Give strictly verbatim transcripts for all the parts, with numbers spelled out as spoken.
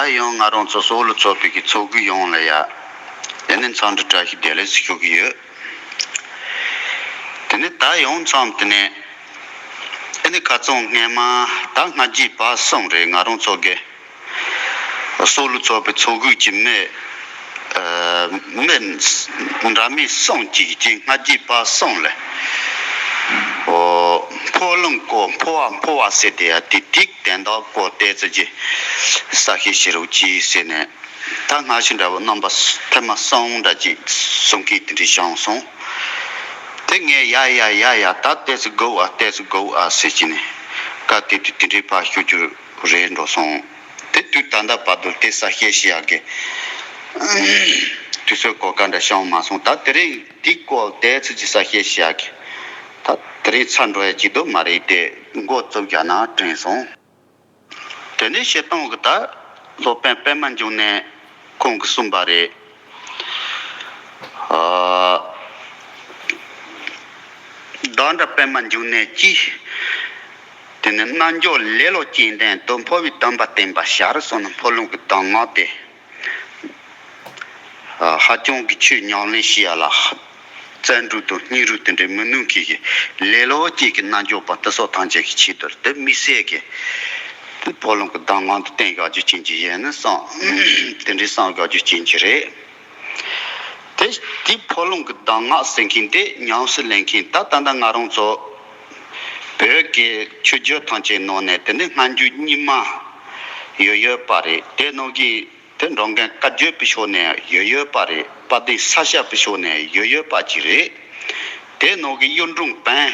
ད་ཡང་ང་རང་ཚོ་སོ་ལོ་ཚོགས་པའི་གི་ཚོགས་དགོས་ཡོང་ལ་ཡ། དེ་ནས་འཚམས་འདྲི་བཀྲ་ཤིས་བདེ་ལེགས་ཞུ་གི་ཡོད། དེ་ནས་ད་ཡང་མཚམས་དེ་ནས་ཨེ་ནི་ཁ་རྩང་སྔས་མ་ད་སྔ་རྗེས་པ་གསུམ་རེད། ང་རང་ཚོ་གི་སོ་ལོ་ཚོགས་པའི་ཚོགས་དགོས་ཀྱི་མི་ཨ་མི་འདྲ་མིན་གསུམ་གཅིག་གཅིག་སྔ་རྗེས་པ་གསུམ་ལ་ཨོ་འཕོ་ལུང་སྐོར་འཕོ་བ་འཕོ་བ་ཟེར་དེ་ཡ་དེ་དེ་དན་རྟགས་སྐོར་བལྟས་ཚོད་ཀྱི་གསལ་བཤད་བྱེད་རོགས་གྱིས་ཟེར་ནས། ད་སྔ་ཕྱི་འདྲ་བོ་རྣམ་པ་ཐེངས་མ་གསུམ་འདྲ་ཅིག་གསུང་སྐད་དེ་འདྲ་བྱུང་སོང་། དེ་ངས་ཡ་ཡ་ཡ་ཡ་ད་ལྟས་སུ་དགོས་ཨ་ལྟས་སུ་དགོས་ཨ་ཟེར་གྱིས་ནས་བཀའ་དེ་དུས་དེ་འདྲའི་ཕར་ཞུ་རྒྱུ་རེད་འགྲོ་སོང་། དེ་དུས་ད་ལྟ་བར་དུ་དེ་གསལ་བཤད་བྱེད་ཡག་གི་དུས་ཚོད་གོ་སྐབས་འདྲ་བྱུང་མ་སོང་། ད་དེ་རིང་དེའི་སྐོར་དེ་ཚོད་ཀྱི་གསལ་བཤད་བྱེད་ཡག་གི་ད་དེ་རིང་ཚར་འགྲོ་ཡ་ཅིག་འདུག་མ་རེད། དེ་འགོ་བཙུགས་རྒྱག་ན་དྲན་སོང་། དེ་ནས་སྤྱིར་བཏང་གི་ད་སློབ་དཔོན་པདྨ་འབྱུང་གནས་ཁོང་གིས་གསུངས་པ་རེད། ཨ་བདག་འདྲ་པདྨ་འབྱུང་གནས་ཀྱིས། དེ་ནས་རྣལ་འབྱོར་ལེ་ལོ་སྐྱེ་ལྡན་དུ། འཕོ་བའི་སྡོམ་པ་བསྟན་པར་ཤར། གསུངས་ནས་འཕོ་ལུང་གི་གདམས་ངག་དེ། ཨ་ཧ་ཅང་གི་ཆོས་ཉམས་ལེན་བྱེད་ཡ་ལ་བརྩོན་འགྲུས་དང་སྙིང་རུས་དེ་འདྲའི་མི་ནུས་མཁན་གྱི་ལེ་ལོ་ཅན་གྱི་རྣལ་འབྱོར་པ་དེ་ཚོ་ཐམས་ཅད་ཀྱི་ཆེད་དུ་དེ་དམིགས་བསལ་གྱི་འཕོ་ལུང་གི་གདམས་ངག་འདི་བསྟན་བཞག་རྒྱུ་ཅན་གྱི་ཡིན་ནི་བསམ། དེ་འདྲའི་བསམ་བཞག་རྒྱུ་ཅན་གྱི་རེད། དེ་དེ་འཕོ་ལུང་གི་གདམས་ངག་ཟེར་མཁན་དེ་ཉམས་སུ་ལེན་མཁན་ད་ད་ལྟ་ང་རང་ཚོ་བོད་ཀྱི་ཆོས་བརྒྱུད་ཐམས་ཅད་ནང་ནས་དེ་ནི་སྔ་འགྱུར་རྙིང་མ་ཡོད་ཡོད་པ་རེད། དེ་ནང་གི་དེ་འགྲོ་མགོན་བཀའ་བརྒྱུད་པའི་ཕྱོགས་ནས་ཡོད་ཡོད་པ་རེད། དཔལ་ལྡན་ས་སྐྱ་པའི་ཕྱོགས་ནས་ཡོད་ཡོད་པ་ཅིག་རེད། དེ་ནང་གི་གཡུང་དྲུང་བོན།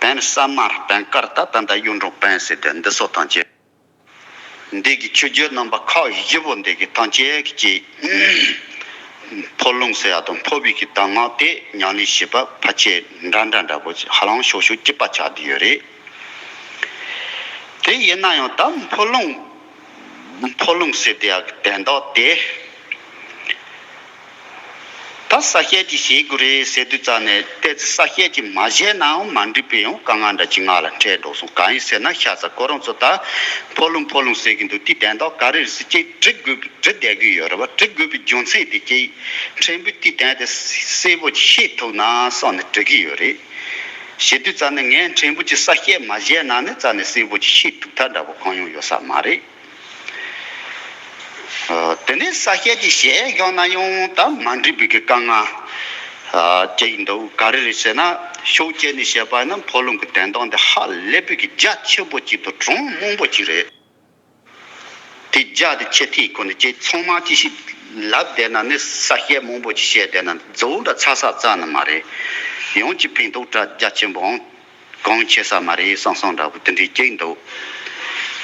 བོན་ས་མར་བོན་དཀར་ད་ད་ལྟ་གཡུང་དྲུང་བོན་ཟེར་དེ་འདི་སོགས་དང་བཅས། འདི་གི་ཆོས་བརྒྱུད་རྣམ་པ་ཁག་བཞི་པོ་འདི་གི་ཐམས་ཅད་ཀྱི་འཕོ་ལུང་ཟེར་ཡ་དང་འཕོ་བའི་གི་གདམས་ངག་དེ་ཉམས་ལེན་བྱེད་པ་ཕལ་ཆེར་འདྲ་འདྲ་འདྲ་པོ་ཧ་ལམ་ཤོག་ཤོག་གཅིག་པ་ཆགས་བསྡད་ཡོད་རེད། དེ་ཡིན་ན་ཡང་ད་འཕོ་ལུང་། འཕོ་ལུང་ཟེར་དེ་ཡག་གི་དན་རྟགས་དེ། ད་གསལ་བཤད་ཅིག་བྱེད་དགོས་རེད་ཟེར་དུས་ཙང་ནས་ཏོག་ཙམ་གསལ་བཤད་ཅིག་མ་བྱས་ནའང་མ་འགྲིག་པའི་ཡང་དཀའ་ངལ་འདྲ་ཅིག་ང་ལ་འཕྲད་འགྲོ་སོང་། གང་ཡིན་ཟེར་ན་ཤ་ཚ་ཁོ་རང་ཚོ་ད་འཕོ་ལུང་འཕོ་ལུང་ཟེར་གྱི་འདུག་དེ་དན་རྟགས་ག་རེ་རེད་ཟེར་ཅིག་དྲི་དགོས་དྲི་བསྡད་ཀྱི་ཡོད་རེད་བ། དྲི་དགོས་པའི་རྒྱུ་མཚན་དེ་ཅིག་ཕྲན་བུ་དེ་དན་དེ་གསལ་པོ་ཅིག་ཤེས་ཐུབ་ན་བསམ་ནས་དྲི་གི་ཡོད་རེད། བྱེད་དུས་ཙང་ནས་ངས་ཕྲན་བུ་ཅིག་གསལ་བཤད་མ་བྱས་ན་ནི་ཙང་ནས་གསལ་པོ་ཅིག་ཤེས་ཐུབ་ཐབས་འདྲ་པོ་གང་ཡང་ཡོད་ས་མ་རེད། ཨ་དེ་ནས་གསལ་བཤད་ཅིག་བྱས་ཡོང་ན་ཡང་ད་མ་འགྲིག་པའི་གི་དཀའ་ངལ་ཨ་ཅིག་འདུག་ག་རེ་རེད་ཟེར་ན་ཕྱོགས་གཅིག་ནས་བཤད་པ་ན་འཕོ་ལུང་གི་དོན་དག་འདི་ཧ་ལས་པའི་གི་རྒྱ་ཆེན་པོ་ཅིག་དང་གྲངས་མང་པོ་ཅིག་རེད། དེ་རྒྱ་དེ་ཆེ་ཐིག་ཁོ་ནས་ཅིག་ཚང་མ་ཅིག་ཞིག་ལབ་བསྡད་ན་ནི་གསལ་བཤད་མང་པོ་ཅིག་བཤད་བསྡད་ན་རྫོགས་འདྲ་ཚ་ས་རྩ་ནི་མ་རེད། ཡང་ཅིག་ཕན་ཐོགས་འདྲ་རྒྱ་ཆེན་པོའང་གང་ཆེ་ས་མ་རེད་བསམ་བསམ་འདྲ་པོ་དེ་འདྲའི་སྐྱེས་འདུག་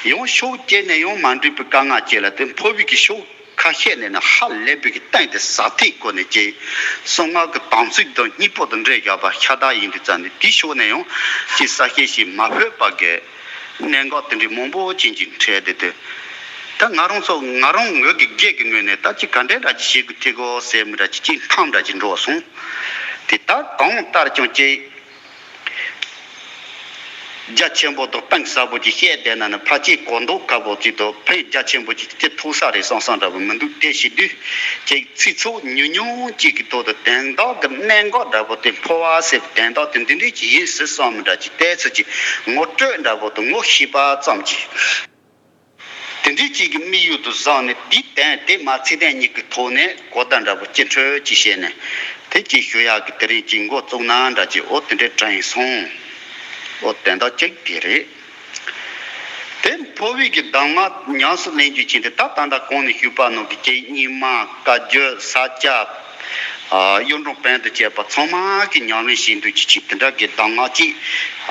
ཡང་ཕྱོགས་གཅིག་ནས་ཡང་མ་འགྲིག་པའི་དཀའ་ངལ་སྐྱེ་ལ་དེ་འཕོ་བའི་གི་ཕྱོགས་ཁ་ཤས་ནས་ནི་ཧ་ལས་པའི་གི་སྟེང་དེ་ཟག་ཐིག་སྐོར་ནས་ཀྱི་གསང་སྔགས་ཀྱི་དམ་ཚིག་དང་གཉིས་པོ་དང་འབྲེལ་བཞག་པ་ཤ་སྟག་ཡིན་དུས་ཙང་ནས་དེའི་ཕྱོགས་ནས་ཡང་ཅིག་གསལ་བཤད་ཞིག་མ་ཕོད་པ་གི་གནད་འགག་དེ་འདྲའི་མང་པོ་ཅན་ཅིག་འཕྲད་དེ་དུས། ད་ང་རང་ཚོ་ང་རང་ངོས་ཀྱི་སྒེར་གྱི་ངོས་ནས་ད་ཅིག་ག་འདྲའི་འདྲ་ཅིག་བྱེད་དགོས་ཐེ་གོ་ཟེར་མི་འདྲ་ཅིག་ཅིག་འཐམ་འདྲ་ཅིག་འགྲོ་སོང་། དེ་ད་གང་ལྟར་ཀྱང་ཅིག་རྒྱ་ཆེན་པོ་དང་གཏིང་ཟབ་པོ་ཅིག་བཤད་བསྡད་ན་ནི་ཕལ་ཆེར་གོ་མདོག་ཁ་པོ་ཅིག་དང་ཕན་རྒྱ་ཆེན་པོ་ཅིག་སྐྱེ་ཐུབ་ས་རེད་བསམ་བསམ་འདྲ་པོ་མི་འདུག་དེ་བྱེད་དུས་ཅིག་ཚིག་ཚོགས་ཉུང་ཉུང་ཅིག་གི་ཐོག་ཏུ་དོན་དག་གི་གནད་འགག་འདྲ་པོ་དེ་འཕོ་བ་ཟེར་བའི་དོན་དག་དེ་འདི་འདྲས་ཅིག་ཡིན་ཟེར་བསམ་མི་འདྲ་ཅིག་ཏོག་ཙམ་ཅིག་ངོ་སྤྲོད་འདྲ་པོ་དང་ངོ་ཤེས་པ་ཙམ་ཅིག་དེ་འདྲའི་ཅིག་གི་དམིགས་ཡུལ་དུ་བཟུང་ནས་དེའི་དོན་དེ་མ་ཚིག་དོན་གཉིས་ཀྱི་ཐོག་ནས་གོ་བརྡ་འདྲ་པོ་སྐྱེ་འཕྲོད་ཅིག་བྱས་ནས་དེ་ཅིག་ཞུ་ཡག་གི་དེ་རིང་ཅིག་འགོ་བཙུགས་ན་འདྲ་ཅིག་འོ་དེ་འདྲའི་དྲན་སོང་། འོ་དོན་དག་གཅིག་དེ་རེད། དེ་འཕོ་བའི་གི་གདམས་ངག་ཉམས་སུ་ལེན་རྒྱུ་ཅིག་འདི་ད་ད་ལྟ་གོང་ནས་ཞུས་པ་ནང་གི་ཅིག་རྙིང་མ་བཀའ་བརྒྱུད་ས་སྐྱ། ཨ་གཡུང་དྲུང་བོན་དང་བཅས་པ་ཚང་མ་གི་ཉམས་ལེན་བྱེད་འདོད་ཀྱི་ཆེད་དེ་འདྲ་གི་གདམས་ངག་ཅིག་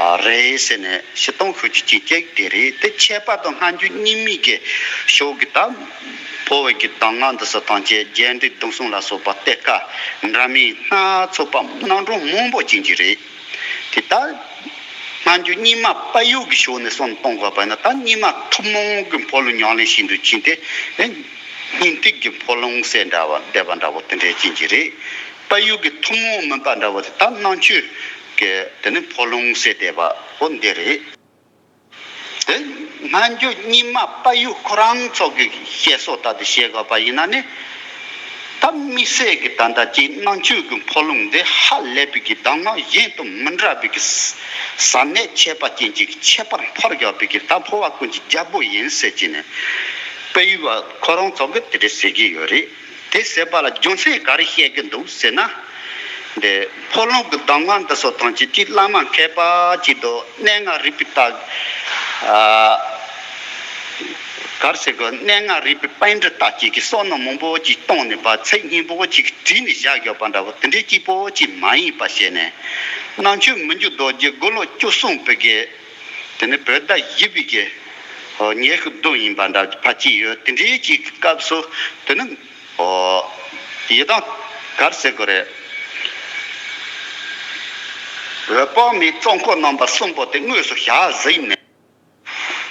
ཨ་རེད་ཟེར་ནས་སྤྱིར་བཏང་ཤོད་རྒྱུ་ཅིག་གཅིག་དེ་རེད། དེ་ཁྱད་པར་དུ་སྔ་འགྱུར་རྙིང་མའི་གི་ཕྱོགས་ཀྱི་ད་འཕོ་བའི་གི་གདམས་ངག་འདི་ཚོ་ཐམས་ཅད་རྒྱས་འབྲིང་བསྡུས་གསུམ་ལ་སོགས་པ་གཏེར་ཁ་འདྲ་མིན་སྣ་ཚོགས་པ་རྣམ་གྲངས་མང་པོ་ཅན་ཅིག་རེད། དེ་ལྟར་སྔ་འགྱུར་རྙིང་མ་བལ་ཡུལ་གྱི་ཕྱོགས་ནས་བསམ་བློ་གཏོང་དགོས་པ་ཡིན་ན་ད་རྙིང་མ་ཐུན་མོང་གི་འཕོ་ལུང་ཉམས་ལེན་བྱེད་འདོད་ཅན་དེ་སྙིང་ཐིག་གི་འཕོ་ལུང་ཟེར་འདྲ་བ་བསྡད་པ་འདྲ་བོ་དེ་འདྲའི་ཅན་གྱི་རེད། བལ་ཡུལ་གྱི་ཐུན་མོང་མིན་པ་འདྲ་བོ་དེ་ད་ནང་ཆོས་ཀྱི་དེ་ནི་འཕོ་ལུང་ཟེར་བསྡད་པ་འོ་འདི་རེད། དེ་ སྔ་འགྱུར་རྙིང་མ་དཔལ་ཡུལ་ཁོ་རང་ཚོ་གི་བཤད་སྲོལ་ལྟར་དུ་བཤད་དགོས་པ་ཡིན་ན་ནི། ད་དམིགས་བསལ་གྱི་ད་ལྟ་ཅིག་ནང་ཆོས་ཀྱི་འཕོ་ལུང་འདི་ཧ་ལས་པའི་གི་གདམས་ངག་གཞན་དང་མི་འདྲ་བའི་གི་ཟབ་གནད་ཁྱད་པར་ཅན་ཅིག་ཁྱད་པར་འཕགས་ཡོད་པའི་གི་ད་འཕོ་བ་ཀུན་གྱི་རྒྱལ་པོ་ཡིན་ཟེར་གྱི་ནས། དཔལ་ཡུལ་བ་ཁོ་རང་ཚོ་གི་དེ་འདྲ་ཟེར་གྱི་ཡོད་རེད། དེ་ཟེར་བ་ལ་རྒྱུ་མཚན་ག་རེ་བཤད་ཀྱི་འདུག་ཟེར་ན། འདི་འཕོ་ལུང་གི་གདམས་ངག་འདི་ཚོ་དང་ཅིག་ཅིག་བླ་མ་མཁས་པ་ཅིག་དང་གནས་ལྔ་རིག་པའི་རྟགས། ཨ། ག་རེ་ཟེར་དགོས། གནས་ལྔ་རིག་པའི་པཎྜི་ཏ་ཅིག་གིས་བསོད་ནམས་མང་པོ་ཅིག་བཏང་ནས་པ་ཚིག་སྙན་པོ་ཅིག་བྲིས་ནས་བཞག་ཡོད་པ་འདྲ་བོ་དེ་འདྲའི་སྐྱིད་པོ་ཅིག་མ་ཡིན་པ་བྱས་ནས། ནང་ཆོས་མི་འགྱུར་རྡོ་རྗེ་དགུང་ལོ་བཅུ་གསུམ་པའི་གི་དེ་ནི་བོད་ཟླ་བཞི་པའི་གི་ཉི་ཤུ་བདུན་ཡིན་པ་འདྲ་ཕལ་ཆེར་ཡོད། དེ་འདྲའི་ཅིག་གི་སྐབས་སུ་དེ་ནི། ཨོ། ཡི་དམ་ག་རེ་ཟེར་དགོས་རེད། འོད་དཔག་མེད་གཙོ་འཁོར་རྣམ་པ་གསུམ་པོ་དེ་དངོས་སུ་ཞལ་གཟིགས་ནས།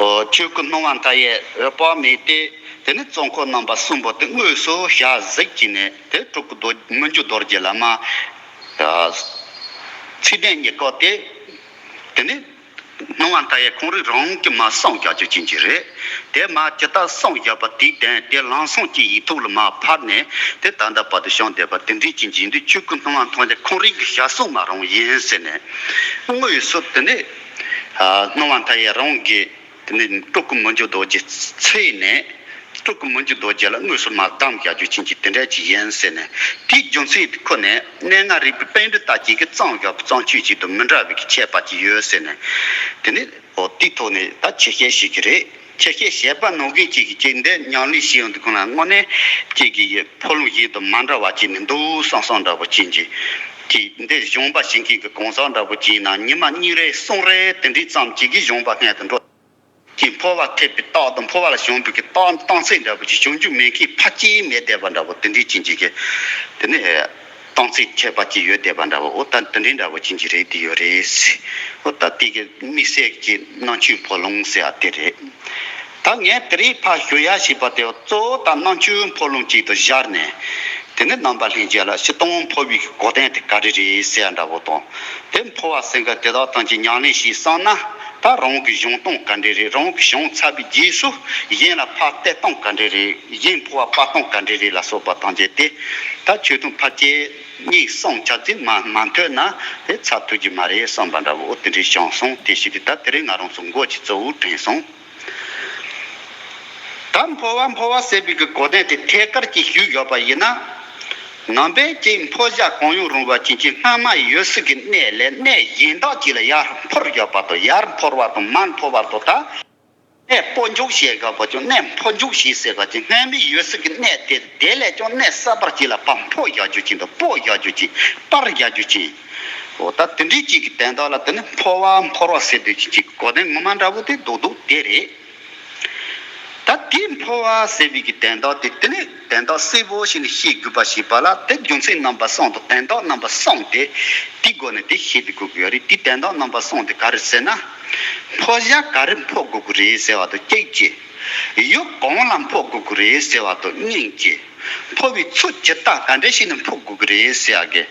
ཨོ། ཆོས་སྐུ་སྣང་བ་མཐའ་ཡས་འོད་དཔག་མེད་དེ། དེ་ནི་གཙོ་འཁོར་རྣམ་པ་གསུམ་པོ་དེ་དངོས་སུ་ཞལ་གཟིགས་ཀྱིས་ནས་དེ་སྤྲུལ་སྐུ་རྡོ་མི་འགྱུར་རྡོ་རྗེ་བླ་མ། ཨ། ཚིག་དོན་གཉིས་ཀ་དེ། དེ་ནི། སྣང་བ་མཐའ་ཡས་ཁོང་རང་རང་གིས་མར་གསུངས་རྒྱག་རྒྱུ་ཅན་གྱི་རེད། དེ་མར་ཇི་ལྟར་གསུངས་བཞག་པ་དེའི་དོན་དེ་ལམ་སང་གི་ཡིག་ཐོག་ལ་མར་ཕབ་ནས་དེ་ད་ལྟ་བར་དུ་བྱུང་བསྡད་པ་དེ་འདྲའི་ཅན་གྱི་ཡིན་དུས་ཆོས་སྐུ་སྣང་བ་མཐའ་ཡས་ཁོང་རང་གི་ཞལ་གསུང་མ་རང་ཡིན་ཟེར་ནས། དངོས་སུ་དེ་ནི། ཨ། སྣང་བ་མཐའ་ཡས་རང་གིས་དེ་ནི་སྤྲུལ་སྐུ་མི་འགྱུར་རྡོ་རྗེ་འཚོལ་ནས། སྤྲུལ་སྐུ་མི་འགྱུར་རྡོ་རྗེ་ལ་དངོས་སུ་མར་གདམས་རྒྱག་རྒྱུ་ཅན་གྱི་དེ་འདྲ་ཅིག་ཡིན་ཟེར་ནས། དེའི་རྒྱུ་མཚན་དེ་ཁོ་ནས་གནས་ལྔ་རིག་པའི་པཎྜི་ཏ་ཅིག་གིས་བརྩམས་ཡོད་པ་བརྩམས་ཆོས་ཅིག་དང་མི་འདྲ་བའི་ཁྱད་པར་ཅིག་ཡོད་ཟེར་ནས། དེ་ནི་འོ་དེའི་ཐོག་ནས་ད་ཆེ་བཤད་བྱེད་ཀྱི་རེད། ཆེ་བཤད་བྱས་པ་ནང་བཞིན་ཅིག་གིས་ཅིག་འདི་ཉམས་ལེན་བྱེད་ཡོང་དུས་ཁོང་ལ་དངོས་གནས་ཅིག་གིས་འཕོ་ལུང་བཞིན་དུ་མ་འདྲ་བ་ཅིག་ནི་འདུག་བསམ་བསམ་འདྲ་པོ་ཅན་གྱི། ཅིག་འདི་གཞུང་པ་བྱེད་མཁན་གྱི་གང་ཟག་འདྲ་པོ་ཅིག་ཡིན་ན་ཉི་མ་གཉིས་རེ་གསུམ་རེ་དེ་འདྲའི་ཙམ་ཅིག་གིས་གཞུང་པ་སྔོན་དུ་འགྲོ། ཀྱི་འཕོ་བ་ཐེབས་པའི་རྟགས་དང་འཕོ་བ་ལ་བྱུང་བའི་གི་རྟགས་གཏན་ཚིགས་འདྲ་པོ་ཅིག་བྱུང་རྒྱུ་མེད་མཁན་ཕལ་ཆེར་མེད་བསྡད་པ་འདྲ་པོ་དེ་འདྲའི་ཅན་ཅིག་གི། དེ་ནི་གཏན་ཚིགས་ཁྱད་པར་ཅིག་ཡོད་བསྡད་པ་འདྲ་པོ། འོ་ད་དེ་འདྲའི་འདྲ་པོ་ཅན་ཅིག་རེད་དེ་ཡོད་རེད། འོ་ད་དེ་གི་དམིགས་བསལ་གྱི་ནང་ཆོས་འཕོ་ལུང་ཟེར་བ་དེ་རེད། ད་ངས་དེ་རིང་ཕར་ཞུ་ཡ་བྱས་པ་དེ་གཙོ་བོ་ད་ནང་ཆོས་འཕོ་ལུང་ཅིག་ཏུ་སྦྱར་ནས། དེ་ནི་རྣམ་པ་ལྷན་རྒྱས་ལ་སྤྱིར་བཏང་འཕོ་བའི་གོ་དོན་དེ་ག་རེ་རེད་ཟེར་ཡ་འདྲ་པོ་དང་། དེ་འཕོ་བ་ཟེར་མཁན་དེ་དག་ཐམས་ཅད་ཉམས་ལེན་བྱས་སོང་ན་ད་རང་གི་གཞུང་སྟངས་ག་འདྲ་རེད། རང་གི་བྱུང་ཚར་བའི་རྗེས་སུ་གཞན་ལ་ཕར་སྟེར་སྟངས་ག་འདྲ་རེད། གཞན་འཕོ་བ་སྤར་སྟངས་ག་འདྲ་རེད་ལ་སོགས་པ་ཐམས་ཅད་དེ་ད་ཆོས་དོན་ཕལ་ཆེར་གཉིས་གསུམ་ཆ་ཚང་མ་མ་ཐོས་ན་དེ་ཚར་ཐུབ་ཀྱི་མ་རེད་བསམ་པ་འདྲ་བོ་འོ་དེ་འདྲའི་བྱུང་སོང་། དེ་བྱས་ཏེ་ད་དེ་རིང་ང་རང་ཚོ་མགོ་ཅིག་གཙོ་བོ་དྲན་སོང་། ད་འཕོ་བ་འཕོ་བ་ཟེར་བའི་གི་གོ་དོན་དེ་ཐད་ཀར་གྱིས་ཞུས་ཡོད་པ་ཡིན་ན། ནང་པའི་ཅིག་འཕོ་བྱ་གང་ཡང་རུང་བ་ཅན་གྱི་སྔ་མ་ཡོད་ཚད་ཀྱི་གནས་ལས་གནས་གཞན་དག་ཅིག་ལ་ཡར་འཕོར་ཡོད་པ་དང་ཡར་འཕོར་བ་དང་མར་འཕོ་བ་དང་ད། གནས་སྤོ་འཇུག་བྱེད་དགོས་པ་ཅུང་གནས་འཕོ་འཇུག་བྱེད་ཟེར་བ་ཅིག་སྔ་མའི་ཡོད་ཚད་ཀྱི་གནས་དེ་དེ་ལས་ཀྱང་གནས་གསར་པར་ཅིག་ལ་ཕར་འཕོ་བྱ་རྒྱུ་ཅིག་དང་སྤོ་བྱ་རྒྱུ་ཅིག་སྤར་བྱ་རྒྱུ་ཅིག་འོ་ད་དེ་འདྲའི་ཅིག་གི་དོན་དག་ལ་དེ་ནི་འཕོ་བ་འཕོར་བ་ཟེར་དུས་ཅིག་གོ་དོན་ངོ་མ་འདྲ་བོ་དེ་རྡོག་རྡོག་དེ་རེད། ད་དེ་འཕོ་བ་ཟེར་བའི་གི་དོན་དག་དེ་དེ་ནི་དོན་དག་གསལ་པོ་ཞིག་ནས་ཤེས་དགོས་པ་ཞིག་པ་ལ་དེ་རྒྱུ་མཚན་རྣམ་པ་གསུམ་དང་དོན་དག་རྣམ་པ་གསུམ་དེ་དེའི་སྒོ་ནས་དེ་ཤེས་དགོས་ཀྱི་ཡོད་རེད། དེའི་དོན་དག་རྣམ་པ་གསུམ་དེ་ག་རེ་ཟེར་ན། འཕོ་བྱ་ག་རེ་འཕོ་དགོས་ཀྱི་རེད་ཟེར་བ་དང་གཅིག་བྱས། ཡུལ་གང་ལ་འཕོ་དགོས་ཀྱི་རེད་ཟེར་བ་དང་གཉིས་བྱས། འཕོ་བའི་ཚུལ་ཇི་ལྟ་ག་འདྲ་ཞིག་ནས་འཕོ་དགོས་ཀྱི་རེད་ཟེར་ཡ་གི།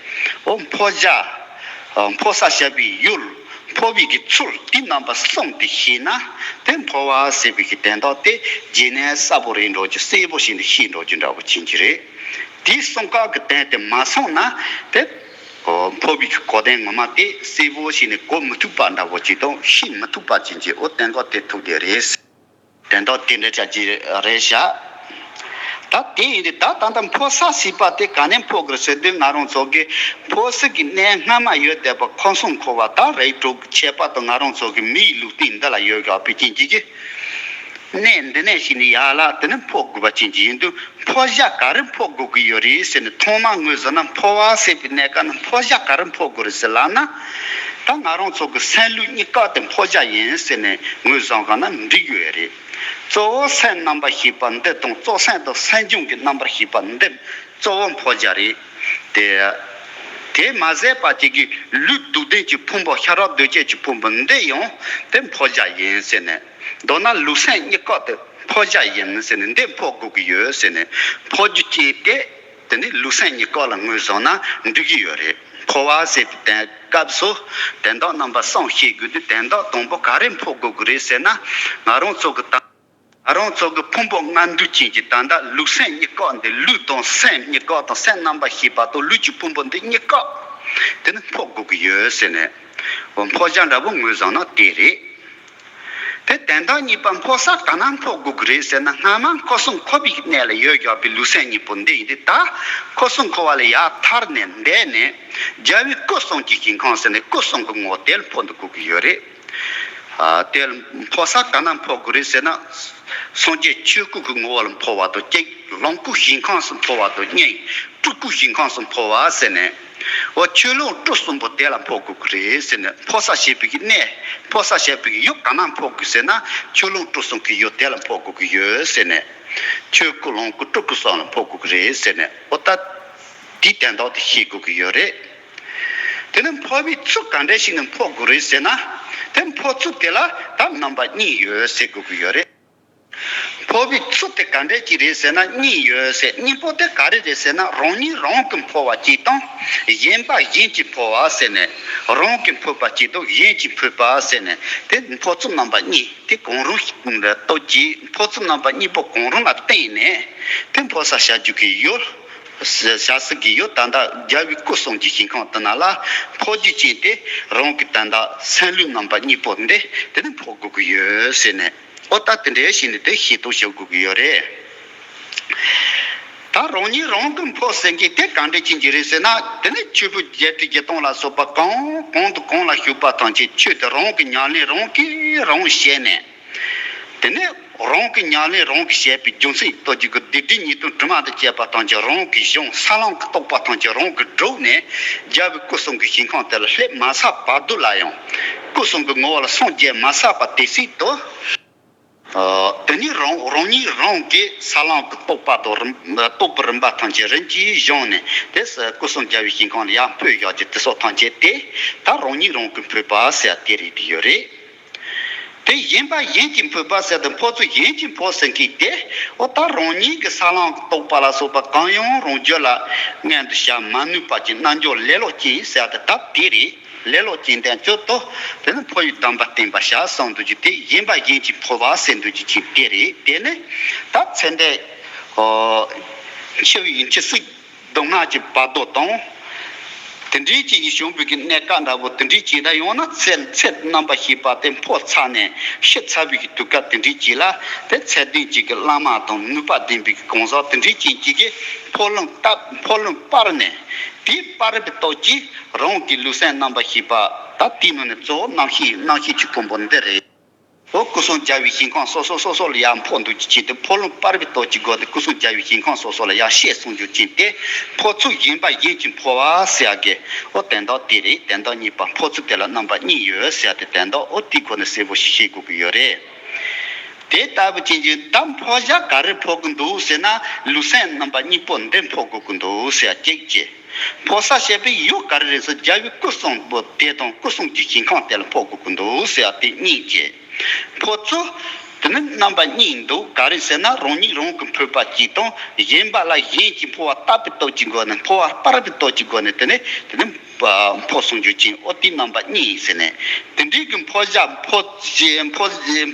འོ་འཕོ་བྱ། འཕོ་ས་བྱ་བའི་ཡུལ། འཕོ་བའི་གི་ཚུལ་དེ་རྣམ་པ་གསུམ་དེ་ཤེས་ན། དེ་འཕོ་བ་ཟེར་བའི་གི་དོན་དག་དེ་རྗེས་ནས་གསལ་པོ་རེད་འགྲོ་རྒྱུ་གསལ་པོ་ཞིག་ནས་ཤེས་འགྲོ་རྒྱུ་འདྲ་བོ་ཅན་གྱི་རེད། དེའི་གསུམ་ཀ་གི་དོན་དེ་མ་ཚང་ན་དེ། འོ་འཕོ་བའི་གི་གོ་དོན་ངོ་མ་དེ་གསལ་པོ་ཞིག་ནས་གོ་མི་ཐུབ་པ་འདྲ་བོ་ཅིག་དང་ཤེས་མི་ཐུབ་པ་ཅན་གྱི་འོ་དོན་དག་དེ་ཐུག་དེ་རེད། དོན་དག་དེ་འདྲ་ཆགས་ཀྱི་རེད་ཤག་ད་དེ་ཡིན་དུས་ད་ད་ལྟ་འཕོ་ས་ཟེར་བ་དེ་ག་ནས་འཕོ་དགོས་ཟེར་དུས་ང་རང་ཚོ་གི་འཕོ་ས་གི་གནས་སྔ་མ་ཡོད་བསྡད་པ་ཁམས་གསུམ་འཁོར་བ་ད་རིགས་དྲུག་གི་ཁྱད་པར་དུ་ང་རང་ཚོ་གི་མིའི་ལུས་རྟེན་འདི་ལ་ཡོད་དགོས་པའི་རྐྱེན་གྱིས་ཀྱི། གནས་འདི་ནས་ཤི་ནས་ཡར་ལ་དེ་ནི་འཕོ་དགོས་པ་ཅན་གྱི་ཡིན་དུས་འཕོ་བྱ་ག་རེ་འཕོ་དགོས་ཀྱི་ཡོད་རེད་ཟེར་ནས་ཐོག་མར་ངོས་བཟུང་ན་འཕོ་བ་ཟེར་བའི་གནས་སྐབས་ན་འཕོ་བྱ་ག་རེ་འཕོ་དགོས་རེད་ཟེར་ལབ་ན། ད་ང་རང་ཚོ་གི་སེམས་ལུས་གཉིས་ཀ་དེ་འཕོ་བྱ་ཡིན་ཟེར་ནས་ངོས་བཟུང་ག་ན་འགྲིག་ཡོད་རེད། གཙོ་བོ་སེམས་རྣམ་པར་ཤེས་པ་འདི་དང་གཙོ་སེམས་དང་སེམས་བྱུང་གི་རྣམ་པར་ཤེས་པ་འདི་གཙོ་བོ་འཕོ་བྱ་རེད། དེ། དེ་མ་ཟད་པ་ཅིག་གིས་ལུས་སྡུག་བདེན་གྱི་ཕུང་པོ་ཤ་ར་གདོས་བཅས་ཀྱི་ཕུང་པོ་འདི་ཡང་དེ་འཕོ་བྱ་ཡིན་ཟེར་ནས། མདོར་ན་ལུས་སེམས་གཉིས་ཀ་དེ་འཕོ་བྱ་ཡིན་ཟེར་ནས་འདི་འཕོ་དགོས་ཀྱི་ཡོད་ཟེར་ནས་འཕོ་རྒྱུ་ཅན་དེ། དེ་ནི་ལུས་སེམས་གཉིས་ཀ་ལ་ངོས་བཟུང་ན་འགྲིག་གི་ཡོད་རེད། འཕོ་བ་ཟེར་དུས་དེ་སྐབས་སུ་དོན་དག་རྣམ་པ་གསུམ་ཤེས་དགོས་དུས། དོན་དག་དང་པོ་ག་རེ་འཕོ་དགོས་ཀྱི་རེད་ཟེར་ན། ང་རང་ཚོ་གི་ད་ང་རང་ཚོ་གི་ཕུང་པོ་ལྔ་འདུས་ཅན་གྱི་ད་ལྟ་ལུས་སེམས་གཉིས་ཀ་འདི། ལུས་དང་སེམས་གཉིས་ཀ་དང་། སེམས་རྣམ་པར་ཤེས་པ་དང་ལུས་ཀྱི་ཕུང་པོ་འདི་གཉིས་ཀ་དེ་ནི་འཕོ་དགོས་ཀྱི་ཡོད་ཟེར་ནས། འོ་འཕོ་བྱ་འདྲ་པོ་ངོས་བཟུང་ན་དེ་རེད། དེ་དོན་དག་གཉིས་པ་འཕོ་ས་ག་ན་འཕོ་དགོས་ཀྱི་རེད་ཟེར་ན། སྔ་མ་འཁོར་གསུམ་འཁོར་བའི་གནས་ལ་ཡོད་བཞག་པའི་ལུས་སེམས་གཉིས་པོ་འདི་ཡིན་ཏེ། ད་འཁོར་གསུམ་འཁོར་བ་ལས་ཡར་ཐར་ནས་འདས་ནས་རྒྱལ་བའི་སྐུ་གསུམ་གྱི་ཞིང་ཁམས་ཟེར་ནས་སྐུ་གསུམ་གྱི་ངོ་བོ་དེ་ལ་འཕོ་འདུག་དགོས་ཀྱི་ཡོད་རེད། ཨ། དེ་ལ་འཕོ་ས་ག་ན་འཕོ་དགོས་རེད་ཟེར་ན། སངས་རྒྱས་ཆོས་སྐུ་གི་ངོ་བོ་ལ་འཕོ་བ་དང་གཅིག། ལོངས་སྐུའི་ཞིང་ཁམས་སུ་འཕོ་བ་དང་གཉིས། སྤྲུལ་སྐུའི་ཞིང་ཁམས་སུ་འཕོ་བ་ཟེར་ནས། འོ་ཆོས་ལུང་སྤྲུལ་གསུམ་པོ་དེ་ལ་འཕོ་དགོས་ཀྱི་རེད་ཟེར་ནས། འཕོ་ས་བྱེད་པའི་གི་གནས། འཕོ་ས་བྱེད་པའི་གི་ཡུལ་ག་ན་འཕོ་དགོས་ཟེར་ན། ཆོས་ལུང་སྤྲུལ་གསུམ་གྱི་ཡུལ་དེ་ལ་འཕོ་དགོས་ཀྱི་ཡོད་ཟེར་ནས། ཆོས་སྐུ་ལོངས་སྐུ་སྤྲུལ་སྐུ་གསུམ་ལ་འཕོ་དགོས་ཀྱི་རེད་ཟེར་ནས། འོ་ད་དེའི་དོན་དག་དེ་ཤེས་དགོས་ཀྱི་ཡོད་རེད། དེ་ནས་འཕོ་བའི་ཚུལ་ག་འདྲ་ཞིག་ནས་འཕོ་དགོས་རེད་ཟེར་ན། དེ་འཕོ་ཚུལ་དེ་ལ་ད་རྣམ་པ་གཉིས་ཡོད་ཟེར་དགོས་ཀྱི་ཡོད་རེད། འཕོ་བའི་ཚུལ་དེ་ག་འདྲ་ཅིག་རེད་ཟེར་ན་གཉིས་ཡོད་ཟེར། གཉིས་པོ་དེ་ག་རེ་རེད་ཟེར་ན། རང་ཉིད་རང་གིས་འཕོ་བ་གཅིག་དང་། གཞན་པ་གཞན་གྱིས་འཕོ་བ་ཟེར་ནས། རང་གིས་འཕོས་པ་གཅིག་དང་གཞན་གྱིས་འཕོས་པ་ཟེར་ནས། དེ་འཕོ་ཚུལ་རྣམ་པ་གཉིས་དེ་གང་རུང་ཞིག་ལ་ལྟོས་ཀྱིས། འཕོ་ཚུལ་རྣམ་པ་གཉིས་པོ་གང་རུང་ལ་བརྟེན་ནས་དེ་འཕོ་ས་བྱ་རྒྱུ་གི་ཡུལ། བྱ་ས་གི་ཡུལ་ད་ལྟ་རྒྱལ་བའི་སྐུ་གསུམ་གྱི་ཞིང་ཁམས་དེ་ན་ལ་འཕོ་རྒྱུ་ཅན་དེ་རང་གི་ད་ལྟ་སེམས་ལུས་རྣམ་པ་གཉིས་པོ་འདི་དེ་ནི་འཕོ་དགོས་ཀྱི་ཡོད་ཟེར་ནས། ཨོ་ད་དེ་འདྲའི་ཞིག་ནི་དེ་ཤེས་རྟོགས་བྱེད་དགོས་ཀྱི་ཡོད་རེད། ད་རང་ཉིད་རང་གིས་འཕོ་ཟེར་མཁན་དེ་གང་འདྲ་ཅན་གྱི་རེད་ཟེར་ན། དེ་ནི་ཆོས་ཕུང་བརྒྱད་ཁྲི་བཞི་སྟོང་ལ་སོགས་པ་གང་གང་དང་གང་ལ་བཞུགས་པ་ཐམས་ཅད་ཆོས་དེ་རང་གི་ཉམས་ལེན་རང་གིས་རང་བྱས་ནས། དེ་ནས་རང་གི་ཉམས་ལེན་རང་གིས་བྱས་པའི་རྒྱུ་མཚན་རྟོགས་རྒྱུ་གི་སྡིག་སྒྲིབ་ཉེས་ལྟུང་དྲི་མ་དང་བཅས་པ་ཐམས་ཅད་རང་གིས་སྦྱངས། ས་ལམ་གྱི་རྟོགས་པ་ཐམས་ཅད་རང་གིས་བསྒྲུབས་ནས། རྒྱལ་བའི་སྐུ་གསུམ་གྱི་ཞིང་ཁམས་དེ་ལ་སླེབས་མ་ཚར་བར་དུ་ལ་ཡང་། སྐུ་གསུམ་གྱི་ངོ་བོ་ལ་སངས་རྒྱས་མ་ཚར་བ་དེ་སྲིད་དུ། ཨ། དེ་ནི་རང་རང་ཉིད་རང་གིས་ས་ལམ་གྱི་རྟོགས་པ་དང་རིམ་རྟོགས་པའི་རིམ་པ་ཐམས་ཅད་རིམ་གྱིས་སྦྱངས་ནས། དེ་སྐུ་གསུམ་རྒྱལ་བའི་ཞིང་ཁམས་ལ་ཡར་འཕོས་བཞག་རྒྱུ་དེ་སོགས་ཐམས་ཅད་དེ་ད་རང་ཉིད་རང་གིས་འཕོས་པ་ཟེར་དེ་རེད་དེ་ཡོད་རེད། དེ་གཞན་པ་གཞན་གྱིས་འཕོས་པ་ཟེར་དུས་འཕོ་ཚུལ་གཞན་གྱིས་འཕོ་ཟེར་མཁན་དེ། ཨོ་ད་རང་ཉིད་ཀྱི་ས་ལམ་གྱི་རྟོགས་པ་ལ་སོགས་པ་གང་ཡང་རང་རྒྱུད་ལ་མངོན་དུ་བྱ་མ་ནུས་པ་ཅིག་རྣལ་འབྱོར་ལེ་ལོ་ཅན་ཟེར་དེ་ད་དེ་རེད། ལེ་ལོ་ཅན་དེ་སྤྱོད་དོ། དེ་ནི་འཕོ་བའི་སྡོམ་པ་བསྟན་པར་བྱ་གསུངས་འདུག་རྒྱུ་དེ། གཞན་པ་གཞན་གྱིས་འཕོ་བ་ཟེར་འདུག་རྒྱུ་ཅན་དེ་རེད། དེ་ནི་ད་ཚེ་འདས། ཨོ། འཆི་བའི་འཆི་སྲིད། སྡུག་བསྔལ་གྱི་བར་དོ་དང་། དེ་འདྲའི་ཅིག་གི་བྱུང་བའི་གི་གནས་སྐབས་འདྲ་པོ་དེ་འདྲའི་ཅིག་ད་ཡང་ན་ཚེ་ཚེ་རྣམ་པར་ཤེས་པ་དེ་འཕོ་ཚར་ནས་ཤི་ཚར་བའི་གི་དུས་སྐབས་དེ་འདྲའི་ཅིག་ལ། དེ་ཚད་ལྡན་ཅིག་གི་བླ་མ་དང་ནུས་པ་ལྡན་པའི་གི་གང་ཟག་དེ་འདྲའི་ཅིག་ཅིག་གིས་འཕོ་ལུང་བསྟན། འཕོ་ལུང་སྤར་ནས། དེའི་སྤར་བའི་སྟོབས་ཀྱིས་རང་གི་ལུས་སེམས་རྣམ་པར་ཤེས་པ། ད་དེའི་ནང་ནས་གཙོ་བོ་རྣམ་ཤེས། རྣམ་ཤེས་ཀྱི་ཕུང་པོ་འདི་རེད། འོ་སྐུ་གསུམ་རྒྱལ་བའི་ཞིང་ཁམས་སོ་སོ་སོ་སོ་ལ་ཡར་འཕོ་འདུག་རྒྱུ་ཅན་དེ། འཕོ་ལུང་སྤར་བའི་སྟོབས་ཀྱི་སྒོ་ནས་སྐུ་གསུམ་རྒྱལ་བའི་ཞིང་ཁམས་སོ་སོ་ལ་ཡར་བཤད་གསུང་རྒྱུ་ཅན་དེ། འཕོ་ཚུལ་གཞན་པ་གཞན་གྱིས་འཕོ་བ་ཟེར་ཡག་གི། ཨོ་དོན་དག་དེ་རེད། དོན་དག་གཉིས་པ་འཕོ་ཚུལ་དེ་ལ་རྣམ་པ་གཉིས་ཡོད་ཟེར་ཡག་དེ་དོན་དག་ཨོ་དེའི་སྒོ་ནས་གསལ་པོ་ཞིག་ཤེས་དགོས་ཀྱི་ཡོད་རེད། དེ་ལྟ་བུ་ཅན་གྱི་ད་འཕོ་བྱ་ག་རེ་འཕོ་གི་འདུག་ཟེར་ན། ལུས་སེམས་རྣམ་པ་གཉིས་པོ་འདི་འཕོ་དགོས་ཀྱི་འདུག་ཟེར་ཡག་གཅིག་བྱས། འཕོ་ས་བྱེད་པའི་ཡུལ་ག་རེ་རེད་ཟེར། རྒྱལ་བའི་སྐུ་གསུམ་པོ་དེ་དང་སྐུ་གསུམ་གྱི་ཞིང་ཁམས་དེ་ལ་འཕོ་དགོས་ཀྱི་འདུག་ཟེར་ཡག་དེ་གཉིས་བྱས། འཕོ་ཚུལ་དེ་ནི་རྣམ་པ་གཉིས་འདུག་ག་རེ་ཟེར་ན། རང་ཉིད་རང་གིས་འཕོས་པ་གཅིག་དང་། གཞན་པ་ལ་གཞན་གྱིས་འཕོ་བ་བཏབ་པའི་སྟོབས་ཀྱི་སྒོ་ནས། འཕོ་བ་སྤར་བའི་སྟོབས་ཀྱི་སྒོ་ནས་དེ་ནི་དེ་ནི་འཕོ་གསུང་རྒྱུ་ཅན། ཨོ་དེ་རྣམ་པ་གཉིས་ཟེར་ནས། དེ་འདྲའི་གི་འཕོ་བྱ་འཕོ་འཕོ་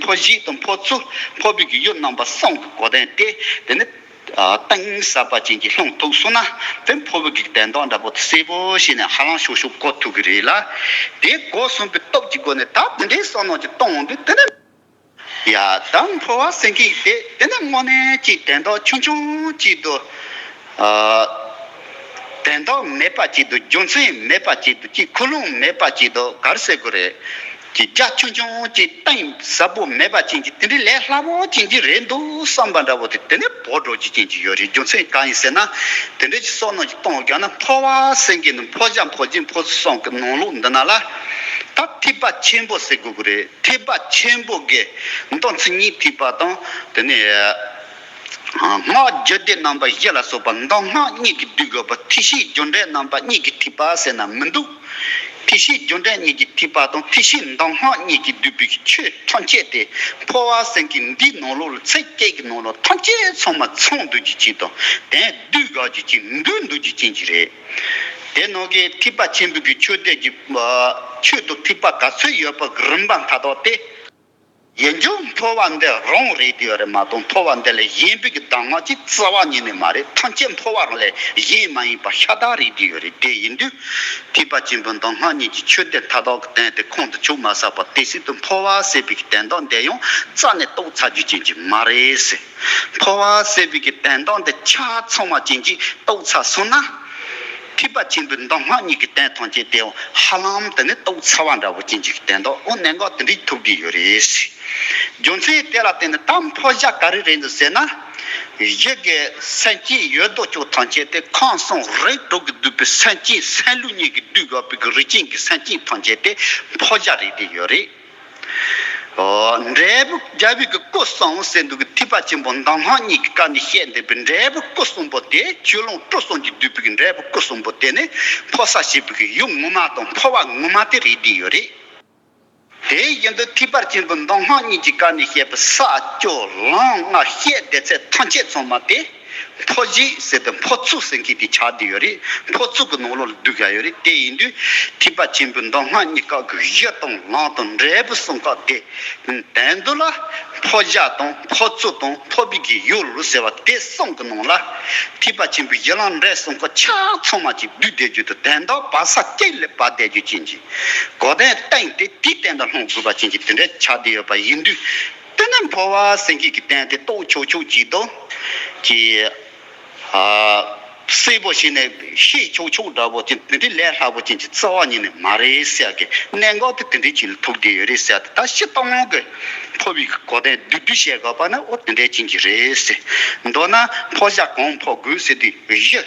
འཕོ་བྱེད་དང་འཕོ་ཚུལ། འཕོ་བའི་གི་ཡུལ་རྣམ་པ་གསུམ་གྱི་གོ་དོན་དེ་དེ་ནི། ཨ། གཏིང་ཟབ་པ་ཅན་གྱི་ལྷུང་ཐུབ་སོང་ན། དེ་འཕོ་བའི་གི་དོན་དག་འདྲ་པོ་དེ་གསལ་པོ་ཞིག་ནས་ཧ་ལམ་ཤོག་ཤོག་གོ་ཐུབ་ཀྱི་རེད་ལ། དེ་གོ་སོང་པའི་སྟོབས་ཀྱི་སྒོ་ནས་ད་དེ་འདྲའི་བསམ་བློ་ཅིག་གཏོང་འོང་དུས། དེ་ནི་ཡ་ད་འཕོ་བ་ཟེར་མཁན་དེ་དེ་ནི་དངོས་གནས་ཅིག་དོན་དག་ཆུང་ཆུང་ཅིག་ཏུ། ཨ། དོན་དག་མེད་པ་ཅིག་ཏུ། རྒྱུ་མཚན་མེད་པ་ཅིག་ཏུ། ཅིག་ཁུངས་ལུང་མེད་པ་ཅིག་ཏུ། ག་རེ་ཟེར་དགོས་རེད། ཅིག་རྒྱ་ཆུང་ཆུང་ཅིག་གཏིང་ཟབ་པོ་མེད་པ་ཅན་གྱི་དེ་འདྲའི་ལས་སླ་པོ་ཅན་གྱི་རེད་འདུག་བསམ་པ་འདྲ་པོ་དེ་དེ་ནས་བོར་འགྲོ་རྒྱུ་ཅན་གྱི་ཡོད་རེད། རྒྱུ་མཚན་གང་ཡིན་ཟེར་ན། དེ་འདྲ་ཅིག་བསམ་བློ་ཅིག་གཏོང་དགོས་ན། འཕོ་བ་ཟེར་མཁན་ནི་འཕོ་བྱ་འཕོ་རྒྱུ་འཕོ་ཚུལ་གསུམ་གྱི་ནང་ལོགས་འདི་ན་ལ། ད་ཐེག་པ་ཆེན་པོ་ཟེར་དགོས་ཀྱི་རེད། ཐེག་པ་ཆེན་པོ་གི་མདོ་མཚན་ཉིད་ཐེག་པ་དང་། དེ་ནས་སྔགས་རྒྱུད་སྡེ་རྣམ་པ་བཞི་ལ་སོགས་པ་མདོ་སྔགས་གཉིས་ཀྱིས་བསྡུས་དགོས་པ། ཐེག་ཆེན་རྒྱུ་འབྲས་རྣམ་པ་གཉིས་ཀྱིས་ཐེག་པ་ཟེར་ན་མི་འདུག་ཐེག་ཆེན་རྒྱུ་འབྲས་གཉིས་ཀྱིས་ཐེག་པ་དང་། ཐེག་ཆེན་མདོ་སྔགས་གཉིས་ཀྱིས་བསྡུས་པའི་ཆོས་ཐམས་ཅད་དེ། འཕོ་བ་ཟེར་མཁན་འདིའི་ནང་ལོགས་ལ། ཚིགས་བཅད་ཀྱི་ནང་ལོགས་ཐམས་ཅད་ཚང་མ་ཚང་འདུག་རྒྱུ་ཅན་དང་། དེ་བསྡུས་དགོས་རྒྱུ་ཅན། འདུས་འདུག་རྒྱུ་ཅན་ཅིག་རེད། དེ་ནང་གི་ཐེག་པ་ཆེན་པོའི་གི་ཆོས་དེ་གི་ཆོས་དང་ཐེག་པ་ག་ཚོད་ཡོད་པ་གི་རིམ་པ་མཐའ་དག་དེ། ཡིན་རྒྱུ་འཕོ་བ་འདི་རང་རེད་དེ་ཡོད་རེད་མ་གཏོགས་འཕོ་བ་འདི་ལས་གཞན་པའི་གི་གདམས་ངག་ཅིག་རྩ་བ་ཉིད་ནས་མ་རེད། ཐམས་ཅད་འཕོ་བ་རང་ལས་གཞན་མ་ཡིན་པ་ཤ་སྟག་རེད་དེ་ཡོད་རེད། དེ་ཡིན་དུས་ཐེག་པ་ཆེན་པོའི་གདམས་ངག་གཉིས་ཀྱི་ཆོས་དེ་མཐའ་དག་གི་དོན་དེ་ཁོང་དུ་ཆུད་མ་ཟ་བར་དེ་སྲིད་དུ་འཕོ་བ་ཟེར་བའི་གི་དོན་དག་འདི་ཡང་རྩ་ནས་རྟོགས་ཚར་རྒྱུ་ཅན་ཅིག་མ་རེད་ཟེར། འཕོ་བ་ཟེར་བའི་གི་དོན་དག་འདི་ཆ་ཚང་བ་ཅན་ཅིག་རྟོགས་ཚར་སོང་ན། ཐེག་པ་ཆེན་པོའི་གདམས་ངག་གཉིས་ཀྱི་དོན་ཐམས་ཅད་དེའང་ཧ་ལམ་དེ་ནི་རྟོགས་ཚར་བ་འདྲ་བོ་ཅན་ཅིག་གི་དོན་དག་འོ་གནད་འགག་དེ་འདྲའི་ཐུག་གི་ཡོད་རེད། རྒྱུ་མཚན་དེ་ལ་བརྟེན་ནས་ད་འཕོ་བྱ་ག་རེ་རེད་འདུག་ཟེར་ན། གཞི་གི་སེམས་ཅན་ཡོད་དོ་ཅོག་ཐམས་ཅད་དེ་ཁམས་གསུམ་རིགས་དྲུག་གི་བསྡུས་པའི་སེམས་ཅན་སེམས་ལུས་གཉིས་ཀྱིས་བསྡུས་དགོས་པའི་གི་རིགས་ཅན་གྱི་སེམས་ཅན་ཐམས་ཅད་དེ་འཕོ་བྱ་རེད་དེ་ཡོད་རེད། འབྲས་བུ་རྒྱལ་བའི་གི་སྐུ་གསུམ་ཟེར་འདུག་གི་ཐེག་པ་ཆེན་པོ་གདམས་ངག་གཉིས་ཀྱི་སྐབས་ནས་བཤད་བསྡད་པའི་འབྲས་བུ་སྐུ་གསུམ་པོ་དེ་ཆོས་ལོངས་སྤྲུལ་གསུམ་གྱིས་བསྡུས་པའི་གི་འབྲས་བུ་སྐུ་གསུམ་པོ་དེ་ནི་འཕོ་ས་ཞེས་པའི་གི་ཡུལ་ངོ་མ་དང་འཕོ་བ་ངོ་མ་དེ་རེད་བསྡད་ཡོད་རེད། དེ་བཞིན་དུ་ཐེག་པ་ཆེན་པོའི་གདམས་ངག་གཉིས་ཀྱི་སྐབས་ནས་བཤད་པའི་ས་སྐྱོ་ལམ་ལྔ་བཤད་བསྡད་ཚད་ཐམས་ཅད་ཚང་མ་དེ། འཕོ་བྱེད་ཟེར་ཏེ་འཕོ་ཚུལ་ཟེར་མཁན་དེ་ཆགས་བསྡད་ཡོད་རེད། འཕོ་ཚུལ་གྱི་ནང་ལོགས་ལ་བསྡུ་བཞག་ཡོད་རེད། དེ་ཡིན་དུས་ཐེག་པ་ཆེན་པོའི་གདམས་ངག་གཉིས་ཀ་གི་གཞི་དང་ལམ་དང་འབྲས་བུ་གསུམ་ཀ་དེ། དོན་དུ་ལ་འཕོ་བྱ་དང་འཕོ་ཚུལ་དང་འཕོ་བའི་གི་ཡུལ་ཟེར་བ་དེ་གསུམ་གྱི་ནང་ལ་ཐེག་པ་ཆེན་པོའི་གཞི་ལམ་འབྲས་གསུམ་ཀ་ཆ་ཚང་མ་ཅིག་བསྡུས་བསྡད་རྒྱུ་དང་དོན་དག་བར་ས་གཅིག་ལས་བབས་བསྡད་རྒྱུ་ཅན་གྱི་གོ་དོན་སྟེང་དེ་དེའི་སྟེང་དུ་ལྷུང་དགོས་པ་ཅན་གྱི་དེ་འདྲ་ཆགས་བསྡད་ཡོད་པ་ཡིན་དུས། དེ་ནི་འཕོ་བ་ཟེར་མཁན་གྱི་དོན་དེ་རྟོགས་ཆོག་ཆོག་ཅིག་དང་། ཀྱི། ཨ། གསལ་པོ་བྱས་ནས་ཤེས་ཆོག་ཆོག་འདྲ་པོ་ཅིག་དེ་འདྲའི་ལས་སླ་པོ་ཅན་གྱི་རྩ་བ་ཉིད་ནས་མ་རེད་ཟེར་གི་གནད་འགག་དེ་དེ་འདྲའི་ཅིག་ལ་ཐུག་བསྡད་ཡོད་རེད་ཟེར་ཏེ། ད་སྤྱིར་བཏང་གི་འཕོ་བའི་གོ་དོན་བསྡུས་བསྡུས་བཤད་དགོས་པ་ནི་འོ་དེ་འདྲའི་ཅན་གྱི་རེད་ཟེར། མདོར་ན་འཕོ་བྱ་གང་འཕོ་དགོས་ཟེར་དུས་གཞི།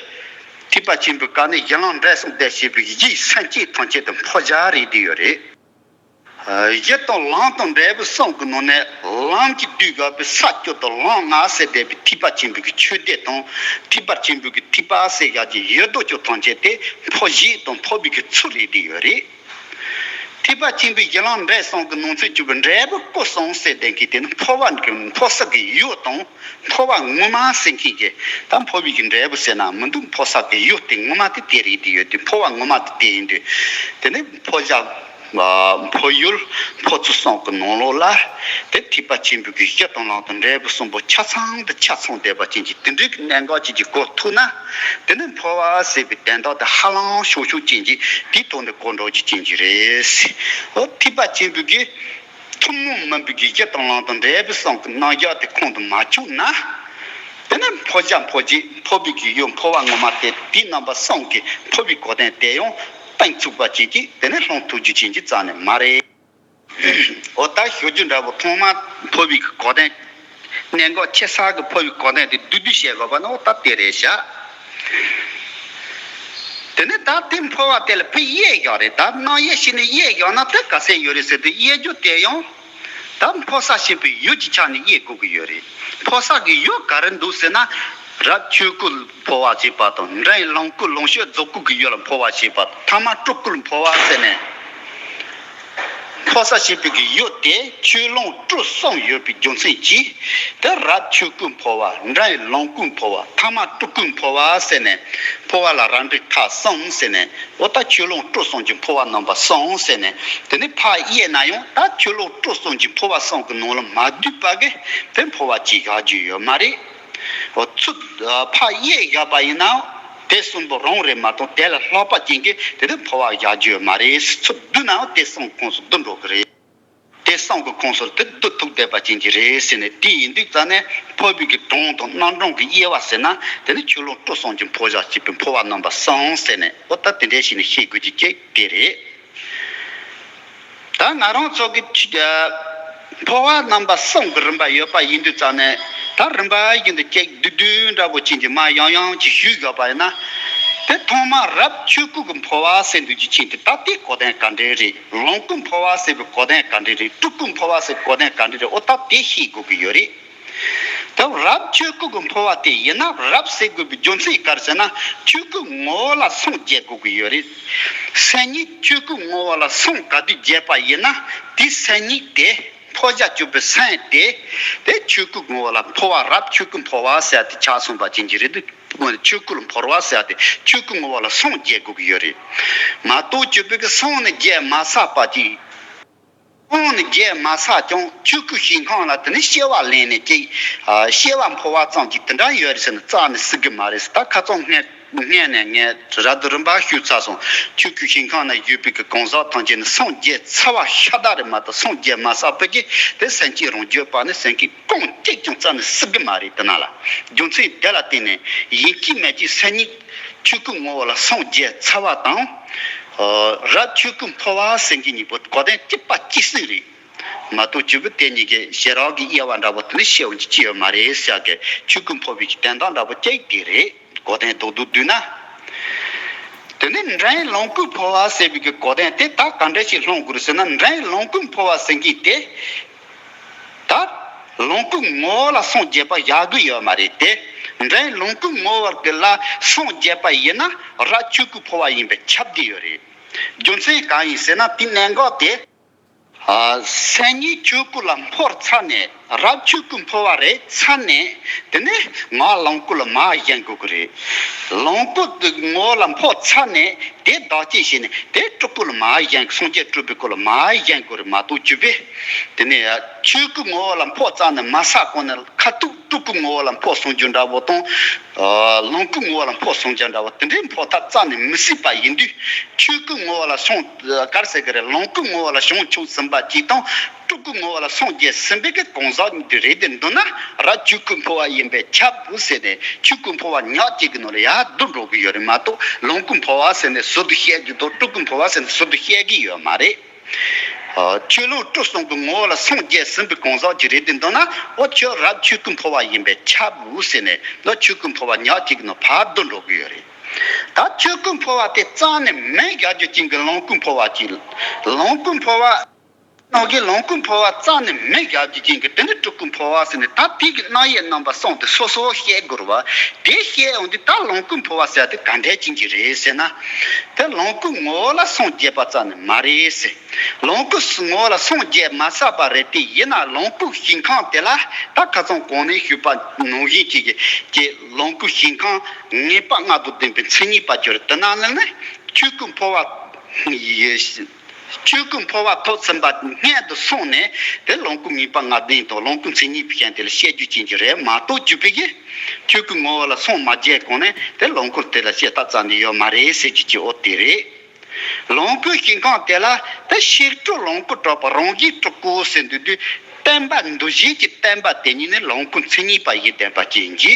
ཐེག་པ་ཆེན་པོའི་བཀའ་ནི་གཞི་ལམ་འབྲས་གསུམ་དེ་བྱེད་པའི་གཞིའི་སེམས་ཅན་ཐམས་ཅད་དུ་འཕོ་བྱ་རེད་བསྡད་ཡོད་རེད། གཞི་དང་ལམ་དང་འབྲས་བུ་གསུམ་གྱི་ནང་ནས་ལམ་གྱིས་བསྡུས་དགོས་པའི་ས་སྐྱོ་དང་ལམ་ལྔ་ཟེར་བསྡད་པའི་ཐེག་པ་ཆེན་པོའི་གི་ཆོས་སྡེ་དང་ཐེག་པ་ཆེན་པོའི་གི་ཐེག་པ་ཟེར་ཡག་གི་ཡོད་དོ་ཅོག་ཐམས་ཅད་དེ་འཕོ་བྱེད་དང་འཕོ་བའི་གི་ཚུལ་རེད་བསྡད་ཡོད་རེད། ཐེག་པ་ཆེན་པོའི་གཞི་ལམ་འབྲས་གསུམ་གྱི་ནང་ཚན་གྱུར་པའི་འབྲས་བུ་སྐུ་གསུམ་ཟེར་བསྡད་མཁན་དེ་ནི་འཕོ་བ་གི་འཕོ་ས་གི་ཡུལ་དང་། འཕོ་བ་ངོ་མ་ཟེར་མཁན་གྱི་ད་འཕོ་བའི་གི་འབྲས་བུ་ཟེར་ན་མི་འདུག་འཕོ་ས་གི་ཡུལ་དེ་ངོ་མ་དེ་དེ་རེད་དེ་ཡོད་དེ། འཕོ་བ་ངོ་མ་དེ་དེ་ཡིན་དུས། དེ་ནི་འཕོ་བྱ། འཕོ་ཡུལ། འཕོ་ཚུལ་གསུམ་གྱི་ནང་ལོགས་ལ། དེ་ཐེག་པ་ཆེན་པོའི་གི་གཞི་དང་ལམ་དང་འབྲས་བུ་གསུམ་པོ་ཆ་ཚང་དུ་ཆ་ཚང་བསྡད་པ་ཅན་གྱི་དེ་འདྲའི་གི་གནད་འགག་ཅིག་གི་གོ་ཐུབ་ན། དེ་ནི་འཕོ་བ་ཟེར་བའི་དོན་དག་དེ་ཧ་ལམ་ཤོག་ཤོག་ཅན་གྱི་དེའི་ཐོག་ནས་གོ་འགྲོ་རྒྱུ་ཅན་གྱི་རེད། འོ་ཐེག་པ་ཆེན་པོའི་གི་ཐུན་མོང་མིན་པའི་གི་གཞི་དང་ལམ་དང་འབྲས་བུ་གསུམ་གྱི་རྣམ་གཞག་དེ་ཁོང་དུ་མ་ཆུད་ན། དེ་ནི་འཕོ་བྱ་འཕོ་བྱེད་འཕོ་བའི་གི་ཡུལ་འཕོ་བ་ངོ་མ་དེ་དེའི་རྣམ་པ་གསུམ་གྱི་འཕོ་བའི་གོ་དོན་དེ་ཡང་གཏིང་ཚུགས་པ་ཅིག་གིས་དེ་ནི་ལྷུང་ཐུབ་རྒྱུ་ཅན་གྱི་རྩ་ནས་མ་རེད། འོ་ད་ཞུ་རྒྱུ་འདྲ་པོ་ཐོག་མར་འཕོ་བའི་གི་གོ་དོན། གནད་འགག་ཆེ་ས་གི་འཕོ་བའི་གོ་དོན་དེ་བསྡུས་བསྡུས་བཤད་དགོས་པ་ནི་འོ་ད་དེ་རེད་བཞག་དེ་ནས་ད་དེ་འཕོ་བ་དེ་ལ་ཕར་དབྱེ་བཞག་རེད། ད་རྣམ་དབྱེ་བྱས་ནས་དབྱེ་བཞག་ན་དེ་ག་ཚད་ཡོད་རེད་ཟེར་དུས་དབྱེ་རྒྱུ་དེ་ཡང་ད་འཕོ་ས་ཞེས་པའི་ཡུལ་གྱི་ཆ་ནས་དབྱེ་དགོས་ཀྱི་ཡོད་རེད། འཕོ་ས་གི་ཡུལ་ག་རེ་འདུག་ཟེར་ན། རབ་ཆོས་སྐུ་ལ་འཕོ་བ་བྱེད་པ་དང་། འབྲིང་ལོངས་སྐུ་ལོངས་སྤྱོད་རྫོགས་སྐུ་གི་ཡུལ་ལ་འཕོ་བ་བྱེད་པ་དང་། ཐ་མ་སྤྲུལ་སྐུ་ལ་འཕོ་བ་ཟེར་ནས། འཕོ་ས་ཞེས་པའི་གི་ཡུལ་དེ་ཆོས་ལོངས་སྤྲུལ་གསུམ་ཡོད་པའི་རྒྱུ་མཚན་གྱིས། དེ་རབ་ཆོས་སྐུ་འཕོ་བ། འབྲིང་ལོངས་སྐུ་འཕོ་བ། ཐ་མ་སྤྲུལ་སྐུ་འཕོ་བ་ཟེར་ནས། འཕོ་བ་ལ་རབ་འབྲིང་ཐ་གསུམ་ཟེར་ནས། འོ་ད་ཆོས་ལོངས་སྤྲུལ་གསུམ་གྱི་འཕོ་བ་རྣམ་པ་གསུམ་ཟེར་ནས། དེ་ནས་ཕར་དབྱེ་ན་ཡང་ད་ཆོས་ལོངས་སྤྲུལ་གསུམ་གྱི་འཕོ་བ་གསུམ་གྱི་ནང་ལ་མ་བསྡུས་པ་གི་དེ་འཕོ་བ་གཅིག་བཞག་རྒྱུ་ཡོད་མ་རེད། འོ་ཚུར་ཕར་དབྱེ་བཞག་པ་ཡིན་ན། དེ་གསུམ་པོ་རང་རེད་མ་གཏོགས་དེ་ལས་ལྷག་པ་ཅན་གྱི་དེ་དེ་འཕོ་བ་བཞག་རྒྱུ་ཡོད་མ་རེད། ཚུར་བསྡུས་ནའང་དེ་གསུམ་གི་ཁོངས་སུ་བསྡུ་འགྲོ་གི་རེད། དེ་གསུམ་གི་ཁོངས་སུ་དེ་བསྡུ་ཐུབ་བསྡད་པ་ཅན་གྱི་རེད་ཟེར་ནས། དེ་ཡིན་དུས་ཙང་ནས་འཕོ་བའི་གི་གྲངས་དང་རྣམ་གྲངས་ཀྱི་དབྱེ་བ་ཟེར་ན། དེ་ནི་ཆོས་ལོངས་སྤྲུལ་གསུམ་གྱི་འཕོ་བ་བྱེད་པའི་འཕོ་བ་རྣམ་པ་གསུམ་ཟེར་ནས། འོ་ད་དེ་འདྲའི་ཞིག་ནས་ཤེས་དགོས་ཀྱི་གཅིག་དེ་རེད། ད་ང་རང་ཚོ་གི་ཆ་འཕོ་བ་རྣམ་པ་གསུམ་གི་རིམ་པ་ཡོད་པ་ཡིན་དུས་ཙང་ནས། ད་རིམ་པ་བཞིན་དུ་གཅིག་བསྡུས་བསྡུས་འདྲ་པོ་ཅན་གྱི་མར་ཡང་ཡང་ཅིག་ཞུས་དགོས་པ་ཡིན་ན། དེ་ཐོག་མར་རབ་ཆོས་སྐུ་གི་འཕོ་བ་ཟེར་འདུག་རྒྱུ་ཅན་དེ་ད་དེ་གོ་དོན་ག་འདྲ་རེད། ལོངས་སྐུ་འཕོ་བ་ཟེར་བའི་གོ་དོན་ག་འདྲ་རེད། སྤྲུལ་སྐུ་འཕོ་བ་ཟེར་གོ་དོན་ག་འདྲ་རེད། འོ་ད་དེ་ཤེས་དགོས་ཀྱི་ཡོད་རེད། ད་རབ་ཆོས་སྐུ་གི་འཕོ་བ་དེ་ཡིན་ན། རབ་ཟེར་དགོས་པའི་རྒྱུ་མཚན་ག་རེ་ཟེར་ན། ཆོས་སྐུ་ངོ་བོ་ལ་སངས་རྒྱས་དགོས་ཀྱི་ཡོད་རེད། སེམས་ཉིད་ཆོས་སྐུ་ངོ་བོ་ལ་སངས་ག་དུས་རྒྱས་པ་ཡིན་ན། དེའི་སེམས་ཉིད་དེ། འཕོ་བྱ་སྤྱོད་པའི་སེམས་དེ། དེ་ཆོས་སྐུ་ངོ་བོ་ལ་འཕོ་བ། རབ་ཆོས་སྐུ་འཕོ་བ་ཟེར་ཏེ་ཆ་གསུངས་པ་ཅན་གྱི་རེད་འདུག་ཆོས་སྐུ་ལ་འཕོ་བ་ཟེར་ཏེ་ཆོས་སྐུ་ངོ་བོ་ལ་སངས་རྒྱས་དགོས་ཀྱི་ཡོད་རེད། མ་གཏོགས་སྤྱོད་པའི་གི་སངས་ནས་རྒྱས་མ་ཚར་བ་ཅིག་སངས་ནས་རྒྱས་མ་ཚར་ཀྱང་ཆོས་སྐུ་ཞིང་ཁམས་ལ་དེ་ནི་སྐྱེ་བ་ལེན་ནས་ཅིག་ཨ། སྐྱེ་བ་འཕོ་བ་ཙམ་གྱིས་དེ་འདྲ་ཡོད་རེད་ཟེར་ནས་རྩ་ནས་ཟེར་གི་མ་རེད་ཟེར། ད་ཁ་སང་སྔས་སྔས་ནས་ངས་ར་དུ་རིམ་པ་ཞུས་ཚར་སོང་། ཆོས་སྐུ་ཞིང་ཁམས་ན་ཡོད་པའི་གི་གང་ཟག་ཐམས་ཅད་ནི་སངས་རྒྱས་ཚར་བ་ཤ་སྟག་རེད་མ་གཏོགས་སངས་རྒྱས་མ་ཚར་བའི་གི་དེ་སེམས་བསྐྱེད་རང་རྒྱུད་པ་ནི་སེམས་བསྐྱེད་གང་གཅིག་ཀྱང་རྩ་ནས་ཟེར་གི་མ་རེད། དེ་ན་ལ་རྒྱུ་མཚན་དེ་ལ་བརྟེན་ནས་ཡིན་གཅིག་མིན་གཅིག་སེམས་ཉིད་ཆོས་སྐུ་ངོ་བོ་ལ་སངས་རྒྱས་ཚར་བ་དང་། ཨ། རབ་ཆོས་སྐུ་འཕོ་བ་ཟེར་མཁན་གཉིས་པོ་གོ་དོན་གཅིག་པ་གཅིག་སྲིད་རེད། མ་གཏོགས་སྤྱོད་པ་དེ་གཉིས་ཀྱི་ཞེ་དྲག་གི་དབྱེ་བ་འདྲ་པོ་དེ་ནི་བཤད་འོང་གི་ཅི་ཡོད་མ་རེད་ཟེར་གི། ཆོས་སྐུ་འཕོ་བའི་གི་དོན་དག་འདྲ་པོ་གཅིག་དེ་རེད། གོ་དོན་རྡོག་རྡོག་བསྡུས་ན། དེ་ནས་འབྲིང་ལོངས་སྐུ་འཕོ་བ་ཟེར་བའི་གི་གོ་དོན་དེ་ད་ག་འདྲ་ཞིག་སློང་དགོས་རེད་ཟེར་ན། འབྲིང་ལོངས་སྐུ་འཕོ་བ་ཟེར་མཁན་དེ། ད་ལོངས་སྐུ་ངོ་བོ་ལ་སངས་རྒྱས་པ་བཞག་གི་ཡོད་མ་རེད་དེ། འབྲིང་ལོངས་སྐུ་ངོ་བོ་གི་ལ་སངས་རྒྱས་པ་ཡིན་ན་རབ་ཆོས་སྐུ་འཕོ་བ་ཡིན་པས་ཁྱབ་བསྡད་ཡོད་རེད། རྒྱུ་མཚན་གང་ཡིན་ཟེར་ན་དེའི་གནད་འགག་དེ། ཨ། སེམས་ཉིད་ཆོས་སྐུ་ལ་འཕོ་ཚར་ནས་རབ་ཆོས་སྐུ་འཕོ་བ་རེད་ཚར་ནས། དེ་ནས་ངག་ལོངས་སྐུ་ལ་མར་ཞེན་དགོས་ཀྱི་རེད། ལོངས་སྐུ་དེ་ངོ་བོ་ལ་འཕོ་ཚར་ནས་དེ་བདག་གཅེས་བྱས་ནས་དེ་སྤྲུལ་སྐུ་ལ་མར་ཞེན། སངས་རྒྱས་སྤྲུལ་པའི་སྐུ་ལ་མར་ཞེན་དགོས་རེད་མ་གཏོགས་སྤྱོད་པས། དེ་ནས་ཆོས་སྐུ་ངོ་བོ་ལ་འཕོ་ཚར་ནས་མ་ཚར་གོང་ནས་ཁ་ཐུག་སྤྲུལ་སྐུ་ངོ་བོ་ལ་འཕོ་སོང་རྒྱུ་འདྲ་པོ་དང་། ཨ། ལོངས་སྐུ་ངོ་བོ་ལ་འཕོ་སོང་རྒྱུ་འདྲ་པོ་དེ་འདྲའི་འཕོ་ཐབས་རྩ་ནས་མི་སྲིད་པ་ཡིན་དུས། ཆོས་སྐུ་ངོ་བོ་ལ་སོང་ག་རེ་ཟེར་གི་རེད། ལོངས་སྐུ་ངོ་བོ་ལ་བྱང་ཆུབ་ཟིན་པ་གཅིག་དང་སྤྲུལ་སྐུ་ངོ་བོ་ལ་སངས་རྒྱས་ཟིན་པའི་གི་གང་ཟག་གཉིས་དེ་རེད་དེ་འདུག་ན་རབ་ཆོས་སྐུ་འཕོ་བ་ཡིན་པས་ཁྱབ་ཟེར་ནས་ཆོས་སྐུ་འཕོ་བ་ཉག་གཅིག་གི་ནང་ལ་ཡར་བསྡུ་འགྲོ་གི་ཡོད་རེད་མ་གཏོགས། ལོངས་སྐུ་འཕོ་བ་ཟེར་ནས་ཟུར་དུ་བཤད་རྒྱུ་དང་སྤྲུལ་སྐུ་འཕོ་བ་ཟེར་ནས་ཟུར་དུ་བཤད་གི་ཡོད་མ་རེད། ཨ། ཆོས་ལོངས་སྤྲུལ་གསུམ་གྱི་ངོ་བོ་ལ་སངས་རྒྱས་ཟིན་པའི་གང་ཟག་ཅིག་རེད་དེ་འདུག་ན། འོ་ཁྱོད་རབ་ཆོས་སྐུ་འཕོ་བ་ཡིན་པས་ཁྱབ་ཟེར་ནས་ལོ་ཆོས་སྐུ་འཕོ་བ་ཉག་གཅིག་གི་ནང་ཕར་བསྡུ་འགྲོ་གི་ཡོད་རེད། ད་ཆོས་སྐུ་འཕོ་བ་དེ་རྩ་ནས་མེད་བཞག་རྒྱུ་ཅན་གྱི་ལོངས་སྐུ་འཕོ་བ་ཅིག་ལོངས་སྐུ་འཕོ་བ། ནང་གི་ལོངས་སྐུ་འཕོ་བ་རྩ་ནས་མེད་བཞག་རྒྱུ་ཅན་གྱི་དེ་ནི་སྤྲུལ་སྐུ་འཕོ་བ་ཟེར་ནས། ད་དེ་གི་རྣམ་དབྱེ་རྣམ་པ་གསུམ་དེ་སོ་སོ་བཤད་དགོས་རེད་བ། དེ་བཤད་ཡོང་དུས་ད་ལོངས་སྐུ་འཕོ་བ་ཟེར་དེ་ག་འདྲ་ཅན་གྱི་རེད་ཟེར་ན། དེ་ལོངས་སྐུ་ངོ་བོ་ལ་སངས་རྒྱས་པ་རྩ་ནས་མ་རེད་ཟེར། ལོངས་སྐུ་ངོ་བོ་ལ་སངས་རྒྱས་མ་ཚར་བ་རེད་དེ། ཡིན་ན་ལོངས་སྐུ་ཞིང་ཁམས་དེ་ལ་ད་ཁ་སང་གོང་ནས་ཞུས་པ་ནང་བཞིན་གྱི་གི་ལོངས་སྐུ་ཞིང་ཁམས་ངེས་པ་ལྔ་དང་ལྡན་པའི་མཚན་ཉིད་པ་གྱུར། དེ་ན་ལ་ནི་ཆོས་སྐུ་འཕོ་བ་ཡི། ཆོས་སྐུ་འཕོ་བ་ཐོབ་ཟིན་པ་སྔོན་དུ་སོང་ནས་དེ་ལོངས་སྐུ་ངེས་པ་ལྔ་ལྡན་དང་ལོངས་སྐུ་མཚན་ཉིད་པའི་ཞིང་དེ་ལ་བཤད་རྒྱུ་ཅན་གྱི་རེད་མ་གཏོགས། སྤྱོད་པའི་གི་ཆོས་སྐུ་ངོ་བོ་ལ་སངས་མ་རྒྱས་གོང་ནས་དེ་ལོངས་སྐུ་དེ་ལ་བཤད་ཐབས་རྩ་ནས་ཡོད་མ་རེད་ཟེར་རྒྱུ་ཅིག་འོ་དེ་རེད། ལོངས་སྐུ་ཞིང་ཁམས་དེ་ལ་དེ་ཕྱི་སྤྲུལ་ལོངས་སྐུ་གྲགས་པ་རང་བཞིན་སྤྲུལ་སྐུ་ཟེར་འདུག་དུས། བསྟན་པ་འདུ་བྱེད་ཀྱི་བསྟན་པ་དེ་ཉིད་ནི་ལོངས་སྐུ་མཚན་ཉིད་པ་ཡི་བསྟན་པ་ཅན་གྱི།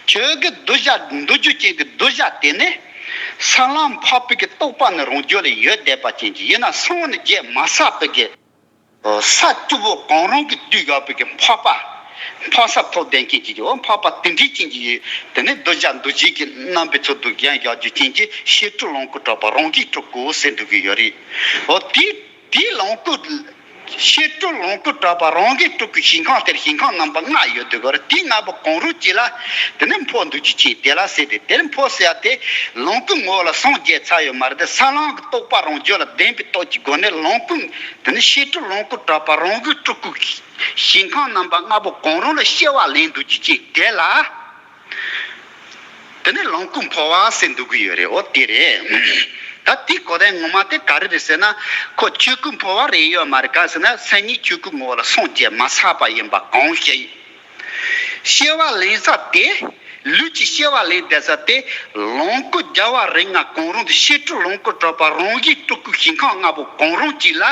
ཁྱོད་ཀྱི་གདུལ་བྱ་འདུལ་རྒྱུ་ཅན་གྱི་གདུལ་བྱ་དེ་ནི། ས་ལམ་འཕགས་པའི་གི་རྟོགས་པ་ནི་རང་རྒྱུད་ལ་ཡོད་བསྡད་པ་ཅན་གྱི། ཡིན་ན་སངས་ནས་རྒྱས་མ་ཚར་བའི་གི་ས་བཅུ་པོ་གང་རུང་གི་བསྡུས་ཡོད་པའི་གི་འཕགས་པ། འཕགས་ས་ཐོབ་ལྡན་ཅན་གྱི་འོ་འཕགས་པ་དེ་འདྲའི་ཅན་གྱི་ཡོད། དེ་ནི་གདུལ་བྱ་འདུལ་བྱེད་ཀྱི་རྣམ་པའི་ཚུལ་དུ་བཞེངས་བཞག་རྒྱུ་ཅན་གྱི་ཕྱི་སྤྲུལ་ལོངས་སྐུ་གྲགས་པ་རང་བཞིན་སྤྲུལ་སྐུ་ཟེར་འདུག་གི་ཡོད་རེད། འོ་དེ་དེའི་ལོངས་སྐུ། ཕྱི་སྤྲུལ་ལོངས་སྐུ་གྲགས་པ་རང་གི་སྤྲུལ་སྐུ་ཞིང་ཁམས་དེར་ཞིང་ཁམས་རྣམ་པ་ལྔ་ཡོད་དུས་གོ་ར། དེའི་ལྔ་པོ་གང་རུང་གཅིག་ལ་དེ་ནས་འཕོ་འདུག་རྒྱུ་ཅན་དེ་ལ་ཟེར་ཏེ། དེར་འཕོ་ཟེར་ཡ་དེ་ལོངས་སྐུ་ངོ་བོ་ལ་སངས་རྒྱས་ཚར་ཡོད་མ་རེད་དེ། ས་ལམ་གྱི་རྟོགས་པ་རང་རྒྱུད་ལ་ལྡན་པའི་སྟོབས་ཀྱི་སྒོ་ནས་ལོངས་སྐུ་དེ་ནས་ཕྱི་སྤྲུལ་ལོངས་སྐུ་གྲགས་པ་རང་གི་སྤྲུལ་སྐུ་ཞིང་ཁམས་རྣམ་པ་ལྔ་པོ་གང་རུང་ལ་སྐྱེ་བ་ལེན་འདུག་རྒྱུ་ཅན་དེ་ལ། དེ་ནས་ལོངས་སྐུ་འཕོ་བ་ཟེར་འདུག་གི་ཡོད་རེད། འོ་དེ་རེད། ད་དེའི་གོ་དོན་ངོ་མ་དེ་ག་རེ་རེད་ཟེར་ན། ཁོ་ཆོས་སྐུ་འཕོ་བ་རེད་ཡོད་མ་རེད། ག་ཟེར་ན་སེམས་ཉིད་ཆོས་སྐུ་ངོ་བོ་ལ་སངས་རྒྱས་མ་ཚར་བ་ཡིན་པ་གང་ཞིག་སྐྱེ་བ་ལེན་ས་དེ། ལུས་ཀྱི་སྐྱེ་བ་ལེན་བསྡད་ས་དེ། ལོངས་སྐུ་རྒྱལ་བ་རིགས་ལྔ་གང་རུང་དེ་ཕྱི་སྤྲུལ་ལོངས་སྐུ་གྲགས་པ་རང་བཞིན་སྤྲུལ་སྐུ་ཞིང་ཁམས་ལྔ་པོ་གང་རུང་གཅིག་ལ།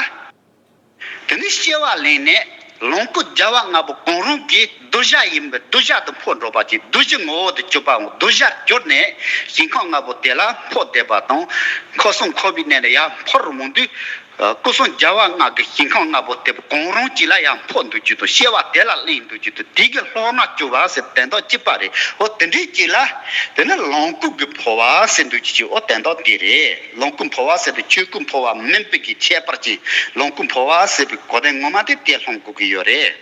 དེ་ནས་སྐྱེ་བ་ལེན་ནས་ལོངས་སྐུ་རྒྱལ་བ་ལྔ་པོ་གང་རུང་གི་གདུལ་བྱ་ཡིན་པའི་གདུལ་བྱ་དུ་འཕོ་འགྲོ་བ་ཅིག་གདུལ་བྱའི་ངོ་བོ་དུ་གྱུར་པའམ་གདུལ་བྱར་གྱུར་ནས་ཞིང་ཁམས་ལྔ་པོ་དེ་ལ་འཕོ་བསྡད་པ་དང་། འཁོར་གསུམ་འཁོར་བའི་གནས་ལ་ཡར་འཕོ་རུ་འོང་དུས། སྐུ་གསུམ་རྒྱལ་བ་ལྔ་གི་ཞིང་ཁམས་ལྔ་པོ་དེ་གང་རུང་གཅིག་ལ་ཡར་འཕོ་འདུག་རྒྱུ་དང་སྐྱེ་བ་དེ་ལ་ལེན་འདུག་རྒྱུ་དང་དེ་གི་ལྷོ་ནག་གྱུར་པ་ཟེར་དོན་དག་གཅིག་པ་རེད། འོ་དེ་འདྲའི་གཅིག་ལ་དེ་ནི་ལོངས་སྐུ་གི་འཕོ་བ་ཟེར་འདུག་རྒྱུ་ཅིག་འོ་དོན་དག་དེ་རེད། ལོངས་སྐུ་འཕོ་བ་ཟེར་དེ་ཆོས་སྐུ་འཕོ་བ་མིན་པའི་གི་ཁྱད་པར་ཅན། ལོངས་སྐུ་འཕོ་བ་ཟེར་བའི་གོ་དོན་ངོ་མ་དེ་དེ་སློང་དགོས་ཀྱི་ཡོད་རེད།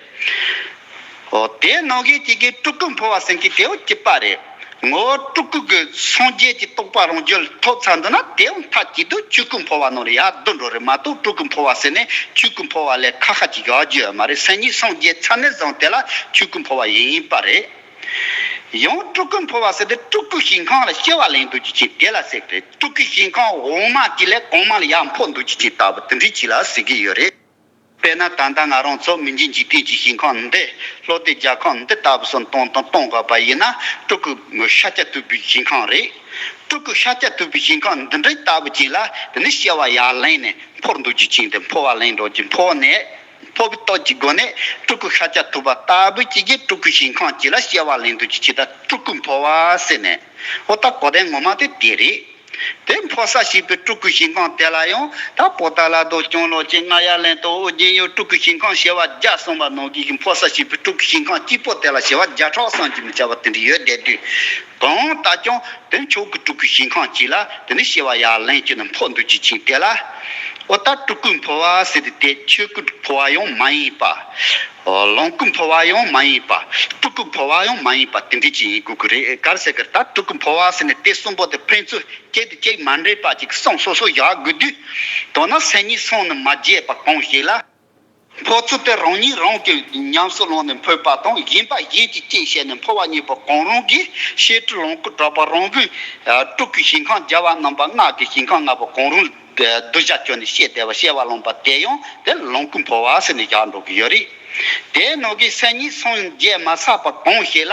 འོ་དེ་ནང་བཞིན་གཅིག་གི་སྤྲུལ་སྐུ་འཕོ་བ་ཟེར་གྱི་དེ་འོ་གཅིག་པ་རེད། ངོ་བོ་སྤྲུལ་སྐུ་གི་སངས་རྒྱས་ཀྱི་རྟོགས་པ་རང་རྒྱུད་ལ་ཐོབ་ཚར་འདུག་ན། དེའང་མཐའ་གཅིག་ཏུ་ཆོས་སྐུ་འཕོ་བ་ནང་ལ་ཡར་བསྡུ་འགྲོ་རེད་མ་གཏོགས། སྤྲུལ་སྐུ་འཕོ་བ་ཟེར་ནས་ཆོས་སྐུ་འཕོ་བ་ལས་ཁ་ཁ་ཅིག་ཡར་རྒྱུ་ཡོད་མ་རེད། སེམས་ཉིད་སངས་རྒྱས་ཚར་ནས་བཟུང་དེ་ལ་ཆོས་སྐུ་འཕོ་བ་ཡིན་པ་རེད། ཡང་སྤྲུལ་སྐུ་འཕོ་བ་ཟེར་དེ་སྤྲུལ་སྐུ་ཞིང་ཁམས་ལ་སྐྱེ་བ་ལེན་འདུག་རྒྱུ་ཅན་དེ་ལ་ཟེར་གི་རེད། སྤྲུལ་སྐུ་ཞིང་ཁམས་འོག་མ་དེ་ལས་གོང་མ་ལ་ཡར་འཕོ་འདུག་རྒྱུ་ཅན་ལྟ་བུ་དེ་འདྲའི་ཅིག་ལ་ཟེར་གི་ཡོད་རེད། དཔེར་ན་ད་ལྟ་ང་རང་ཚོ་མི་མཇེད་འཇིག་རྟེན་གྱི་ཞིང་ཁམས་འདི། ལྷོ་སྡེ་རྒྱལ་ཁམས་འདི་ལྟ་བུ་སོགས་གཏོང་དང་གཏོང་དགོས་པ་ཡིན་ན། སྤྲུལ་སྐུ་ཤཱཀྱ་ཐུབ་པའི་ཞིང་ཁམས་རེད། སྤྲུལ་སྐུ་ཤཱཀྱ་ཐུབ་པའི་ཞིང་ཁམས་འདི་འདྲའི་ལྟ་བུ་ཅིག་ལ་དེ་ནི་སྐྱེ་བ་ཡར་ལེན་ནས་འཕོ་འདུག་རྒྱུ་ཅན་དེ། འཕོ་བ་ལེན་འགྲོ་རྒྱུ། འཕོ་ནས་འཕོ་བའི་སྟོབས་ཀྱི་སྒོ་ནས་སྤྲུལ་སྐུ་ཤཱཀྱ་ཐུབ་པ་ལྟ་བུ་ཅིག་གིས་སྤྲུལ་སྐུ་ཞིང་ཁམས་ཅིག་ལ་སྐྱེ་བ་ལེན་འདུག་རྒྱུ་ཅན་ད་སྤྲུལ་སྐུ་འཕོ་བ་ཟེར་ནས། འོ་ད་གོ་དོན་ངོ་མ་དེ་དེ་རེད། དེ་འཕོ་ས་ཞེས་པའི་སྤྲུལ་སྐུ་ཞིང་ཁམས་དེ་ལ་ཡང་ད་པོ་ཏཱ་ལ་དང་སྐྱོང་ལོ་ཅན་རྔ་ཡབ་གླིང་དང་ཨོ་རྒྱན་ཡང་སྤྲུལ་སྐུ་ཞིང་ཁམས་བྱེ་བ་བརྒྱ་གསུངས་པ་ནང་བཞིན་གྱི་འཕོ་ས་ཞེས་པའི་སྤྲུལ་སྐུ་ཞིང་ཁམས་གཅིག་པོ་དེ་ལ་བྱེ་བ་བརྒྱ་ཕྲག་བསམ་གྱིས་མི་ཁྱབ་པ་དེ་འདྲ་ཡོད་བསྡད་དུས། གང་ལྟར་ཀྱང་དེ་མཆོག་གི་སྤྲུལ་སྐུ་ཞིང་ཁམས་གཅིག་ལ་དེ་ནི་སྐྱེ་བ་ཡར་ལེན་གྱི་ནི་འཕོ་འདུག་རྒྱུ་ཅན་དེ་ལ། འོ་ད་སྤྲུལ་སྐུ་འཕོ་བ་ཟེར་དེ་དེ་ཆོས་སྐུ་འཕོ་བ་ཡང་མ་ཡིན་པ། ལོངས་སྐུ་འཕོ་བ་ཡང་མ་ཡིན་པ། སྤྲུལ་སྐུ་འཕོ་བ་ཡང་མ་ཡིན་པ་དེ་འདྲ་ཅིག་ཡིན་དགོས་ཀྱི་རེད། ག་རེ་ཟེར་གི་རེད། ད་སྤྲུལ་སྐུ་འཕོ་བ་ཟེར་ནས་དེ་གསུམ་པོ་དེ་ཕན་ཚུན་གཅིག་དང་གཅིག་མ་འདྲེས་པ་ཅིག་གསུང་སོ་སོ་བཞག་དགོས་དུས། མདོར་ན་སེམས་ཉིད་སངས་ནས་མ་རྒྱས་པ་གང་ཞིག་ལ། འཕོ་ཚུལ་དེ་རང་ཉིད་རང་གིས་ཉམས་སུ་བླངས་ནས་འཕོས་པ་དང་། གཞན་པ་གཞན་གྱི་རྐྱེན་བྱས་ནས་འཕོ་བ་གཉིས་པོ་གང་རུང་གིས་བཤད་སྒྲུབ་ལོངས་སྐུ་གྲགས་པ་རང་གི་སྤྲུལ་སྐུའི་ཞིང་ཁམས་རྒྱལ་བ་རྣམ་པ་ལྔ་གི་ཞིང་ཁམས་ལྔ་པོ་གང་རུང་གདུལ་བྱ་ཁྱོན་ནས་བཤད་བསྡད་པ་བཤད་པ་ལོངས་པ་དེ་ཡང་དེ་ལོངས་སྐུ་འཕོ་བ་ཟེར་ནས་བཞག་འགྲོ་གི་ཡོད་རེད། དེའི་ནང་གི་སེམས་ཉིད་སངས་རྒྱས་མ་ཚར་བ་གང་ཞིག་ལ་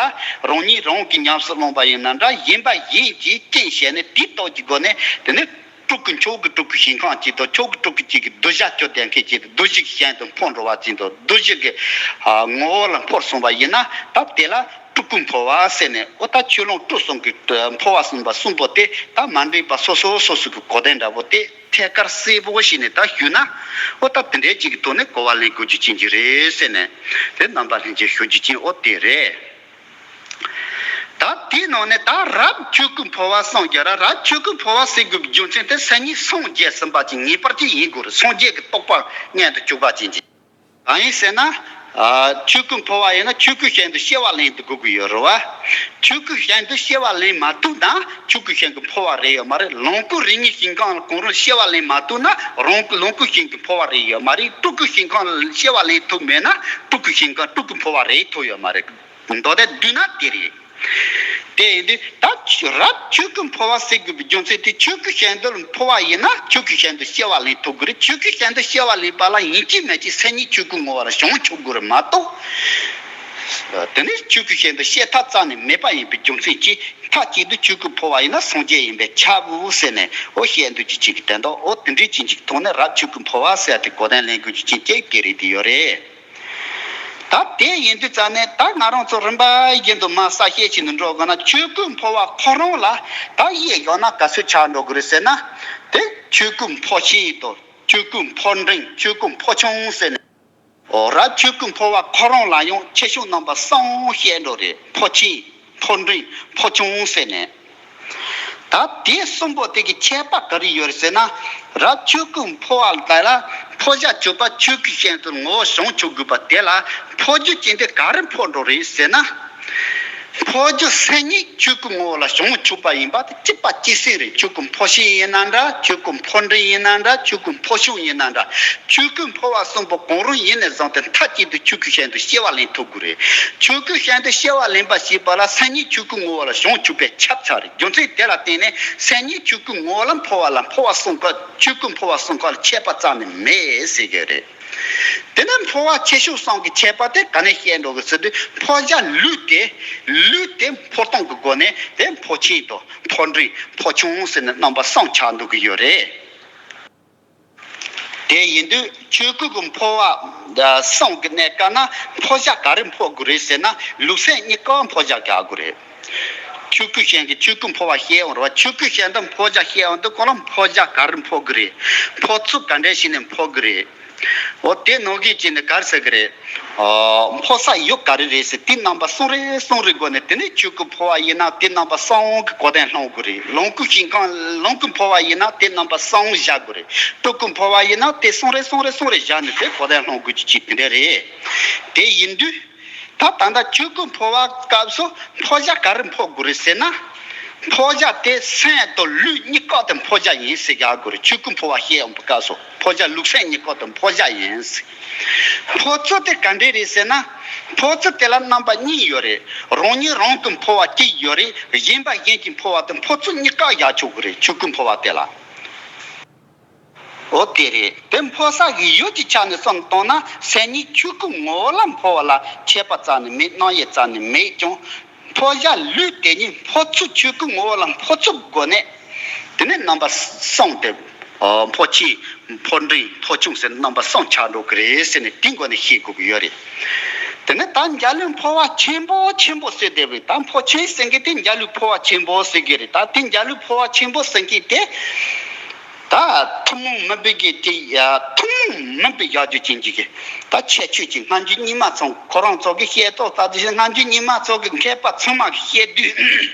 རང་ཉིད་རང་གིས་ཉམས་སུ་བླངས་པ་ཡིན་ན་འདྲ། གཞན་པ་གཞན་གྱིས་རྐྱེན་བྱས་ནས་དེའི་སྟོབས་ཀྱི་སྒོ་ནས་དེ་ནི་སྤྲུལ་སྐུ་མཆོག་གི་སྤྲུལ་སྐུ་ཞིང་ཁམས་གཅིག་དང་མཆོག་གི་སྤྲུལ་སྐུ་གཅིག་གིས་གདུལ་བྱ་ཁྱོན་བསྡད་མཁན་གཅིག་དང་། གདུལ་བྱའི་གཞན་དུ་འཕོ་འགྲོ་བ་ཅན་དང་། གདུལ་བྱའི་ངོ་བོ་ལ་འཕོ་སོང་བ་ཡིན་ན་ད་དེ་ལ་སྤྲུལ་སྐུ་འཕོ་བ་ཟེར་ནས། འོ་ད་ཆོས་ལོངས་སྤྲུལ་གསུམ་གྱི་འཕོ་བ་གསུམ་པ་གསུམ་པོ་དེ་ད་མ་འདྲེས་པ་སོ་སོ་སོ་སོ་གི་གོ་དོན་འདྲ་པོ་དེ་ཐད་ཀར་གསལ་པོ་ཞིག་ནས་ད་ཞུས་ན། འོ་ད་དེ་འདྲའི་གཅིག་གི་ཐོག་ནས་གོ་བ་ལེན་དགོས་རྒྱུ་ཅན་གྱི་རེད་ཟེར་ནས་དེ་རྣམ་པ་ལྷན་རྒྱས་ཞུ་རྒྱུ་ཅན་འོ་དེ་རེད། ད་དེའི་ནང་ནས་ད་རབ་ཆོས་སྐུ་འཕོ་བ་གསུངས་ཀྱི་ར། རབ་ཆོས་སྐུ་འཕོ་བ་ཟེར་དགོས་པའི་རྒྱུ་མཚན་དེ་སེམས་ཉིད་སངས་རྒྱས་ཟིན་པ་ཅིག་ངེས་པར་ཅིག་ཡིན་དགོས་རེད། སངས་རྒྱས་ཀྱི་རྟོགས་པ་མངོན་དུ་གྱུར་པ་ཅན་གྱི། གང་ཡིན་ཟེར་ན། ཨ། ཆོས་སྐུ་འཕོ་བ་ཡིན་ན་ཆོས་སྐུ་གཞན་དུ་སྐྱེ་བ་ལེན་དུ་དགོས་ཀྱི་ཡོད་རེད་བ། ཆོས་སྐུ་གཞན་དུ་སྐྱེ་བ་ལེན་མ་ཐུབ་ན་ཆོས་སྐུ་གཞན་གྱི་འཕོ་བ་རེད་ཡོད་མ་རེད། ལོངས་སྐུ་རིགས་ངེས་ཞིང་ཁམས་ལ་གང་རུང་སྐྱེ་བ་ལེན་མ་ཐུབ་ན་རང་ལོངས་སྐུ་གཞན་གྱི་འཕོ་བ་རེད་ཡོད་མ་རེད། སྤྲུལ་སྐུ་ཞིང་ཁམས་ལ་སྐྱེ་བ་ལེན་ཐུབ་མེད་ན་སྤྲུལ་སྐུ་ཞིང་ཁམས་སྤྲུལ་སྐུ་འཕོ་བ་རེད་ཐུབ་ཡོད་མ་རེད། མདོ་དོན་བསྡུས་ན་དེ་རེད། དེ་ཡིན་དུས་ད་རབ་ཆོས་སྐུ་འཕོ་བ་ཟེར་དགོས་པའི་རྒྱུ་མཚན་དེ་ཆོས་སྐུ་གཞན་དུ་འཕོ་བ་ཡིན་ན་ཆོས་སྐུ་གཞན་དུ་སྐྱེ་བ་ལེན་ཐུབ་དགོས་རེད། ཆོས་སྐུ་གཞན་དུ་སྐྱེ་བ་ལེན་པ་ལ་ཡིན་གཅིག་མིན་གཅིག་སེམས་ཉིད་ཆོས་སྐུ་ངོ་བོ་ལ་བྱང་ཆུབ་དགོས་རེད་མ་གཏོགས། དེ་ནི་ཆོས་སྐུ་གཞན་དུ་སྐྱེ་ཐབས་རྩ་ནས་མེད་པ་ཡིན་པའི་རྒྱུ་མཚན་གྱིས་མཐའ་གཅིག་ཏུ་ཆོས་སྐུ་འཕོ་བ་ཡིན་ན་སངས་རྒྱས་ཡིན་པས་ཁྱབ་བོ་ཟེར་ནས་འོ་བཤད་འདུག་ཅིག་ཅིག་གི་དོན་དག་འོ་དེ་འདྲའི་ཅིག་ཅིག་ཐོག་ནས་རབ་ཆོས་སྐུ་འཕོ་བ་ཟེར་ཏེ་གོ་དོན་ལེན་དགོས་རྒྱུ་ཅིག་ཅིག་དེ་རེད་དེ་ཡོད་རེད། ད་དེ་ཡིན་དུས་ཙང་ནས་ད་ང་རང་ཚོ་རིམ་པ་བཞིན་དུ་མར་གསལ་བཤད་བྱས་ནས་འགྲོ་དགོས་ན་ཆོས་སྐུ་འཕོ་བ་ཁོ་རང་ལ་ད་དབྱེ་བཞག་ན་ག་ཚོད་ཆགས་འགྲོ་དགོས་རེད་ཟེར་ན། དེ་ཆོས་སྐུ་འཕོ་ཆེན་དང་ཆོས་སྐུ་འཕོ་འབྲིང་། ཆོས་སྐུ་འཕོ་ཆུང་ཟེར་ནས། འོ་རབ་ཆོས་སྐུ་འཕོ་བ་ཁོ་རང་ལ་ཡང་ཁྱད་ཆོས་རྣམ་པ་གསུམ་བཤད་འགྲོ་རེད། འཕོ་ཆེན། འཕོ་འབྲིང་། འཕོ་ཆུང་ཟེར་ནས། ད་དེ་གསུམ་པོ་དེ་གི་ཁྱད་པར་ག་རེ་ཡོད་རེད་ཟེར་ན། རབ་ཆོས་སྐུ་འཕོ་བ་ལ་ལ་འཕོ་བྱ་སྤྱོད་པ་ཆོས་སྐུ་གཞན་དུ་ངོ་བོ་བྱང་ཆུབ་དགོས་པ་དེ་ལ་འཕོ་རྒྱུ་ཅན་དེ་ག་རེ་འཕོ་འགྲོ་རེད་ཟེར་ན། འཕོ་རྒྱུ་སེམས་ཉིད་ཆོས་སྐུ་ངོ་བོ་ལ་བྱང་ཆུབ་པ་ཡིན་པ་དེ་གཅིག་པ་གཅིག་སེ་རེད། ཆོས་སྐུ་འཕོ་ཆེན་ཡིན་ན་འདྲ། ཆོས་སྐུ་འཕོ་འབྲིང་ཡིན་ན་འདྲ། ཆོས་སྐུ་འཕོ་ཆུང་ཡིན་ན་འདྲ། ཆོས་སྐུ་འཕོ་བ་གསུམ་པོ་གང་རུང་ཡིན་ནས་བཟུང་སྟེ་མཐའ་གཅིག་ཏུ་ཆོས་སྐུ་གཞན་དུ་སྐྱེ་བ་ལེན་ཐུབ་དགོས་རེད། ཆོས་སྐུ་གཞན་དུ་སྐྱེ་བ་ལེན་པ་ཞེས་པ་ལ་སེམས་ཉིད་ཆོས་སྐུ་ངོ་བོ་ལ་བྱང་ཆུབ་པས་ཁྱབ་ཚར་རེད། རྒྱུ་མཚན་དེ་ལ་བརྟེན་ནས་སེམས་ཉིད་ཆོས་སྐུ་ངོ་བོ་ལ་འཕོ་བ་ལ་འཕོ་བ་གསུམ་ཀ་ཆོས་སྐུ་འཕོ་བ་གསུམ་ཀ་ལ་ཁྱད་པར་རྩ་ནས་མེད་ཟེར་གི་རེད། དེ་ནས་འཕོ་བ་ཆེ་ཆུང་གསུམ་གྱི་ཁྱད་པར་དེ་ག་ནས་བཤད་འགྲོ་གི་ཟེར་དུས། འཕོ་བྱ་ལུས་དེ། ལུས་དེ་འཕོ་སྟངས་ཀྱི་སྒོ་ནས་དེ་འཕོ་ཆེན་དང་འཕོ་འབྲིང་། འཕོ་ཆུང་ཟེར་ནས་རྣམ་པ་གསུམ་ཆགས་འདུག་གི་ཡོད་རེད། དེ་ཡིན་དུས་ཆོས་སྐུ་གི་འཕོ་བ་གསུམ་གྱི་གནས་སྐབས་ན་འཕོ་བྱ་ག་རེ་འཕོ་དགོས་རེད་ཟེར་ན། ལུས་སེམས་གཉིས་ཀ་འཕོ་བྱ་རྒྱག་དགོས་རེད། ཆོས་སྐུ་གཞན་གྱི་ཆོས་སྐུ་འཕོ་བ་བཤད་ཡོང་རེད་བ། ཆོས་སྐུ་གཞན་དུ་འཕོ་བྱ་བཤད་ཡོང་དུས་ཁོ་ལ་འཕོ་བྱ་ག་རེ་འཕོ་དགོས་རེད། འཕོ་ཚུལ་ག་འདྲ་ཞིག་ནས་འཕོ་དགོས་རེད། འོ་དེ་ནང་བཞིན་བྱས་ནས་ག་རེ་ཟེར་གི་རེད། འོ་འཕོ་ས་ཡོད་ག་རེ་རེད་ཟེར། དེ་རྣམ་པ་གསུམ་རེ་གསུམ་རེ་སྒོ་ནས། དེ་ནས་ཆོས་སྐུ་འཕོ་བ་ཡིན་ན་དེ་རྣམ་པ་གསུམ་གི་གོ་དོན་སློང་དགོས་རེད། ལོངས་སྐུ་ཞིང་ཁམས་ལོངས་སྐུ་འཕོ་བ་ཡིན་ན་དེ་རྣམ་པ་གསུམ་བཞག་དགོས་རེད། སྤྲུལ་སྐུ་འཕོ་བ་ཡིན་ན་དེ་གསུམ་རེ་གསུམ་རེ་གསུམ་རེ་བཞག་ནས་དེ་གོ་དོན་སློང་དགོས་ཀྱི་ཅིག་དེ་འདྲ་རེད། དེ་ཡིན་དུས། ད་ད་ལྟ་ཆོས་སྐུ་འཕོ་བ་སྐབས་སུ་འཕོ་བྱ་ག་རེ་འཕོ་དགོས་རེད་ཟེར་ན། འཕོ་བྱ་དེ་སེམས་དང་ལུས་གཉིས་ཀ་དེ་འཕོ་བྱ་ཡིན་ཟེར་ག་དགོས་རེད། ཆོས་སྐུ་འཕོ་བ་བཤད་ཡོང་བའི་སྐབས་སུ་འཕོ་བྱ་ལུས་སེམས་གཉིས་ཀ་དེ་འཕོ་བྱ་ཡིན་ཟེར། འཕོ་ཚུལ་དེ་ག་འདྲས་རེད་ཟེར་ན། འཕོ་ཚུལ་དེ་ལ་རྣམ་པ་གཉིས་ཡོད་རེད། རང་ཉིད་རང་གི་འཕོ་བ་གཅིག་ཡོད་རེད། གཞན་པ་གཞན་གྱི་འཕོ་བ་དེ་འཕོ་ཚུལ་གཉིས་ཀ་བཞག་ཆོག་གི་རེད། ཆོས་སྐུ་འཕོ་བ་དེ་ལ། འོ་དེ་རེད། དེ་འཕོ་ས་གི་ཡུལ་གྱི་ཆ་ནས་བསམ་བཏང་ན། སེམས་ཉིད་ཆོས་སྐུ་ངོ་བོ་ལ་འཕོ་བ་ལ་ཁྱད་པར་རྩ་ནས་མེད། རྣམ་དབྱེ་རྩ་ནས་མེད་ཀྱང་། འཕོ་བྱ་ལུས་དེ་ཉིད་འཕོ་ཚུལ་ཆོས་སྐུ་ངོ་བོ་ལ་འཕོ་ཚུལ་སྒོ་ནས། དེ་ནས་རྣམ་པ་གསུམ་དེ། འཕོ་ཆེན། འཕོ་འབྲིང་། འཕོ་ཆུང་ཟེར་རྣམ་པ་གསུམ་ཆགས་འགྲོ་གི་རེད་ཟེར་ནས་དེའི་སྒོ་ནས་ཤེས་དགོས་ཀྱི་ཡོད་རེད། དེ་ནས་ད་འཇའ་ལུས་འཕོ་བ་ཆེན་པོ་ཆེན་པོ་ཟེར་བསྡད་པའི་ད་འཕོ་ཆེན་ཟེར་མཁན་དེ་འཇའ་ལུས་འཕོ་བ་ཆེན་པོ་ཟེར་གི་རེད། ད་དེ་འཇའ་ལུས་འཕོ་བ་ཆེན་པོ་ཟེར་མཁན་དེ། ད་ཐུན་མོང་མིན་པའི་གི་དེ་ཡ་ཐུན་མོང་མིན་པའི་ཡ་རྒྱུ་ཅན་གྱི་གི་ད་ཁྱད་ཆོས་ཀྱི་སྔ་འགྱུར་རྙིང་མ་ཚང་ཁོ་རང་ཚོ་གི་བཤད་ཐོག་ད་དེ་བཞིན་སྔ་འགྱུར་རྙིང་མ་ཚོ་གི་མཁས་པ་ཚང་མ་གི་བཤད་དུས།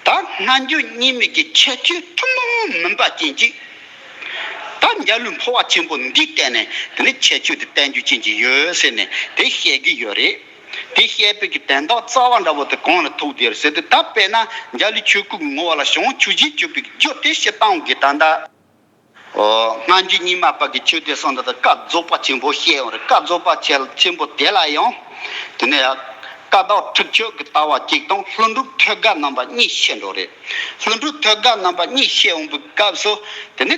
ད་སྔ་འགྱུར་རྙིང་མའི་གི་ཁྱད་ཆོས་ཐུན་མོང་མིན་པ་ཅན་གྱི་ད་འཇའ་ལུས་འཕོ་བ་ཆེན་པོ་འདི་བསྟན་ནས་དེ་ནི་ཁྱད་ཆོས་དེ་བསྟན་རྒྱུ་ཅན་གྱི་ཡོད་ཟེར་ནས་དེ་བཤད་གི་ཡོད་རེད། དེ་བཤད་པའི་གི་དོན་དག་རྩ་བ་འདྲ་བོ་དེ་གང་ལ་ཐུག་དེ་རེད་ཟེར་དུས། ད་དཔེར་ན་འཇའ་ལུས་ཆོས་སྐུ་ངོ་བོ་ལ་བྱང་ཆུབ་ཀྱི་སྤྱོད་པའི་རྒྱུ་དེ་སྤྱིར་བཏང་གི་ད་ལྟ་སྔ་འགྱུར་རྙིང་མ་པ་གི་ཆོས་དེ་སོང་ད་ལྟ་བཀའ་རྫོགས་པ་ཆེན་པོ་བཤད་ཡོང་རེད། བཀའ་རྫོགས་པ་ཆེ་ཆེན་པོ་དེ་ལ་ཡང་དེ་ནས་ཀ་དག་ཁྲིགས་ཆོད་ཀྱི་ལྟ་བ་གཅིག་དང་ལྷུན་གྲུབ་ཐོད་རྒལ་རྣམ་པ་གཉིས་བཤད་འགྲོ་རེད། ལྷུན་གྲུབ་ཐོད་རྒལ་རྣམ་པ་གཉིས་བཤད་ཡོང་བའི་སྐབས་སུ་དེ་ནི།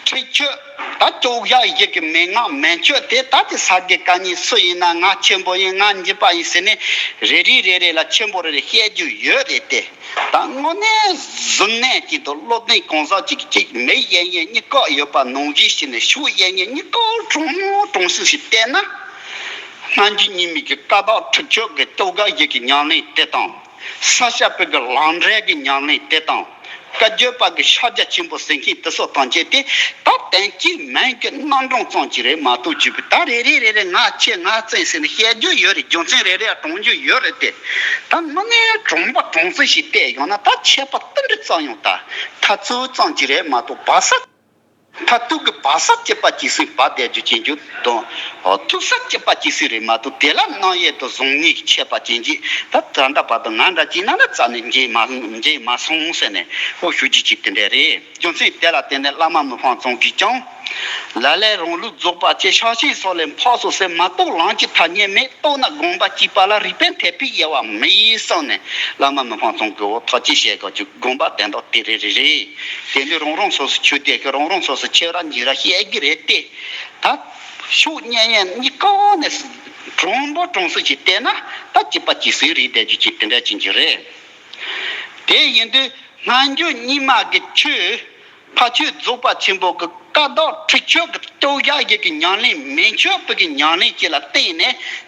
ཁྲིགས་ཆོད། ད་སྐྱོ་བ་ཡི་གེ་གི་མན་ངག་མན་ཆོད་དེ་ད་དེ་ས་དགེ་བཀའ་རྙིང་སུ་ཡིན་ན་ང་ཆེན་པོ་ཡིན། ང་འཇིགས་པ་ཡིན་ཟེར་ནས་རེ་རེ་རེ་རེ་ལ་ཆེན་པོ་རེ་རེ་བཤད་རྒྱུ་ཡོད་རེད་དེ། ད་དངོས་གནས་གཟུར་གནས་ཀྱི་དང་བློ་ལྡན་གང་ཟག་ཅིག་གིས་མིག་གཡས་གཡོན་གཉིས་ཀ་ཡོད་པ་ནང་བཞིན་བྱས་ནས་ཕྱོགས་གཡས་གཡོན་གཉིས་ཀ་དྲང་དྲང་སུ་ཞིག་བལྟས་ན། སྔ་འགྱུར་རྙིང་མའི་གི་ཀ་དག་ཁྲིགས་ཆོད་ཀྱི་སྐྱོ་བ་ཡི་གེ་ཉམས་ལེན་དེ་དང་། ས་སྐྱ་པའི་གི་ལམ་འབྲས་ཀྱི་ཉམས་ལེན་དེ་དང་། བཀའ་བརྒྱུད་པ་གི་ཕྱག་རྒྱ་ཆེན་པོ་ཟེར་མཁན་དེ་ཚོ་ཐམས་ཅད་དེ་ད་དོན་གཅིག་མིང་གི་རྣམ་གྲངས་ཙམ་ཅིག་རེད་མ་གཏོགས་བརྒྱུད་པའི་ད་རེ་རེ་རེ་རེ་ང་ཆེ་ང་བཙན་ཟེར་ནས་བཤད་རྒྱུ་ཡོད་རེད། རྒྱུ་མཚན་རེ་རེ་དྲང་རྒྱུ་ཡོད་རེད་དེ། ད་དངོས་གནས་དྲང་པོ་དྲང་ཚིག་ཞིག་བལྟས་ཡོང་ན་ད་ཁྱད་པར་དེ་འདྲ་ཙམ་ཡང་ད་ཐ་ཚུལ་ཙམ་ཅིག་རེད་མ་གཏོགས་བབས་ས། མཐར་ཐུག་གི་བབས་ས་གཅིག་པ་གཅིག་སྲིད་པ་བསྡད་རྒྱུ་ཅན་རྒྱུ་དང་། ཐུག་ས་གཅིག་པ་གཅིག་སྲིད་རེད་མ་གཏོགས་དེ་ལ་རྣམ་དབྱེ་དང་གཟུང་ངེས་ཀྱི་ཁྱད་པར་ཅན་གྱིས་ད་ད་ལྟ་བར་དུ་ང་འདྲ་གཅིག་ན་ལ་རྩ་ནས་མཇལ་མ་མཇལ་མ་སོང་ཟེར་ནས་ཧོ་ཞུ་རྒྱུ་ཅིག་དེ་འདྲ་རེད། རྒྱུ་མཚན་དེ་ལ་བརྟེན་ནས་བླ་མ་མི་ཕམ་ཚང་གིས་ཀྱང་། ལ་ལས་རང་ལུགས་རྫོགས་པ་ཆེ། ཕྱག་ཆེན་སོགས་ལས་འཕགས་སོ་ཟེར། མ་རྟོགས་ལམ་གྱི་ཐ་སྙད་མེད། རྟོགས་ན་དགོངས་པ་གཅིག་པ་ལ། རིགས་པས་འཐད་པའི་དབྱེ་བ་མེད་གསུངས་ནས་བླ་མ་མི་ཕམ་ཚང་གིས་འོ་ཐག་བཅད་བྱས་སྐབས་ཀྱི་དགོངས་པ་དོན་དག་དེ་རེ་རེ་རེད། དེ་ནི་རང་རང་སོ་སོ་ཆོས་དད་ཀྱི་རང་རང་སོ་སོ་ཁྱེད་རང་ཉིད་ར་བཤད་ཀྱི་རེད་དེ། ད་ཕྱོགས་གཉིས་ཡན་གཉིས་ཀ་ནས་དྲང་པོ་དྲང་སུ་ཞིག་བལྟས་ན་ད་གཅིག་པ་གཅིག་སྲིད་རེད་བསྡད་རྒྱུ་ཅིག་དེ་འདྲ་ཅིག་གྱི་རེད། དེ་ཡིན་དུས་སྔ་འགྱུར་རྙིང་མ་གི་ཆོས། ཕ་ཆོས་རྫོགས་པ་ཆེན་པོ་གི་བཀའ་བདག་ཁྲིགས་ཆོད་ཀྱི་སྐྱོ་བ་ཡི་གེ་གི་ཉམས་ལེན་མན་ཆོད་པའི་གི་ཉམས་ལེན་བཅས་ལ་བརྟེན་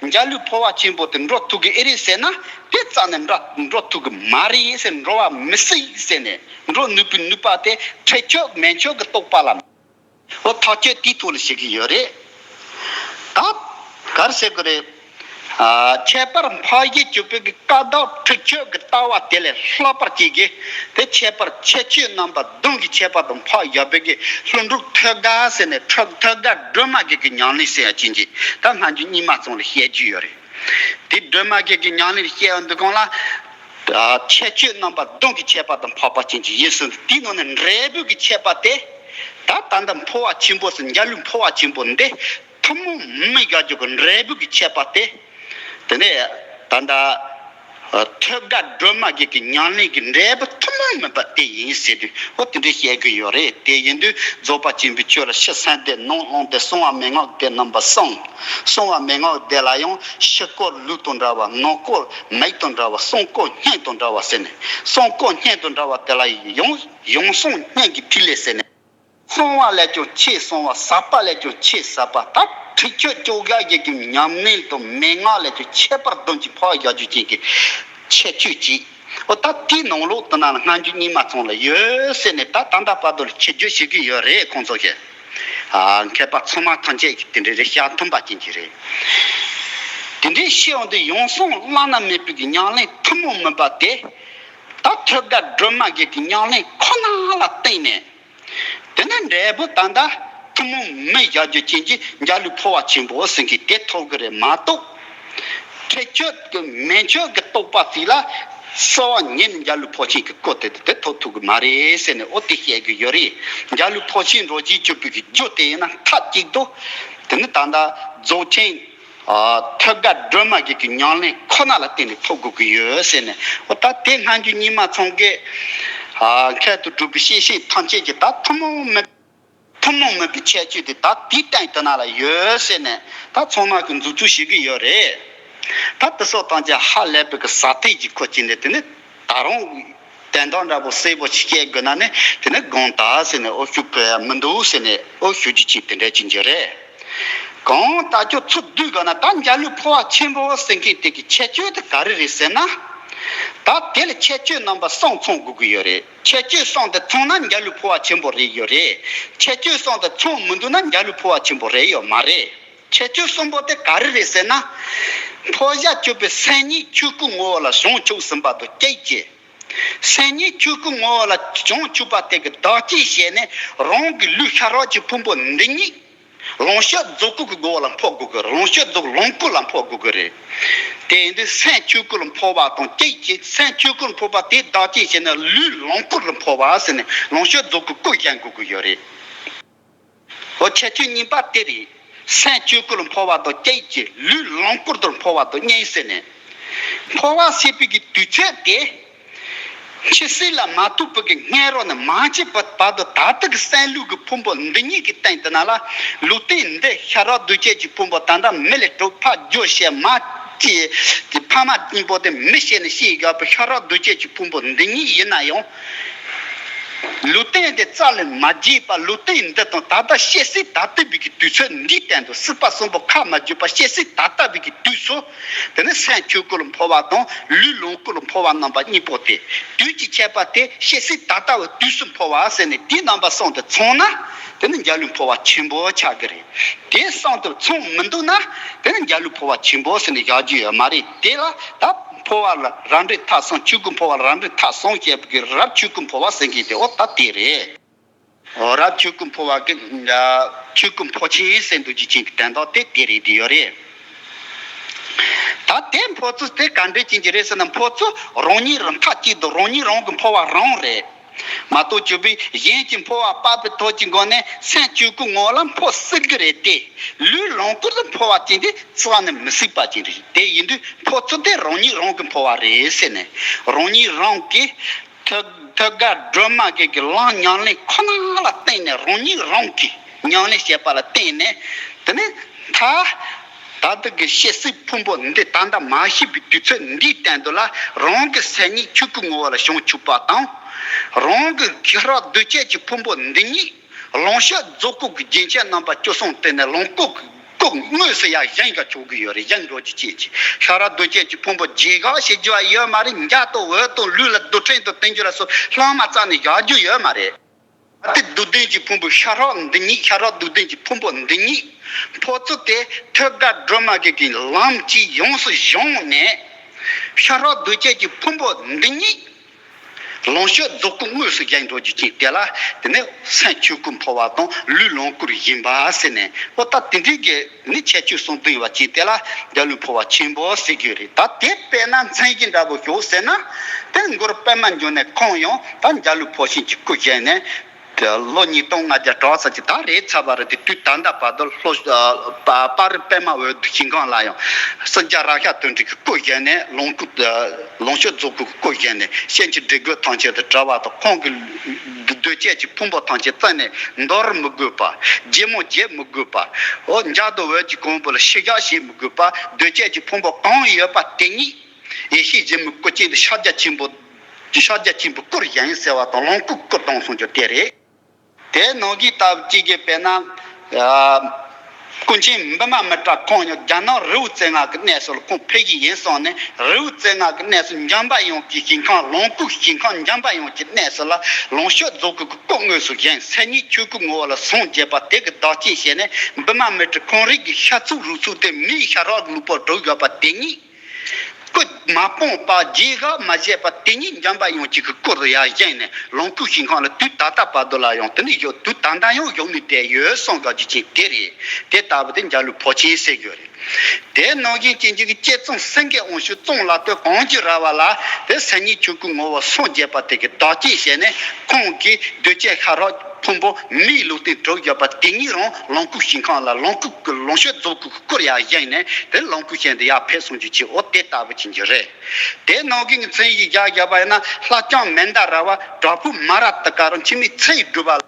ནས་འཇའ་ལུས་འཕོ་བ་ཆེན་པོ་དེ་འགྲོ་ཐུབ་ཀྱི་ཨེ་རེད་ཟེར་ན་དེ་རྩ་ནས་འགྲོ་འགྲོ་ཐུབ་ཀྱི་མ་རེད་ཟེར། འགྲོ་བ་མི་སྲིད་ཟེར་ནས་འགྲོ་ནུས་པའི་ནུས་པ་དེ་ཁྲིགས་ཆོད་མན་ཆོད་ཀྱི་རྟོགས་པ་ལ། འོ་ཐག་གཅོད་དེའི་ཐོག་ལ་བྱེད་ཀྱི་ཡོད་རེད། ད་ག་རེ་ཟེར་གི་རེད། ཨ་ཁྱད་པར་འཕགས་བཞི་སྤྱོད་པའི་གི་བཀའ་བདག་ཁྲིགས་ཆོད་ཀྱི་ལྟ་བ་དེ་ལས་ལྷག་པར་གྱིས་ཀྱི་དེ་ཁྱད་པར་ཁྱད་ཆོས་རྣམ་པ་བདུན་གྱི་ཁྱད་པར་དུ་འཕགས་བཞག་པའི་གི་ལྷུན་གྲུབ་ཐོད་རྒལ་ཟེར་ནས་ཐོད་ཐོད་རྒལ་སྒྲོན་མ་བརྒྱད་ཀྱི་ཉམས་ལེན་ཟེར་ཡ་ཅན་གྱི་ད་སྔ་འགྱུར་རྙིང་མ་ཚང་ལ་བཤད་རྒྱུ་ཡོད་རེད། དེ་སྒྲོན་མ་བརྒྱད་ཀྱི་ཉམས་ལེན་བཤད་ཡོང་དུས་སྒང་ལ། ཁྱད་ཆོས་རྣམ་པ་བདུན་གྱི་ཁྱད་པར་དུ་འཕགས་པ་ཅན་གྱི་ཡིན་ཟེར། དེའི་ནང་ནས་འབྲས་བུ་གི་ཁྱད་པར་དེ། ད་ད་ལྟ་འཕོ་བ་ཆེན་པོ་ཟེར་འཇའ་ལུས་འཕོ་བ་ཆེན་པོ་འདི་ཐུན་མོང་མིན་བཞག་རྒྱུ་གི་འབྲས་བུ་གི་ཁྱད་པར་དེ། དེ་ནས་ད་ལྟ་ཐོད་རྒལ་སྒྲོན་མ་བརྒྱད་ཀྱི་ཉམས་ལེན་གྱི་འབྲས་བུ་ཐུན་མོང་མིན་པ་དེ་ཡིན་ཟེར་དུས་འོ་དེ་འདྲ་བཤད་ཀྱི་ཡོད་རེད། དེ་ཡིན་དུས་རྫོགས་པ་ཆེན་པོའི་ཆོས་ལ་ཕྱི་གསང་སྡེ་ནང་རླུང་སྡེ་གསང་བ་མན་ངག་སྡེ་རྣམ་པ་གསུམ། གསང་བ་མན་ངག་སྡེ་ལ་ཡང་ཕྱི་སྐོར་ལུགས་དང་འདྲ་བ། ནང་སྐོར་མིག་དང་འདྲ་བ། གསང་སྐོར་སྙན་དང་འདྲ་བ་ཟེར་ནས། གསང་སྐོར་སྙན་དང་འདྲ་བ་དེ་ལ་ཡང་ཡང་གསང་སྙན་གྱི་ཐིག་ལེ་ཟེར་ནས། གསང་བ་ལས་ཀྱང་ཆེས་གསང་བ། ཟབ་པ་ལས་ཀྱང་ཆེས་ཟབ་པ། ད་ཁྲིགས་ཆོད་སྐྱོ་བ་ཡི་གེ་གི་ཉམས་ལེན་དང་མན་ངག་ལས་ཀྱང་ཁྱད་པར་དུ་ཅིག་འཕགས་བཞག་རྒྱུ་ཅན་གྱི་ཁྱད་ཆོས་ཅིག་འོ་ད་དེའི་ནང་ལོགས་དེ་ན་ལ་སྔ་འགྱུར་རྙིང་མ་ཚང་ལ་ཡོད་ཟེར་ནས་ད་ད་ལྟ་བར་དུ་ལ་ཁྱེར་རྒྱུ་བྱེད་ཀྱི་ཡོད་རེད། ཁོང་ཚོ་གིས་ཨ་མཁས་པ་ཚང་མ་ཐམས་ཅད་ཀྱིས་དེ་འདྲ་རེད་བཤད་མཐུན་པ་ཅན་གྱི་རེད། དེ་འདྲའི་ཤེས་ཡོན་དེ་ཡང་གསང་བླ་ན་མེད་པའི་གི་ཉམས་ལེན་ཐུན་མོང་མིན་པ་དེ་ད་ཐོད་རྒལ་སྒྲོན་མ་བརྒྱད་ཀྱི་ཉམས་ལེན་ཁོ་ན་ལ་བརྟེན་ནས། དེ་ནས་འབྲས་བུ་ད་ལྟ་ཐུན་མོང་མིན་བཞག་རྒྱུ་ཅན་གྱི་འཇའ་ལུས་འཕོ་བ་ཆེན་པོ་ཟེར་མཁན་དེ་ཐོབ་ཀྱི་རེད་མ་གཏོགས། ཁྱད་ཆོས་ཀྱི་མན་ཆད་ཀྱི་རྟོག་པ་ཞིག་ལ་གསོལ་བ་ཉིད་ནས་འཇའ་ལུས་འཕོ་ཆེན་གྱི་སྐུ་དེ་དེ་ཐོབ་ཐུབ་ཀྱི་མ་རེད་ཟེར་ནས་འོ་དེ་བཤད་ཀྱི་ཡོད་རེད། འཇའ་ལུས་འཕོ་ཆེན་རོ་གཅིག་གཅོད་པའི་གི་རྒྱུ་དེ་ཡིན་ན་མཐའ་གཅིག་ཏུ་དེ་ནི་ད་ལྟ་རྫོགས་ཆེན་ཐོད་རྒལ་སྒྲོན་མ་གི་གི་ཉམས་ལེན་ཁོ་ན་ལ་བརྟེན་ནས་ཐོབ་དགོས་ཀྱི་ཡོད་ཟེར་ནས་འོ་ད་དེ་སྔ་འགྱུར་རྙིང་མ་ཚང་གི་མཁས་གྲུབ་པའི་བཤད་བཤད་ཐམས་ཅད་ཀྱི་ད་ཐུན་མོང་མེད། ཐུན་མོང་མིན་པའི་ཁྱད་ཆོས་དེ་ད་དེའི་སྟེང་དུ་ན་ལ་ཡོད་ཟེར་ནས་ད་ཚང་མ་གི་འཛུགས་སྐྲུན་བྱེད་ཀྱི་ཡོད་རེད། ད་དེ་སོགས་དང་ཅི་ཧ་ལས་པའི་གི་ཟ་ཐེག་གི་ཁོ་ཅི་ནས་དེ་ནི་ད་རུང་དན་རྟགས་འདྲ་པོ་གསལ་པོ་ཞིག་བཤད་དགོས་ན་ནི་དེ་ནི་དགོངས་དག་ཟེར་ནས་ཨོ་ཞུ་དགོས་ཡ་མི་འདུག་ཟེར་ནས་ཨོ་ཞུ་རྒྱུ་ཅིག་དེ་འདྲ་ཅིག་འགྱུར་རེད། གང་ལྟར་ཁྱོད་ཚུར་བསྡུས་དགོས་ན་ད་འཇའ་ལུས་འཕོ་བ་ཆེན་པོ་ཟེར་མཁན་དེ་གི་ཁྱད་ཆོས་དེ་ག་རེ་རེད་ཟེར་ན། ད་དེ་ལ་ཁྱད་ཆོས་རྣམ་པ་གསུམ་ཚང་དགོས་ཀྱི་ཡོད་རེད། ཁྱད་ཆོས་གསུམ་དེ་ཚང་ན་འཇའ་ལུས་འཕོ་བ་ཆེན་པོ་རེད་ཡོད་རེད། ཁྱད་ཆོས་གསུམ་དེ་ཚང་མི་འདུག་ན་འཇའ་ལུས་འཕོ་བ་ཆེན་པོ་རེད་ཡོད་མ་རེད། ཁྱད་ཆོས་གསུམ་པོ་དེ་ག་རེ་རེད་ཟེར་ན། འཕོ་བྱ་གཅོད་པའི་སེམས་ཉིད་ཆོས་སྐུ་ངོ་བོ་ལ་བྱང་ཆུབ་ཟིན་པ་དང་གཅིག་བྱས། སེམས་ཉིད་ཆོས་སྐུ་ངོ་བོ་ལ་བྱང་ཆུབ་པ་དེ་གི་བདག་རྐྱེན་བྱས་ནས་རང་གི་ལུས་ཤ་རོགས་ཀྱི་ཕུང་པོ་འདི་ཉིད། ལོངས་སྤྱོད་རྫོགས་སྐུ་གི་སྒོ་ལ་འཕོ་དགོས་གི། ལོངས་སྤྱོད་རྫོགས་ལོངས་སྐུ་ལ་འཕོ་དགོས་གི་རེད། དེ་ཡིན་དུས་སེམས་ཆོས་སྐུ་ལ་འཕོ་བ་དང་གཅིག་བྱས། སེམས་ཆོས་སྐུ་ལ་འཕོ་བ་དེ་བདག་རྐྱེན་བྱས་ནས་ལུས་ལོངས་སྐུ་ལ་འཕོ་བ་ཟེར་ནས་ལོངས་སྤྱོད་རྫོགས་སྐུ་སྐུ་བཞེངས་དགོས་གི་ཡོད་རེད། འོ་ཁྱད་ཆོས་གཉིས་པ་དེ་རེད། སེམས་ཆོས་སྐུ་ལ་འཕོ་བ་དང་གཅིག་བྱས། ལུས་ལོངས་སྐུ་ལ་འཕོ་བ་དང་གཉིས་ཟེར་ནས། འཕོ་བ་ཟེར་བའི་གི་དུས་ཚོད་དེ། འཆི་སྲིད་ལ་མ་ཐུག་པའི་གི་སྔ་རོལ་ནས་མ་འཆི་བར་བར་དུ་ད་ལྟ་གི་སེམས་ལུས་ཀྱི་ཕུང་པོ་འདི་ཉིད་ཀྱི་སྟེང་དུ་ན་ལ། ལུས་རྟེན་འདི་ཤ་རོགས་གདོས་བཅས་ཀྱི་ཕུང་པོ་ད་ལྟ་མི་ལས་གྲོགས་ཕ་རྒྱུ་ཞེས་མ་སྐྱེས་ཀྱི་ཕ་མ་གཉིས་པོ་དེ་མི་ཤེས་ནས་ཤི་ཡི་ག་པའི་ཤ་རོགས་གདོས་བཅས་ཀྱི་ཕུང་པོ་འདི་ཉིད་ཡིན་ན་ཡང་། ལུས་རྟེན་དེ་རྩ་ལས་མ་བརྗེད་པ། ལུས་རྟེན་འདི་དང་ད་ལྟ་སྐྱེ་སྲིད་ད་ལྟ་བའི་གི་དུས་ཚོད་འདིའི་སྟེང་དུ་སྲིད་པ་གསུམ་པོ་ཁ་མ་བརྗོད་པ་སྐྱེ་སྲིད་ད་ལྟ་བའི་གི་དུས་སུ། དེ་ནི་སེམས་ཆོས་སྐུ་ལ་འཕོ་བ་དང་ལུས་ལོངས་སྐུ་ལ་འཕོ་བ་རྣམ་པ་གཉིས་པོ་སྟེ། དུས་ཀྱི་ཁྱད་པར་ཏེ་སྐྱེ་སྲིད་ད་ལྟ་བའི་དུས་སུ་འཕོ་བ་ཟེར་ནས་དེའི་རྣམ་པ་གསུམ་དེ་ཚང་ན། དེ་ནི་འཇའ་ལུས་འཕོ་བ་ཆེན་པོ་ཆགས་ཀྱི་རེད། དེ་གསུམ་དེ་ཚང་མི་འདུག་ན། དེ་ནི་འཇའ་ལུས་འཕོ་བ་ཆེན་པོ་ཟེར་ནས་བཞག་རྒྱུ་ཡོད་མ་རེད། དེ་ལ་ད་འཕོ་བ་ལ་རབ་འབྲིང་ཐབས་གསུམ། ཆོས་སྐུ་འཕོ་བ་ལ་རབ་འབྲིང་ཐབས་གསུམ་བཤད་པའི་རབ་ཆོས་སྐུ་འཕོ་བ་ཟེར་མཁན་དེ་འོ་ད་དེ་རེད། རབ་ཆོས་སྐུ་འཕོ་བ་གི་ཆོས་སྐུ་འཕོ་ཆེན་ཟེར་འདུག་ཅིག་ཅིག་གི་དོན་དག་དེ་དེ་རེད་དེ་ཡོད་རེད། ད་དེ་འཕོ་ཚུལ་དེ་ག་འདྲས་ཅན་གྱི་རེད་ཟེར་ན། འཕོ་ཚུལ་རང་ཉིད་རང་མཐའ་གཅིག་ཏུ་རང་ཉིད་རང་གི་འཕོ་བ་རང་རེད་མ་གཏོགས། གཅིག་པུས་གཞན་གྱི་འཕོ་བ་སྤར་པའི་ཐོག་གི་སྒོ་ནས་སེམས་ཆོས་སྐུ་ངོ་ལ་འཕོ་སྲིད་ཀྱི་རེད་དེ། ལུས་ལོངས་སྐུ་ལ་འཕོ་བ་ཅན་དེ་རྩ་ནས་མི་སྲིད་པ་ཅན་རེད། དེ་ཡིན་དུས་འཕོ་ཚུལ་དེ་རང་ཉིད་རང་གི་འཕོ་བ་རེད་ཟེར་ནས། རང་ཉིད་རང་གི་ཐོད་ཐོད་རྒལ་སྒྲོན་མ་གི་གི་ལམ་ཉམས་ལེན་ཁོ་ན་ལ་བརྟེན་ནས། རང་ཉིད་རང་གི་ཉམས་ལེན་བྱས་པ་ལ་བརྟེན་ནས། དེ་ནས་ད་ད་ལྟ་གི་སྐྱེ་སྲིད་ཕུང་པོ་འདི་ད་ལྟ་མ་ཤི་བའི་དུས་ཚོད་འདིའི་སྟེང་དུ་ལ། རང་གི་སེམས་ཉིད་ཆོས་སྐུ་ངོ་བོ་ལ་བྱང་ཆུབ་པ་དང་། རང་གི་ཤ་རོགས་གདོས་བཅས་ཀྱི་ཕུང་པོ་འདི་ཉིད་ལོངས་སྤྱོད་རྫོགས་སྐུ་གི་རྒྱན་ཆ་རྣམ་པ་བཅུ་གསུམ་སྟེང་ནས་ལོངས་སྐུ་གི་སྐུ་དངོས་སུ་ཡང་བཞེངས་ཀྱང་ཆོག་གི་ཡོད་རེད། བཞེངས་འགྲོ་རྒྱུ་ཅན་གྱི་ཤ་རོགས་གདོས་བཅས་ཀྱི་ཕུང་པོ་བརྗེད་ག་བྱེད་རྒྱུ་བ་ཡོད་མ་རེད། འཇའ་དང་འོད་དང་ལུས་ལ་རྡུལ་ཕྲན་དང་བསྟན་རྒྱུ་ལ་སོགས་ལྷག་མ་རྩ་ནས་བཞག་རྒྱུ་ཡོད་མ་རེད། ད་ལྟའི་རྡུལ་ལྡན་གྱི་ཕུང་པོའི་ཤ་རོགས་འདི་ཉིད། ཤ་རོགས་རྡུལ་ལྡན་གྱི་ཕུང་པོ་འདི་ཉིད་འཕོ་ཚུལ་དེ་ཐོད་རྒལ་སྒྲོན་མ་གི་གི་ལམ་གྱིས་ཡོངས་སུ་བཟུང་ནས། ཤ་རོགས་གདོས་བཅས་ཀྱི་ཕུང་པོ་འདི་ཉིད་ལོངས་སྤྱོད་རྫོགས་སྐུ་དངོས་སུ་བཞེངས་འགྲོ་རྒྱུ་ཅན་དེ་ལ། དེ་ནི་སེམས་ཆོས་སྐུ་འཕོ་བ་དང་ལུས་ལོངས་སྐུར་བཞེངས་པ་ཟེར་ནས། འོ་ད་དེ་འདྲའི་གི་ནི་ཁྱད་ཆོས་གསུམ་ལྡན་པ་ཅན་དེ་ལ་འཇའ་ལུས་འཕོ་བ་ཆེན་པོ་ཟེར་གྱི་རེད། ད་དེ་དཔེར་ན་མཚན་གཞི་འདྲ་པོ་ཞོག་ཟེར་ན། དེ་མགུར་པད་མ་འབྱུང་གནས་ཁོང་ཡང་ད་འཇའ་ལུས་འཕོ་ཆེན་གྱི་སྐུ་བཞེངས་ནས། དེ་ལོ་ཉིས་སྟོང་ལྔ་བརྒྱ་གྲངས་ཙམ་ཅིག་ད་རེད་ཚར་བ་རེད་དེ། དུས་ད་ལྟ་བར་དུ་ལྷོ་ཨ་པ་པ་རི་པད་མ་འོད་དུ་ཞིང་ཁམས་ལ་ཡང་སྲིན་རྒྱལ་རཀྵ་དོན་གྲུབ་ཀྱི་སྐུ་བཞེངས་ནས། ལོངས་སྐུ་ཨ་ལོངས་སྤྱོད་རྫོགས་སྐུ་གི་སྐུ་བཞེངས་ནས། སྤྱན་གྱི་སྒྲ་གོས་ཐམས་ཅད་དང་བྲལ་བ་དང་། ཁོང་གི་གདོས་བཅས་ཀྱི་ཕུང་པོ་ཐམས་ཅད་རྩད་ནས་འདོར་མི་དགོས་པ། བརྗེད་མོ་བརྗེད་མི་དགོས་པ། འོ་འཇའ་དང་འོད་ཀྱི་གོང་བུ་ལ་ཤི་གཞག་བྱེད་མི་དགོས་པ། གདོས་བཅས་ཀྱི་ཕུང་པོ་གང་ཡོད་པ་དེ་ཉིད། ཡེ་ཤེས་འཛིན་མའི་སྐུ་ཅན་དེ་ཕྱག་རྒྱ་ཆེན་པོ། ཕྱག་རྒྱ་ཆེན་པོའི་སྐུར་བཞེངས་ཟེར་བ་དང་ལོངས་སྐུའི་སྐུར་ལྡང་གསུང་རྒྱུ་དེ་རེད། དེ་ནང་གི་སྟབས་གཅིག་གིས་དཔེར་ན། ཨ་སྐུ་མཁྱེན་པདྨ་མི་ཏྲ་ཁོང་ཡང་རྒྱ་ནག་རི་བོ་རྩེ་ལྔ་གི་གནས་སུ་ལ་ཁོང་ཕེབས་ཀྱི་ཡིན་སོང་ནས། རི་བོ་རྩེ་ལྔ་གི་གནས་སུ་འཇམ་པ་དབྱངས་ཀྱི་ཞིང་ཁམས། ལོངས་སྐུའི་ཞིང་ཁམས་འཇམ་པ་དབྱངས་ཀྱི་གནས་སུ་ལ་ལོངས་སྤྱོད་རྫོགས་སྐུ་གི་སྐུ་དངོས་སུ་བཞེངས། སེམས་ཉིད་ཆོས་སྐུ་ངོ་བོ་ལ་བཟུང་བྱས་པ་དེ་གི་བདག་རྐྱེན་བྱས་ནས། པདྨ་མི་ཏྲ་ཁོང་རང་གི་ཤ་ཚུགས་རུས་ཚུགས་དེ་མིའི་ཤ་རོགས་ཀྱི་ལུས་པོར་གྲུབ་ཡོད་པ་དེ་ཉིད། སྐུ་མ་སྤངས་པ་རྗེས་དགག་མ་བྱས་པ་དེ་ཉིད་འཇམ་པ་དབྱངས་ཅིག་གི་སྐུ་རུ་ཡར་བཞེངས་ནས་ལོངས་སྐུའི་ཞིང་ཁམས་ལ་དུས་ད་ལྟ་བར་དུ་ལ་ཡང་དེ་ནི་བཞུགས། དུས་ད་ལྟ་ཡང་བཞུགས་ནས་བསྡད་ཡོད་གསུང་དགོས་རྒྱུ་ཅིག་དེ་རེད། དེ་ལྟ་བུ་དེ་འཇའ་ལུས་འཕོ་ཆེན་ཟེར་དགོས་རེད། དེ་ནང་བཞིན་ཅན་གྱི་བསྐྱེད་རྩོམ་སེང་གེ་དབང་ཕྱུག་གཙང་ལ་སྟོད་གངས་ཀྱི་ར་བ་ལ་དེ་སེམས་ཉིད་ཆོས་སྐུའི་ངོ་བོ་སངས་རྒྱས་པ་དེ་གི་བདག་བསྐྱེད་བྱས་ནས་ཁོང་གིས་གདུལ་བྱའི་ཤ་རོགས་ཕུང་པོ་མིའི་ལུས་རྟེན་གྲུབ་བཞག་པ་དེ་ཉིད་རང་ལོངས་སྐུའི་ཞིང་ཁམས་ལ་ལོངས་སྐུ་ལོངས་སྤྱོད་རྫོགས་སྐུ་གི་སྐུར་ཡར་བཞེངས་ནས་དེ་ལོངས་སྐུའི་ཞིང་དུ་ཡར་ཕེབས་སོང་རྒྱུ་ཅིག་འོ་དེ་ལྟ་བུ་ཅན་གྱི་རེད། དེ་ནང་གི་མཚན་ཉིད་བཞག་བཞག་པ་ཡིན་ན་ལྷ་ལྕམ་མན་ད་ར་བ་བྲག་ཕུག་མ་ར་ཏི་ཀ་རུ་འཆི་མེད་ཚེ་ཡི་སྒྲུབ་པ་ལ།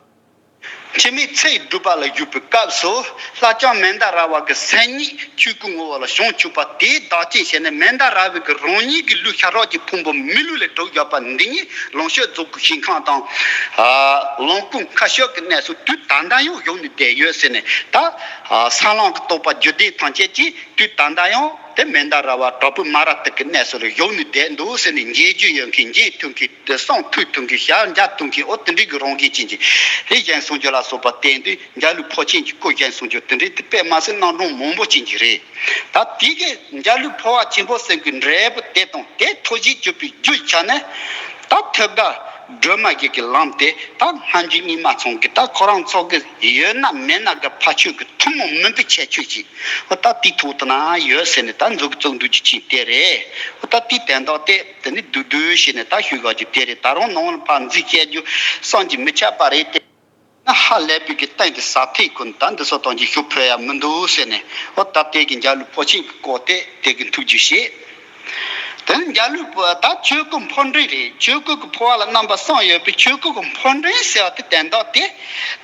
འཆི་མེད་ཚེ་ཡི་སྒྲུབ་པ་ལ་བཞུགས་པའི་སྐབས་སུ། ལྷ་ལྕམ་མན་ད་ར་བ་གི་སེམས་ཉིད་ཆོས་སྐུའི་ངོ་བོ་ལ་བྱང་ཆུབ་པ་དེའི་བདག་བསྐྱེད་བྱས་ནས་མན་ད་ར་བ་གི་རང་ཉིད་ཀྱི་ལུས་ཤ་རོགས་ཀྱི་ཕུང་པོ་མི་ལུས་ལས་གྲུབ་བཞག་པ་འདི་ཉིད་ལོངས་སྤྱོད་རྫོགས་སྐུའི་ཞིང་ཁམས་དང་། ལོངས་སྐུ་མཁའ་སྤྱོད་ཀྱི་གནས་སུ་དུས་ད་ལྟ་ཡང་བཞུགས་ནས་བསྡད་ཡོད་ཟེར་ནས་ད། ས་བླང་གི་རྟོགས་པ་རྒྱུད་སྡེ་ཐམས་ཅད་ཀྱིས་དུས་ད་ལྟ་ཡང་དེ་མན་ད་ར་བ་བྲག་ཕུག་མ་ར་ཏི་ཀའི་གནས་སུ་ལ་བཞུགས་ནས་བསྡད་འདུག་ཟེར་ནས་མཇལ་རྒྱུ་ཡོད་མཁན་མཇལ་ཐུབ་མཁན། དེ་གསུང་ཐོས་ཐུབ་མཁན་ཞལ་མཇལ་ཐུབ་མཁན་འོ་དེ་འདྲའི་གི་རང་བཞིན་ཅན་གྱི་དེ་བཞེངས་སོང་རྒྱུ་ལ་སོགས་པ་བསྟན་དུས་འཇའ་ལུས་འཕོ་ཆེན་གྱི་སྐུ་བཞེངས་སོང་རྒྱུ་དེ་འདྲའི་དེ་དཔེ་མ་ཟད་རྣམ་གྲངས་མང་པོ་ཅན་གྱི་རེད། ད་དེ་གི་འཇའ་ལུས་འཕོ་བ་ཆེན་པོ་ཟེར་གྱི་འབྲས་བུ་དེ་དང་དེ་ཐོག་གཞིས་གྱུར་པའི་རྒྱུ་ཆ་ནི། ད་ཐོད་རྒལ་སྒྲོལ་མ་བཞི་གི་ལམ་དེ་ད་སྔ་འགྱུར་རྙིང་མ་ཚང་གི་ད་ཁོ་རང་ཚོ་གི་ཡོད་ན་མེད་ན་གི་ཕ་ཆོས་ཀྱི་ཐུན་མོང་མིན་པའི་ཁྱད་ཆོས་ཤིག་འོ་ད་དེའི་ཐོག་ཏུ་ན་ཡོད་ཟེར་ནས་ད་མཛུབ་གུ་བཙུགས་འདུག་རྒྱུ་ཅིག་དེ་རེད། འོ་ད་དེའི་དོན་དག་དེ་དེ་ནི་བསྡུས་བསྡུས་བྱས་ནས་ད་ཞུ་དགོས་རྒྱུ་དེ་རེད། ད་རུང་ནང་ལ་ཕར་འཛུལ་བཤད་རྒྱུ་བསམ་གྱིས་མི་ཁྱབ་པ་རེད་དེ། ན་ཧ་ལས་པའི་གི་སྟེང་གི་ས་ཐིག་ཀུན་ད་འདི་ཚོ་དང་གི་ཞུ་ཕོད་ཡ་མི་འདུག་ཟེར་ནས་འོ་ད་དེ་གི་འཇའ་ལུས་འཕོ་ཆེན་གི་སྐོར་དེ་དེ་གི་ཐུགས་རྒྱུས་བཤད། དེ་ནི་འཇའ་ལུས་ད་ཆོས་སྐུ་འཕོ་འདྲེན་རེད། ཆོས་སྐུ་གི་འཕོ་བ་ལ་རྣམ་པ་གསུམ་ཡོད་པའི་ཆོས་སྐུ་གི་འཕོ་འདྲེན་ཟེར་བ་དེ་དོན་དག་དེ་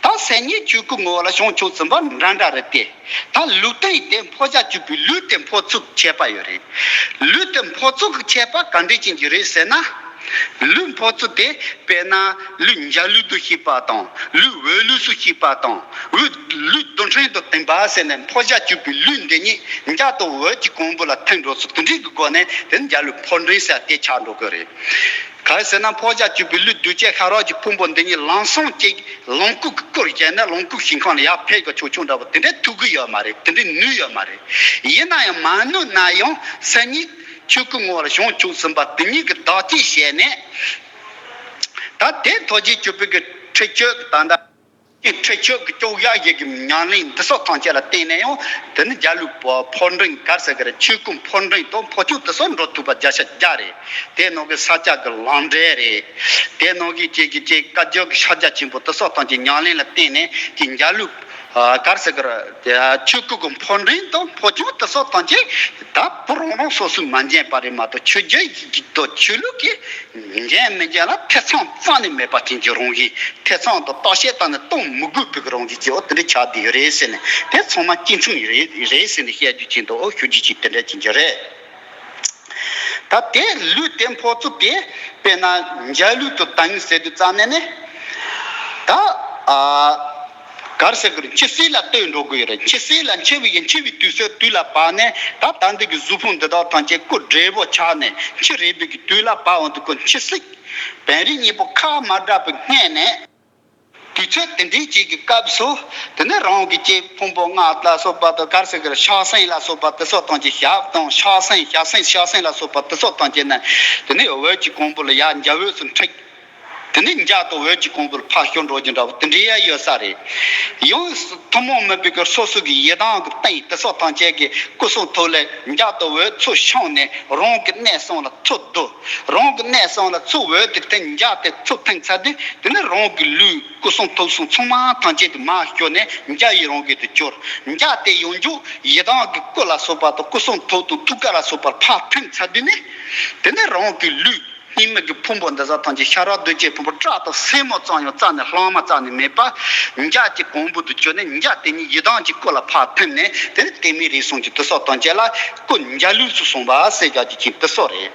ད་སེམས་ཉིད་ཆོས་སྐུའི་ངོ་བོ་ལ་བྱང་ཆུབ་ཟིན་པ་འདྲ་འདྲ་རེད་དེ། ད་ལུས་རྟེན་དེ་འཕོ་བྱ་སྤྱོད་པའི་ལུས་དེ་འཕོ་ཚུལ་ཁྱད་པར་ཡོད་རེད། ལུས་དེ་འཕོ་ཚུལ་གྱི་ཁྱད་པར་ག་འདྲས་ཅན་གྱི་རེད་ཟེར་ན། ལུས་འཕོ་ཚུལ་དེ་དཔེར་ན་ལུས་འཇའ་ལུས་སུ་སྐྱེས་པ་དང་ལུས་འོད་ལུས་སུ་སྐྱེས་པ་དང་འོད་ལུས་རྡུལ་ཕྲན་དུ་ཐིམ་པ་ཟེར་ནས་འཕོ་བྱ་སྤྱོད་པའི་ལུས་འདི་ཉིད་འཇའ་དང་འོད་ཀྱི་གོང་བུ་ལ་ཐིམ་འགྲོ་ཚུལ་དེ་འདྲའི་གི་སྒོ་ནས་དེ་འཇའ་ལུས་འཕོ་འདྲེན་ཟེར་དེ་ཆགས་འགྲོ་གི་རེད། ག་རེ་ཟེར་ན་འཕོ་བྱ་སྤྱོད་པའི་ལུས་གདུལ་བྱའི་ཤ་རོགས་ཀྱི་ཕུང་པོ་འདི་ཉིད་ལམ་སང་ཅིག་ལོངས་སྐུ་གི་སྐུར་བཞེངས་ནས་ལོངས་སྐུའི་ཞིང་ཁམས་ལ་ཡར་ཕེབས་དགོས་ཆོག་ཆོག་འདྲ་པོ་དེ་འདྲའི་ཐུགས་ཀྱི་ཡོད་མ་རེད། དེ་འདྲའི་ནུས་ཡོད་མ་རེད། ཡིན་ན་ཡང་མ་ནུས་ན་ཡང་སེམས་ཉིད་ཆོས་སྐུའི་ངོ་བོར་བྱང་ཆུབ་ཟིན་པ་དེ་ཉིད་ཀྱི་བདག་བསྐྱེད་བྱས་ནས། ད་དེ་ཐོག་གཞིས་གྱུར་པའི་གི་ཁྲིད་ཆོས་ཀྱི་ད་ལྟ། ཁྲིད་ཆོས་ཀྱི་སྐྱོབ་ཡ་ཡི་གི་ཉམས་ལེན་འདི་སོགས་ཐམས་ཅད་ལ་བརྟེན་ནས་ཡང་དེ་ནི་འཇའ་ལུས་འཕོ་འཕོ་འདྲེན་ག་རེ་ཟེར་གི་རེད། ཆོས་སྐུ་འཕོ་འདྲེན་དང་འཕོ་སྐྱོན་དེ་སོགས་འགྲོ་ཐུབ་པ་བརྒྱ་ཆ་བརྒྱ་རེད། དེ་ནང་གི་ས་སྐྱ་གི་ལམ་འབྲས་རེད། དེ་ནང་གི་ཅིག་གི་ཅིག་བཀའ་བརྒྱུད་ཀྱི་ཕྱག་རྒྱ་ཆེན་པོ་དེ་སོགས་ཐམས་ཅད་ཉམས་ལེན་ལ་བརྟེན་ནས་ཀྱི་འཇའ་ལུས་ག་རེ་ཟེར་གི་རེད། ཆོས་སྐུ་གི་འཕོ་འདྲེན་དང་འཕོ་སྐྱོན་དེ་སོགས་ཐམས་ཅད་ད་བུ་རང་རང་སོ་སོས་མ་འཇོན་པ་རེད་མ་གཏོགས་ཆོས་བརྒྱུད་ཀྱི་དང་ཆོས་ལུགས་ཀྱི་འཇོན་མི་འཇོན་ལ་ཐེ་ཚོམ་རྩ་ནས་མེད་པ་ཅན་གྱི་རང་བཞིན། ཐེ་ཚོམ་དང་བརྟག་དཔྱད་བཏང་ནས་གཏོང་མི་དགོས་པའི་རང་བཞིན་གྱི་འོ་དེ་འདྲ་ཆགས་བསྡད་ཡོད་རེད་ཟེར་ནས་དེ་ཚང་མ་གཅིག་མཚུངས་རེད་རེད་ཟེར་ནས་བཤད་རྒྱུ་ཅན་དུ་འོ་ཞུ་རྒྱུ་ཅིག་དེ་འདྲ་ཅན་གྱི་རེད། ད་དེ་ལུས་དེ་འཕོ་ཚུལ་དེ་དཔེར་ན་འཇའ་ལུས་དུ་དང་ཟེར་དུས་ཙམ་ནས་ནི་ད་ཨ། ག་རེ་ཟེར་དགོས་རེད། འཆི་སྲིད་ལ་ལྟོས་འགྲོ་དགོས་རེད། འཆི་སྲིད་ལ་འཆི་བའི་ཡི་འཆི་བའི་དུས་ཚོད་དུས་ལ་བབ་ནས་ད་ལྟ་འདི་གི་གཟུགས་ཕུང་འདི་དག་ཐམས་ཅད་སྐུ་བགྲེས་པོ་ཆགས་ནས་འཆི་རན་པའི་གི་དུས་ལ་བབ་འོང་དུས་ཀུན་འཆི་སྲིད་བན་རི་གཉིས་པོ་ཁ་མ་བྲལ་བའི་སྔས་ནས་དུས་ཚོད་དེ་འདྲའི་ཅིག་གི་སྐབས་སུ་དེ་ནས་རང་གི་ཅིག་ཕུང་པོ་ལྔ་ལ་སོགས་པ་དང་ག་རེ་ཟེར་དགོས་རེད། ཤ་སེན་ལ་སོགས་པ་དེ་སོགས་ཐམས་ཅད་ཞབས་དང་ཤ་སེན་ཞབས་སེན་ཤ་སེན་ལ་སོགས་པ་དེ་སོགས་ཐམས་ཅད་ནས་དེ་ནས་འོད་ཀྱི་གོང་བུ་ལ་ཡར་འཇའ་འོད་སུ་འཁྲིགས། དེ་ནས་འཇའ་དང་འོད་ཀྱི་གོང་བུར་ཕར་ཤོར་འགྲོ་རྒྱུ་འདྲ་བོ་དེ་འདྲའི་ཡ་ཡོད་ས་རེད། ཡང་ཐུན་མོང་མིན་པའི་གི་སོ་སོ་གི་ཡི་དམ་གི་རྟེན་དེ་སོགས་ཐམས་ཅད་ཀྱི་སྐུ་གསུང་ཐུགས་ལས་འཇའ་དང་འོད་ཚུར་བྱུང་ནས་རང་གི་གནས་གསུམ་ལ་ཚུར་བསྡུ། རང་གི་གནས་གསུམ་ལ་ཚུར་འོད་དེ་ཐིམ། འཇའ་དེ་ཚུར་ཐིམ་ཚར་དུས་དེ་ནས་རང་གི་ལུས་སྐུ་གསུང་ཐུགས་གསུམ་ཚང་མ་ཐམས་ཅད་དུ་མར་ཤོར་ནས་འཇའ་ཡི་རང་བཞིན་དུ་གྱུར། འཇའ་དེ་ཡང་འཇུག་ཡི་དམ་གི་སྐུ་ལ་སོགས་པ་དང་སྐུ་གསུང་ཐུགས་དང་ཐུགས་ཀ་ལ་སོགས་པར་ཕར་ཐིམ་ཚར་དུས་ནས་དེ་ནས་རང་གི་ལུས། སྙིགས་མའི་གི་ཕུང་པོ་འདི་ཚོ་ཐམས་ཅད་ཤ་ར་གདོས་བཅས་ཕུང་པོ་བཀྲག་དང་སེན་མོ་ཙམ་ཡང་རྩ་ནས་ལྷག་མ་རྩ་ནས་མེད་པ། འཇའ་གྱི་གོང་བུ་དུ་གྱུར་ནས་འཇའ་དེ་ཉིད་ཡི་དམ་གྱི་སྐུ་ལ་ཕར་ཐིམ་ནས་དེ་ནི་དེ་མིན་རིགས་གསུམ་གྱི་དུ་སོགས་ཐམས་ཅད་ལ་སྐུ་འཇའ་ལུས་སུ་སོང་བ་ཟེར་བྱ་རྒྱུ་ཅིག་དུ་སོགས་རེད།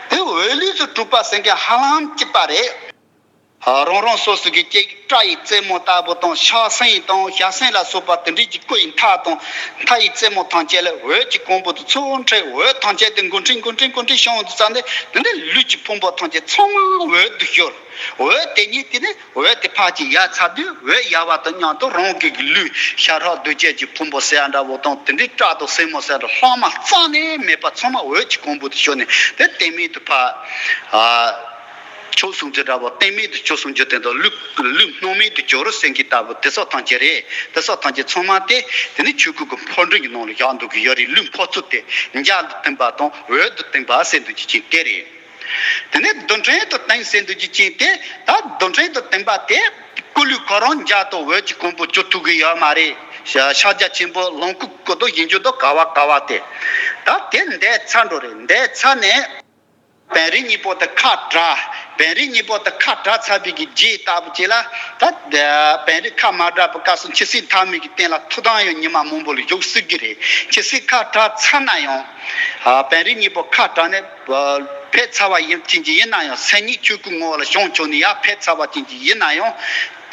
དེ་འོད་ལུས་སུ་གྲུབ་པ་ཟེར་མཁན་ཧ་ལམ་གཅིག་པ་རེད། རང་རང་སོ་སོ་གི་སྐྱེ་སྐྲ་ཡི་རྩེ་མོ་ལྟ་བུ་དང་། ཤ་སེན་དང་ཤ་སེན་ལ་སོགས་པ་དེ་འདྲའི་གི་སྐུ་ཡི་མཐའ་དང་། མཐའ་ཡི་རྩེ་མོ་ཐམས་ཅད་ལ་འོད་ཀྱི་གོང་བུ་དེ་ཚོ་འཕྲོས། འོད་ཐམས་ཅད་དེ་འགུལ་འཕྲིན་འགུལ་འཕྲིན་འགུལ་འཕྲིན་བྱུང་དུས་ཙམ་ནས། དེ་ནས་ལུས་ཀྱི་ཕུང་པོ་ཐམས་ཅད་ཚང་མ་འོད་དུ་གྱུར། འོད་དེ་ཉིད་དེ་ནས་འོད་དེ་ཕར་ཅིག་ཡལ་ཚར་དུས། འོད་ཡལ་བ་དང་མཉམ་དུ་རང་གི་ལུས་ཤ་ཁྲག་གདུས་བྱས་ཀྱི་ཕུང་པོ་ཟེར་ཡ་འདྲ་བོ་དང་། དེ་འདྲའི་སྐྲ་དང་སེན་མོ་ཟེར་ཡ་འདྲ་ལྷག་མ་རྩ་ནས་མེད་པ་ཚང་མ་འོད་ཀྱི་གོང་བུ་དུ་གྱུར་ནས། དེ་གཏིང་མེད་དུ་ཕར། ཨ། ཆོས་གསུང་ཚུལ་འདྲ་བོ་གཏིང་མེད་དུ་ཆོས་གསུང་རྒྱུ་དེ་དང་། ལུས་ལུས་སྣང་མེད་དུ་གྱུར་ཟེར་གྱི་ལྟ་བུ་དེ་སོགས་ཐམས་ཅད་རེད། དེ་སོགས་ཐམས་ཅད་ཚང་མ་དེ་དེ་ནི་ཆོས་སྐུ་གི་ཕོ་འབྲིང་གི་ནང་ལ་བཞག་འདུག་གི་ཡོད་རེད། ལུས་འཕོ་ཚུལ་དེ་འཇའ་ལུས་སྟོན་པ་དང་འོད་དུ་སྟོན་པ་ཟེར་འདུག་རྒྱུ་ཅན་དེ་རེད། དེ་ནས་རྡུལ་ཕྲན་དུ་སྟོན་ཟེར་འདུག་རྒྱུ་ཅན་དེ། ད་རྡུལ་ཕྲན་དུ་སྟོན་པ་དེ་སྐུ་ལུས་ཁོ་རང་འཇའ་དང་འོད་ཀྱི་གོང་བུ་གྱུར་ཐུབ་ཀྱི་ཡོད་མ་རེད། ཤ་ཤཱཀྱ་ཆེན་པོ་ལོངས་སྐུ་སྐུ་དང་ཡིན་རྒྱུ་དང་ག་བ་ག་བ་དེ། ད་དེ་འདས་ཚར་འགྲོ་རེད། འདས་ཚར་ནས། བན་རི་གཉིས་པོ་དེ་ཁ་བྲལ། བན་རི་གཉིས་པོ་དེ་ཁ་བྲལ་ཚར་བའི་གི་རྗེས་ལྟ་བུ་ཅིག་ལ། ད་བན་རི་ཁ་མ་བྲལ་བའི་སྐབས་སུ་འཆི་སྲིད་མཐའ་མེད་ཀྱི་སྟེང་ལ་ཐུགས་དམ་ཡང་ཉི་མ་མང་པོ་ལ་བཞུགས་སྲིད་ཀྱི་རེད། འཆི་སྲིད་ཁ་བྲལ་ཚར་ན་ཡང་། ཨ། བན་རི་གཉིས་པོ་ཁ་བྲལ་ནས་ཕེབས་ཚར་བ་ཡིན་ཅན་གྱི་ཡིན་ན་ཡང་། སེམས་ཉིད་ཆོས་སྐུའི་ངོ་བོ་ལ་བྱང་ཆུབ་ནས་ཡར་ཕེབས་ཚར་བ་ཅན་གྱི་ཡིན་ན་ཡང་།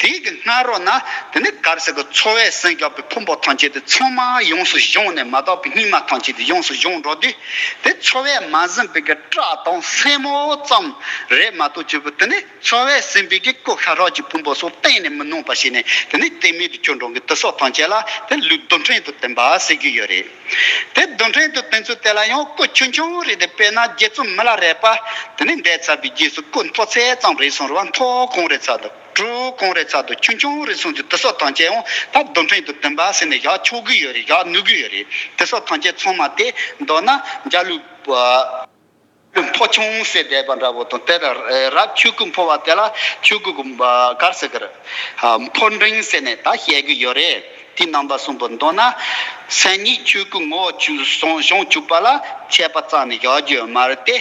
དེའི་གི་སྔ་རོལ་ན་དེ་ནི་ག་རེ་ཟེར་གི། འཚོ་བས་ཟིན་བཞག་པའི་ཕུང་པོ་ཐམས་ཅད་དེ་ཚང་མ་ཡོངས་སུ་གཞོམ་ནས། མ་དག་པའི་སྙིགས་མ་ཐམས་ཅད་དེ་ཡོངས་སུ་གཞོམ་འགྲོ་དུས། དེ་འཚོ་བས་མ་ཟིན་པའི་གི་སྐྲ་དང་སེན་མོ་ཙམ་རེད་མ་གཏོགས། ཆོས་པོ་དེ་ནི་འཚོ་བས་ཟིན་པའི་གི་སྐུ་ཤ་ཁྲག་གི་ཕུང་པོ་སོགས་གཏན་ནས་མི་སྣང་བ་བྱས་ནས། དེ་ནི་གཏིང་མེད་དུ་གྱུར་འགྲོ་གི་དེ་སོགས་ཐམས་ཅད་ལ་དེ་ལུས་རྡུལ་ཕྲན་དུ་སྟོན་པ་ཟེར་གྱི་ཡོད་རེད། དེ་རྡུལ་ཕྲན་དུ་སྟོན་ཚུལ་དེ་ལ་ཡང་སྐུ་ཆུང་ཆུང་རེད་དེ། དཔེར་ན་རྗེ་བཙུན་མི་ལ་རས་པ་དེ་ནི་འདས་ཚར་བའི་རྗེས་སུ་སྐུ་མཐོ་ཚད་ཙམ་རེད་སོང་རེད་བ། མཐོ་གང་རེད་ཚར་དུས། གྲུ་གང་རེད་ཚར་དུས། ཆུང་ཆུང་རེད་སོང་དུས། དེ་སོགས་ཐམས་ཅད་ཡང་ད་རྡུལ་ཕྲན་དུ་སྟོན་པ་ཟེར་ནས་བཞག་ཆོག་གི་ཡོད་རེད། བཞག་ནུས་ཀྱི་ཡོད་རེད། དེ་སོགས་ཐམས་ཅད་ཚང་མ་དེ་མདོར་ན་འཇའ་ལུས། ལུས་འཕོ་ཆུང་ཟེར་བསྡད་པ་འདྲ་བོ་དང་། དེ་ལ་རབ་ཆོས་སྐུ་འཕོ་བ་དེ་ལ་ཆོས་སྐུ་གི་ག་རེ་ཟེར་གི་རེད། ཕོ་འབྲིང་ཟེར་ནས་ད་བཤད་གི་ཡོད་རེད། དེ་རྣམ་པ་གསུམ་པོ་མདོར་ན་སེམས་ཉིད་ཆོས་སྐུའི་ངོ་བོ་བྱང་ཆུབ་པ་ལ་མཆད་པ་བརྩམས་ནས་བཞག་རྒྱུ་ཡོད་མ་རེད་དེ།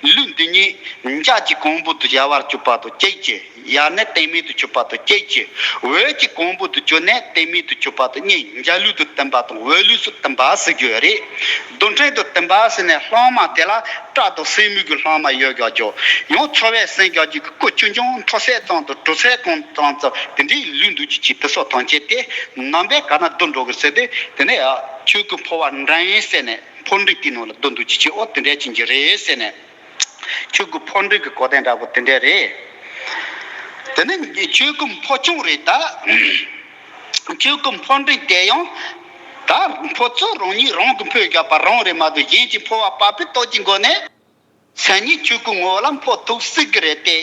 ལུས་འདི་ཉིད་འཇའ་གྱི་གོང་བུ་དུ་ཡལ་བར་གྱུར་པ་དང་གཅིག་བྱས། ཡལ་ནས་གཏིང་མེད་དུ་གྱུར་པ་དང་གཅིག་བྱས། འོད་ཀྱི་གོང་བུ་དུ་གྱུར་ནས་གཏིང་མེད་དུ་གྱུར་པ་དང་གཉིས། འཇའ་ལུས་དུ་སྟོན་པ་དང་འོད་ལུས་སུ་སྟོན་པ་ཟེར་རྒྱུ་ཡོད་རེད། རྡུལ་ཕྲན་དུ་སྟོན་པ་ཟེར་ནས་ལྷག་མ་དེ་ལ་སྐྲ་དང་སེན་མོའི་གི་ལྷག་མ་ཡོད་བཞག་རྒྱུ། ཡང་འཚོ་བས་ཟིན་བཞག་རྒྱུ་གི་སྐུ་ཆུང་ཆུང་མཐོ་ཚད་ཙམ་དང་གྲུ་ཚད་གང་ཙམ་ཙམ་དེ་འདྲའི་ལུས་འདུག་རྒྱུ་ཅིག་དེ་སོགས་ཐམས་ཅད་དེ་རྣམ་པས་ག་ན་བསྡུ་འགྲོ་གི་ཟེར་ཏེ། དེ་ནས་ཆོས་སྐུ་འཕོ་བ་འབྲིང་ཟེར་ནས་ཕོ་འབྲིང་དེའི་ནང་ལ་བསྡུ་འདུག་རྒྱུ་ཅིག་ཨོ་དེ་འདྲ་ཅན་གྱི་རེད་ཟེར་ནས། ཆོས་སྐུ་ཕོ་འབྲིང་གི་གོ་དོན་འདྲ་པོ་དེ་འདྲ་རེད། དེ་ནས་ཆོས་སྐུ་འཕོ་ཆུང་རེད་ད། ཆོས་སྐུ་ཕོ་འབྲིང་དེ་ཡང་ད་འཕོ་ཚུལ་རང་ཉིད་རང་གིས་འཕོས་བཞག་པ་རང་རེད་མ་གཏོགས། གཞན་གྱིས་འཕོ་བ་སྤར་པའི་སྟོབས་ཀྱི་སྒོ་ནས་སེམས་ཉིད་ཆོས་སྐུའི་ངོ་བོ་ལ་འཕོ་ཐུབ་སྲིད་ཀྱི་རེད་དེ།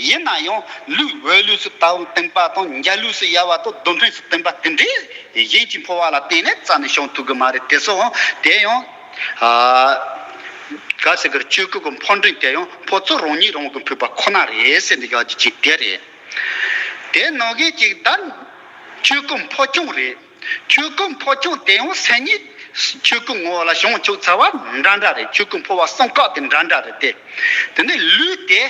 ཡིན་ན་ཡང་ལུས་འོད་ལུས་སུ་ལྟ་བུ་སྟོན་པ་དང་། འཇའ་ལུས་སུ་ཡལ་བ་དང་། རྡུལ་ཕྲན་སུ་སྟོན་པ་དེ་འདྲའི་གཞན་གྱིས་འཕོ་བ་ལ་བརྟེན་ནས་རྩ་ནས་བྱུང་ཐུབ་ཀྱི་མ་རེད། དེ་སོགས་དེ་ཡང་། ཨ། ག་ཟེར་གི་རེད། ཆོས་སྐུ་གི་ཕོ་འབྲིང་དེ་ཡང་འཕོ་ཚུལ་རང་ཉིད་རང་གིས་འཕོས་པ་ཁོ་ན་རེད་ཟེར་འདི་ཡག་ཅིག་ཅིག་དེ་རེད། དེ་ནང་གི་ཅིག་ད་ཆོས་སྐུ་འཕོ་ཆུང་རེད། ཆོས་སྐུ་འཕོ་ཆུང་དེ་ཡང་སེམས་ཉིད་ཆོས་སྐུའི་ངོ་བོ་ལ་བྱང་ཆུབ་ཚར་བ་འདྲ་འདྲ་རེད། ཆོས་སྐུ་འཕོ་བ་གསུམ་ཀ་དེ་འདྲ་འདྲ་རེད་དེ། དེ་ནས་ལུས་དེ།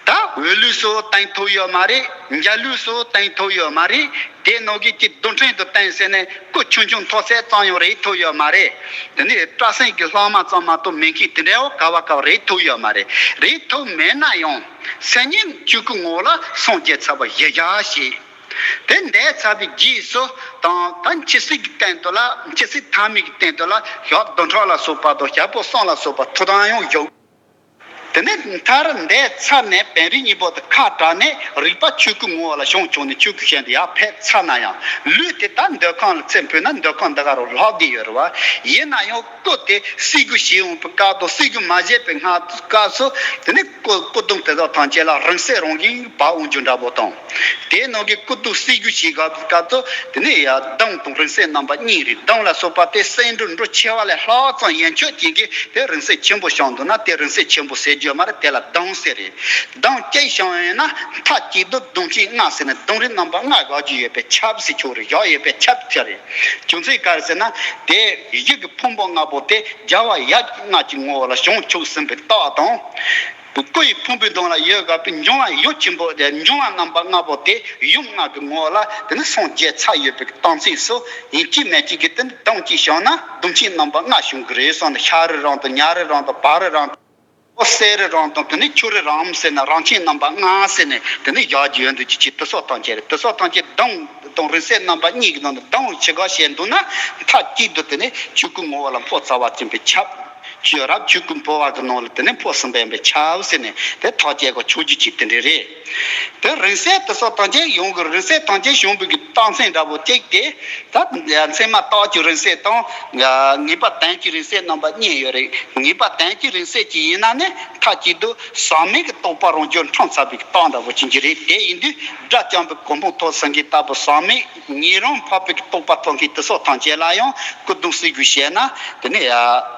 ད་འོད་ལུས་སུ་བསྟན་ཐུབ་ཡོད་མ་རེད། འཇའ་ལུས་སུ་བསྟན་ཐུབ་ཡོད་མ་རེད། དེ་ནང་གི་ཅིག་རྡུལ་ཕྲན་དུ་བསྟན་ཟེར་ནས་སྐུ་ཆུང་ཆུང་མཐོ་ཚད་ཙམ་ཡང་རེག་ཐུབ་ཡོད་མ་རེད། དེ་ནས་སྐྲ་སེན་གྱི་ལྷག་མ་ཙམ་མ་གཏོགས་མེད་མཁན་དེ་འདྲའི་ག་བ་ག་བ་རེག་ཐུབ་ཡོད་མ་རེད། རེག་ཐུབ་མེད་ན་ཡང་སེམས་ཉིད་ཆོས་སྐུའི་ངོ་བོ་ལ་སངས་རྒྱས་ཚར་བ་གཞི་བཞག་བྱས། དེ་འདས་ཚར་བའི་རྗེས་སུ་དང་། ད་འཆི་སྲིད་ཀྱི་སྟེང་དུ་ལ། འཆི་སྲིད་མཐའ་མེད་ཀྱི་སྟེང་དུ་ལ་ཞག་བདུན་ཕྲག་ལ་སོགས་པ་དང་། ཞག་པོ་གསུམ་ལ་སོགས་པ་ཐུགས་དམ་ཡང་བཞུགས། དེ་ནས་མཐར་འདས་ཚར་ནས་བན་རི་གཉིས་པོ་དེ་ཁ་བྲལ་ནས་རིག་པ་ཆོས་སྐུའི་ངོ་བོ་ལ་བྱང་ཆུབ་ནས་ཆོས་སྐུ་ཞལ་དུ་ཡར་ཕེབས་ཚར་ན་ཡང་། ལུས་དེ་ད་འདོད་ཁམས་ལ་ཚེ་འཕོས་ན་འདོད་ཁམས་འདི་ག་རུ་ལྷག་བསྡད་ཡོད་རེད་བ། ཡིན་ན་ཡང་སྐུ་དེ་གསོད་རྒྱུ་བྱེད་འོང་པའི་སྐབས་དང་། གསོད་རྒྱུ་མ་བྱས་པའི་སྔ་སྐབས་སུ། དེ་ནས་སྐུ་སྐུ་གདུང་དེ་དག་ཐམས་ཅད་ལ་རིང་བསྲེལ་རང་བཞིན་བབས་འོང་རྒྱུ་འདྲ་པོ་དང་། དེའི་ནང་གི་སྐུ་གདུང་གསོད་རྒྱུ་བྱེད་སྐབས་སུ་དེ་ནས་ཡར་མདུང་དང་རིང་བསྲེལ་རྣམ་པ་གཉིས་རེད། མདུང་ལ་སོགས་པ་དེ་གསེར་འབྲུ་འབྲུ་ཆེ་བ་ལས་ལྷག་ཙམ་ཡན་ཆོད་ཅན་གྱི་དེ་རིང་བསྲེལ་ཆེན་པོ་བྱུང་འདུག་ན། དེ་རིང་བསྲེལ་ཆེན་པོ་ཟེར་རྒྱུ་མ་རེད། དེ་ལ་མདུང་ཟེར་རེད། མདུང་གཅིག་བྱུང་ཡོད་ན་མཐའ་གཅིག་ཏུ་མདུང་གཅིག་ལྔ་ཟེར་ནས་མདུང་རིགས་རྣམ་པ་ལྔ་བཞག་རྒྱུ་ཡོད་པས་ཁྱབ་ཟེར་ཆོག་རེད། བཞག་ཡོད་པས་ཁྱབ་ཟེར་རེད། རྒྱུ་མཚན་ག་རེ་ཟེར་ན། དེ་གཞི་གི་ཕུང་པོ་ལྔ་པོ་དེ་རྒྱལ་བ་ཡབ་ཀྱི་མངའ་གི་ངོ་བོ་ལ་བྱང་ཆུབ་ཟིན་པའི་རྟགས་དང་། སྐུ་ཡི་ཕུང་པོའི་གདུང་ལ་ཡོད་དགོས་པའི་འབྱུང་བ་ཡུམ་ཆེན་པོ་དེ། འབྱུང་བ་རྣམ་པ་ལྔ་པོ་དེ་ཡུམ་ལྔ་གི་ངོ་བོ་ལ་དེ་ནི་སངས་རྒྱས་ཚར་ཡོད་པའི་གི་རྟགས་མཚན་སོ། ཡིན་གཅིག་མིན་གཅིག་གི་དེ་ནི་མདུང་གཅིག་བྱུང་ན་མདུང་གཅིག་རྣམ་པ་ལྔ་བྱུང་གི་རེད་བསམ་ནས། ཤར་རི་རང་དང་། ཉ་རི་རང་དང་། བ་རི་རང་དང་ ཨོ་གསེར་རི་རང་དང་དེ་ནས་ཆུ་རི་རང་ཟེར་ན་རང་ཆེན་རྣམ་པ་ལྔ་ཟེར་ནས་དེ་ནས་བཞག་རྒྱུ་ཡོད་འདུག་ཅི་ཅི་དེ་སོགས་ཐམས་ཅད་རེད། དེ་སོགས་ཐམས་ཅད་སྡོམ་དང་རིང་བསྲེལ་རྣམ་པ་གཉིས་ཀྱི་ནང་ནས་སྡོམ་ཆེ་ག་བྱས་འདུག་ན་མཐའ་གཅིག་ཏུ་དེ་ནས་ཆོས་སྐུ་ངོ་བོ་ལ་འཕོ་ཚར་བ་ཅན་པའི་ཁྱབ། ཆོས་རབ་ཆོས་སྐུ་འཕོ་བ་གི་ནང་ལ་དེ་ནས་འཕོ་ཟིན་པ་ཡིན་པས་ཁྱབ་ཟེར་ནས་དེ་ཐག་བཅད་གོ་ཆོག་རྒྱུ་ཅིག་དེ་འདྲ་རེད། དེ་རིང་བསྲེལ་དེ་སོགས་ཐམས་ཅད་ཡོང་གི་རིང་བསྲེལ་ཐམས་ཅད་བྱུང་བའི་གི་རྟགས་མཚན་འདྲ་པོ་གཅིག་དེ། ད་མཚན་མ་རྟགས་ཀྱི་རིང་བསྲེལ་དང་ངེས་པ་དོན་གྱི་རིང་བསྲེལ་རྣམ་པ་གཉིས་ཡོད་རེད། ངེས་པ་དོན་གྱི་རིང་བསྲེལ་གྱི་ཡིན་ན་ནི་མཐའ་གཅིག་ཏུ་ཟག་མེད་ཀྱི་རྟོགས་པ་རང་རྒྱུད་འཁྲུངས་ཚར་བའི་རྟགས་འདྲ་པོ་ཅན་གྱི་རེད། དེ་ཡིན་དུས་སྒྲ་རྐྱང་པའི་གོ་འཕང་ཐོབ་ཟིན་མཁན་ལྟ་བུ་ཟག་མེད་ཉན་རང་འཕགས་པའི་རྟོགས་པ་ཐོབ་མཁན་དེ་སོགས་ཐམས་ཅད་ལ་ཡང་སྐུ་གདུང་བསྲེ་དགོས་བཤད་ན་དེ་ནི་ཡ།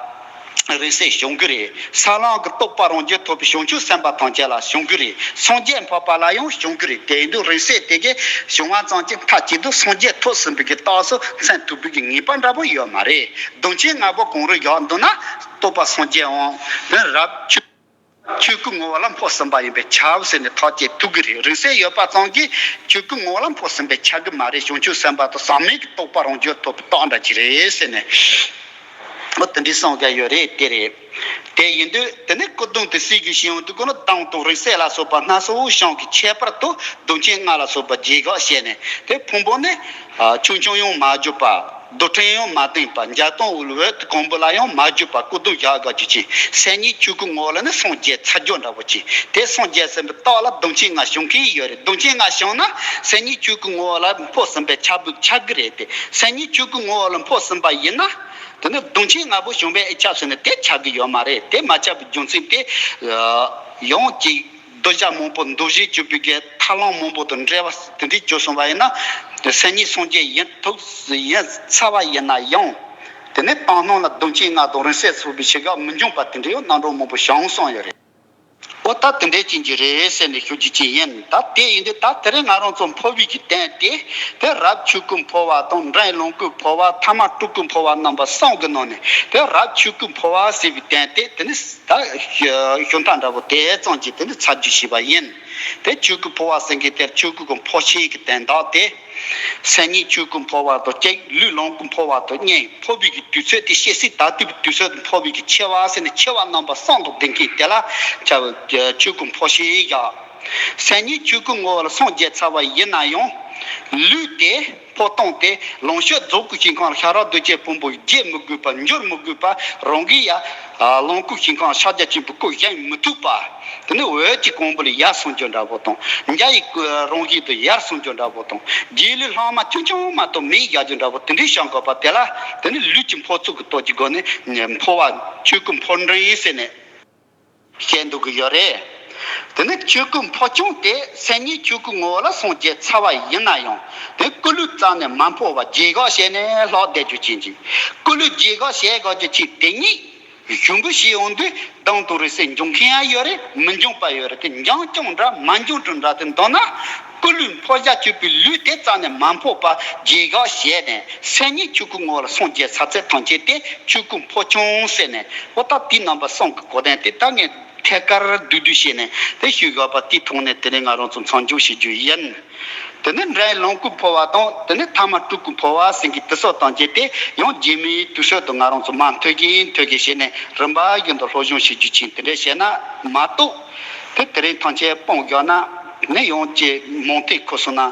རིང་བསྲེལ་བྱུང་གི་རེད། ས་ལམ་གྱི་རྟོགས་པ་རང་རྒྱུད་ཐོབ་པའི་བྱང་ཆུབ་སེམས་དཔའ་ཐམས་ཅད་ལ་བྱུང་གི་རེད། སངས་རྒྱས་འཕགས་པ་ལ་ཡང་བྱུང་གི་རེད། དེ་ཡིན་དུས་རིང་བསྲེལ་དེ་གའི་བྱུང་བ་ཙམ་གྱིས་མཐའ་གཅིག་ཏུ་སངས་རྒྱས་ཐོབ་ཟིན་པའི་གི་རྟགས་སུ་མཚན་ཐུབ་པའི་གི་ངེས་པ་འདྲ་པོ་ཡོད་མ་རེད། གདུང་ཆེན་ལྔ་པོ་གང་རུང་བཞག་འདུག་ན་རྟོགས་པ་སངས་རྒྱས་འོང་། དེ་རབ་ཆོས་ཆོས་སྐུ་ངོ་བོ་ལ་འཕོ་ཟིན་པ་ཡིན་པས་ཁྱབ་ཟེར་ནས་ཐག་བཅད་ཐུབ་ཀྱི་རེད། རིང་བསྲེལ་ཡོད་པ་ཙམ་གྱིས་ཆོས་སྐུ་ངོ་བོ་ལ་འཕོ་ཟིན་པས་ཁྱབ་ཀྱི་མ་རེད། བྱང་ཆུབ་སེམས་དཔའ་དང་ཟག་མེད་ཀྱི་རྟོགས་པ་རང་རྒྱུད་ཐོབ་པའི་རྟགས་འདྲ་ཅིག་རེད་ཟེར་ནས། འོ་དེ་འདྲའི་གསུང་གི་ཡོད་རེད། དེ་རེད། དེ་ཡིན་དུས་དེ་ནས་སྐུ་གདུང་དེ་བསྲེ་རྒྱུ་ཞིག་ཡོང་དུས་ཀུན་ལ་གདུང་དང་རིང་བསྲེལ་ལ་སོགས་པ་སྣ་ཚོགས་བྱུང་གི་ཁྱད་པར་དུ་གདུང་ཆེན་ལྔ་ལ་སོགས་པ་རྗེས་དགག་བྱས་ནས་དེ་ཕུང་པོ་ནི་ཆུང་ཆུང་ཡང་མ་གྱུར་པ། རྡུལ་ཕྲན་ཡང་མ་ལྡན་པ། འཇའ་ལྟར་འོད་དུ་གང་པོ་ལ་ཡང་མ་གྱུར་པ་སྐུ་གདུང་བཞག་དགོས་རྒྱུ་ཅན། སེམས་ཉིད་ཆོས་སྐུ་ངོ་བོ་ལ་ནི་སངས་རྒྱས་ཚར་རྒྱུ་འདྲ་པོ་ཅན། དེ་སངས་རྒྱས་ཟིན་པའི་རྟགས་ལ་གདུང་ཆེན་ལྔ་བྱུང་མཁན་ཡོད་རེད། གདུང་ཆེན་ལྔ་བྱུང་ན་སེམས་ཉིད་ཆོས་སྐུ་ངོ་བོ་ལ་འཕོ་ཟིན་པའི་ཁྱབ་པའི་ཁྱབ་ཀྱི་རེད་དེ། སེམས་ཉིད་ཆོས་སྐུ་ངོ་བོ་ལ་འཕོ་ཟིན་པ་ཡིན་ན། དེ་ནི་གདུང་ཆེན་ལྔ་པོ་བྱུང་བས་ཨེ་ཁྱབ་ཟེར་ན་དེ་ཁྱབ་ཀྱི་ཡོད་མ་རེད། དེ་མ་ཁྱབ་པའི་རྒྱུ་མཚན་དེ། ཡང་གཅིག་གདུལ་བྱ་མང་པོ་འདུ་བྱེད་བཅུ་པའི་གི་ཐར་ལམ་མང་པོ་དང་འབྲེལ་བ་དེ་འདྲའི་བྱུང་སོང་བ་ཡིན་ན། དེ་སེམས་ཉིད་སངས་རྒྱས་ཡིན་ཐུབ་ཡིན་ཚར་བ་ཡིན་ན་ཡང་། དེ་ནས་བཏང་སྣང་ལ་གདུང་ཆེན་ལྔ་དང་རིང་བསྲེལ་སོགས་པའི་ཆེ་ག་མི་འབྱུང་བ་དེ་འདྲའི་རྣམ་གྲངས་མང་པོ་བྱུང་སོང་ཡོད་རེད། ཨོ་ད་དེ་འདྲའི་ཅན་གྱི་རེད་ཟེར་ནས་ཞུ་རྒྱུ་ཅན་ཡིན། ད་དེ་ཡིན་དུས་ད་དེ་རིང་ང་རང་ཚོ་འཕོ་བའི་གི་རྟེན་དེ་དེ་རབ་ཆོས་སྐུ་འཕོ་བ་དང་འབྲིང་ལོངས་སྐུ་འཕོ་བ་ཐ་མ་སྤྲུལ་སྐུ་འཕོ་བ་རྣམ་པ་གསུམ་གྱི་ནང་ནས་དེ་རབ་ཆོས་སྐུ་འཕོ་བ་ཟེར་བའི་རྟེན་དེ་དེ་ནི། ད་ཞུ་མཐའ་འདྲ་པོ་དེ་ཙམ་གྱིས་དེ་ནི་ཚར་རྒྱུ་ཞེས་པ་ཡིན། དེ་ཆོས་སྐུ་འཕོ་བ་ཟེར་མཁན་དེར་ཆོས་སྐུ་གི་འཕོ་ཆེན་གྱི་དོན་དག་དེ། སེམས་ཉིད་ཆོས་སྐུ་འཕོ་བ་དང་གཅིག་ལུས་ལོངས་སྐུ་འཕོ་བ་དང་གཉིས། འཕོ་བའི་གི་དུས་ཚོད་དེ་སྐྱེ་སྲིད་ད་ལྟའི་དུས་ཚོད་དུ་འཕོ་བའི་གི་འཆི་བ་ཟེར་ནས་འཆི་བ་རྣམ་པ་གསུམ་དང་ལྡན་མཁན་དེ་ལ་བྱ་བའི་ཆོས་སྐུ་འཕོ་ཆེན་བཞག་སེམས་ཉིད་ཆོས་སྐུ་ངོ་བོ་ལ་སངས་རྒྱས་ཚར་བ་ཡིན་ན་ཡང་། ལུས་དེ། འཕོ་སྟངས་དེ་ལོངས་སྤྱོད་རྫོགས་སྐུ་ཞིང་ཁམས་ཤ་ར་གདོས་བཅས་ཕུང་པོ་བརྗེད་མི་དགོས་པ་འགྱུར་མི་དགོས་པ་རང་གི་ཡ། ལོངས་སྐུ་ཞིང་ཁམས་ཕྱག་རྒྱ་ཆེན་པོའི་སྐུ་བཞེངས་མི་ཐུབ་པ། དེ་ནི་འོད་ཀྱི་གོང་བུ་ལ་ཡར་སོང་རྒྱུ་འདྲ་པོ་དང་འཇའ་ཡི་རང་བཞིན་དུ་ཡར་སོང་རྒྱུ་འདྲ་པོ་དང་རྗེས་ལུས་ལྷག་མ་ཆུང་ཆུང་མ་གཏོགས་མེད་བཞག་རྒྱུ་འདྲ་པོ་དེ་འདྲའི་བྱ་དགོས་པ་དེ་ལ་དེ་ནི་ལུས་ཀྱི་འཕོ་ཚུལ་གྱི་སྟོབས་ཀྱི་སྒོ་ནས་འཕོ་བ་ཆོས་སྐུ་འཕོ་འབྲིང་ཟེར་ནས། བཤད་འདུག་གི་ཡོད་རེད། དེ་ནི་ཆོས་སྐུ་འཕོ་ཆུང་དེ་སེམས་ཉིད་ཆོས་སྐུ་ངོ་བོ་ལ་སངས་རྒྱས་ཚར་བ་ཡིན་ན་ཡང་དེ་སྐུ་ལུས་རྩ་ནས་མ་འཕོ་བར་རྗེས་དགག་བྱས་ནས་ལྷག་བསྡད་རྒྱུ་ཅན་གྱི། སྐུ་ལུས་རྗེས་དགག་བྱས་དགག་རྒྱུ་ཅན་དེ་ཉིད་ཞུམ་པོ་ཞིག་ཡོང་དུས་གདུང་དང་རིང་བསྲེལ་འབྱུང་མཁན་ཡང་ཡོད་རེད། མི་འབྱུང་པ་ཡོད་རེད། དེ་འབྱུང་རྐྱང་འདྲ་མ་འབྱུང་དྲུག་འདྲ་དེ་འདོད་ན། སྐུ་ལུས་འཕོ་བྱ་སྤྱོད་པའི་ལུས་དེ་རྩ་ནས་མ་འཕོ་བར་རྗེས་དགག་བྱས་ནས་སེམས་ཉིད་ཆོས་སྐུ་ངོ་བོ་ལ་སངས་རྒྱས་ཚར་ཚད་ཐམས་ཅད་དེ་ཆོས་སྐུ་འཕོ་ཆུང་ཟེར་ནས་འོ་ད་དེའི་རྣམ་པ་གསུམ་གྱི་གོ་དོན་དེ་ད་ངས་ཐད་ཀར་བསྡུས་བསྡུས་བྱས་ནས་དེ་ཞུས་ཡོད་པ་དེའི་ཐོག་ནས་དེ་ནས་ང་རང་ཚོ་མཚམས་འཇོག་བྱེད་རྒྱུ་ཡིན། དེ་ནས་འབྲིང་ལོངས་སྐུ་འཕོ་བ་དང་དེ་ནས་ཐ་མ་སྤྲུལ་སྐུ་འཕོ་བ་ཟེར་མཁན་དེ་སོགས་ཐམས་ཅད་དེ་ཡང་རྗེས་མའི་དུས་ཚོད་དུ་ང་རང་ཚོ་མར་མཐུད་ཀྱིན་མཐུད་ཀྱིན་བྱས་ནས་རིམ་པ་བཞིན་དུ་སློབ་སྦྱོང་བྱེད་རྒྱུ་ཅན་དེ་འདྲ་བྱས་ན་མ་གཏོགས། དེ་དེ་རིང་ཐང་ཆད་སྤོང་དགོས་ན་ནི་ཡང་ཅིག་མང་ཐེག་ཁུ་སོང་ན་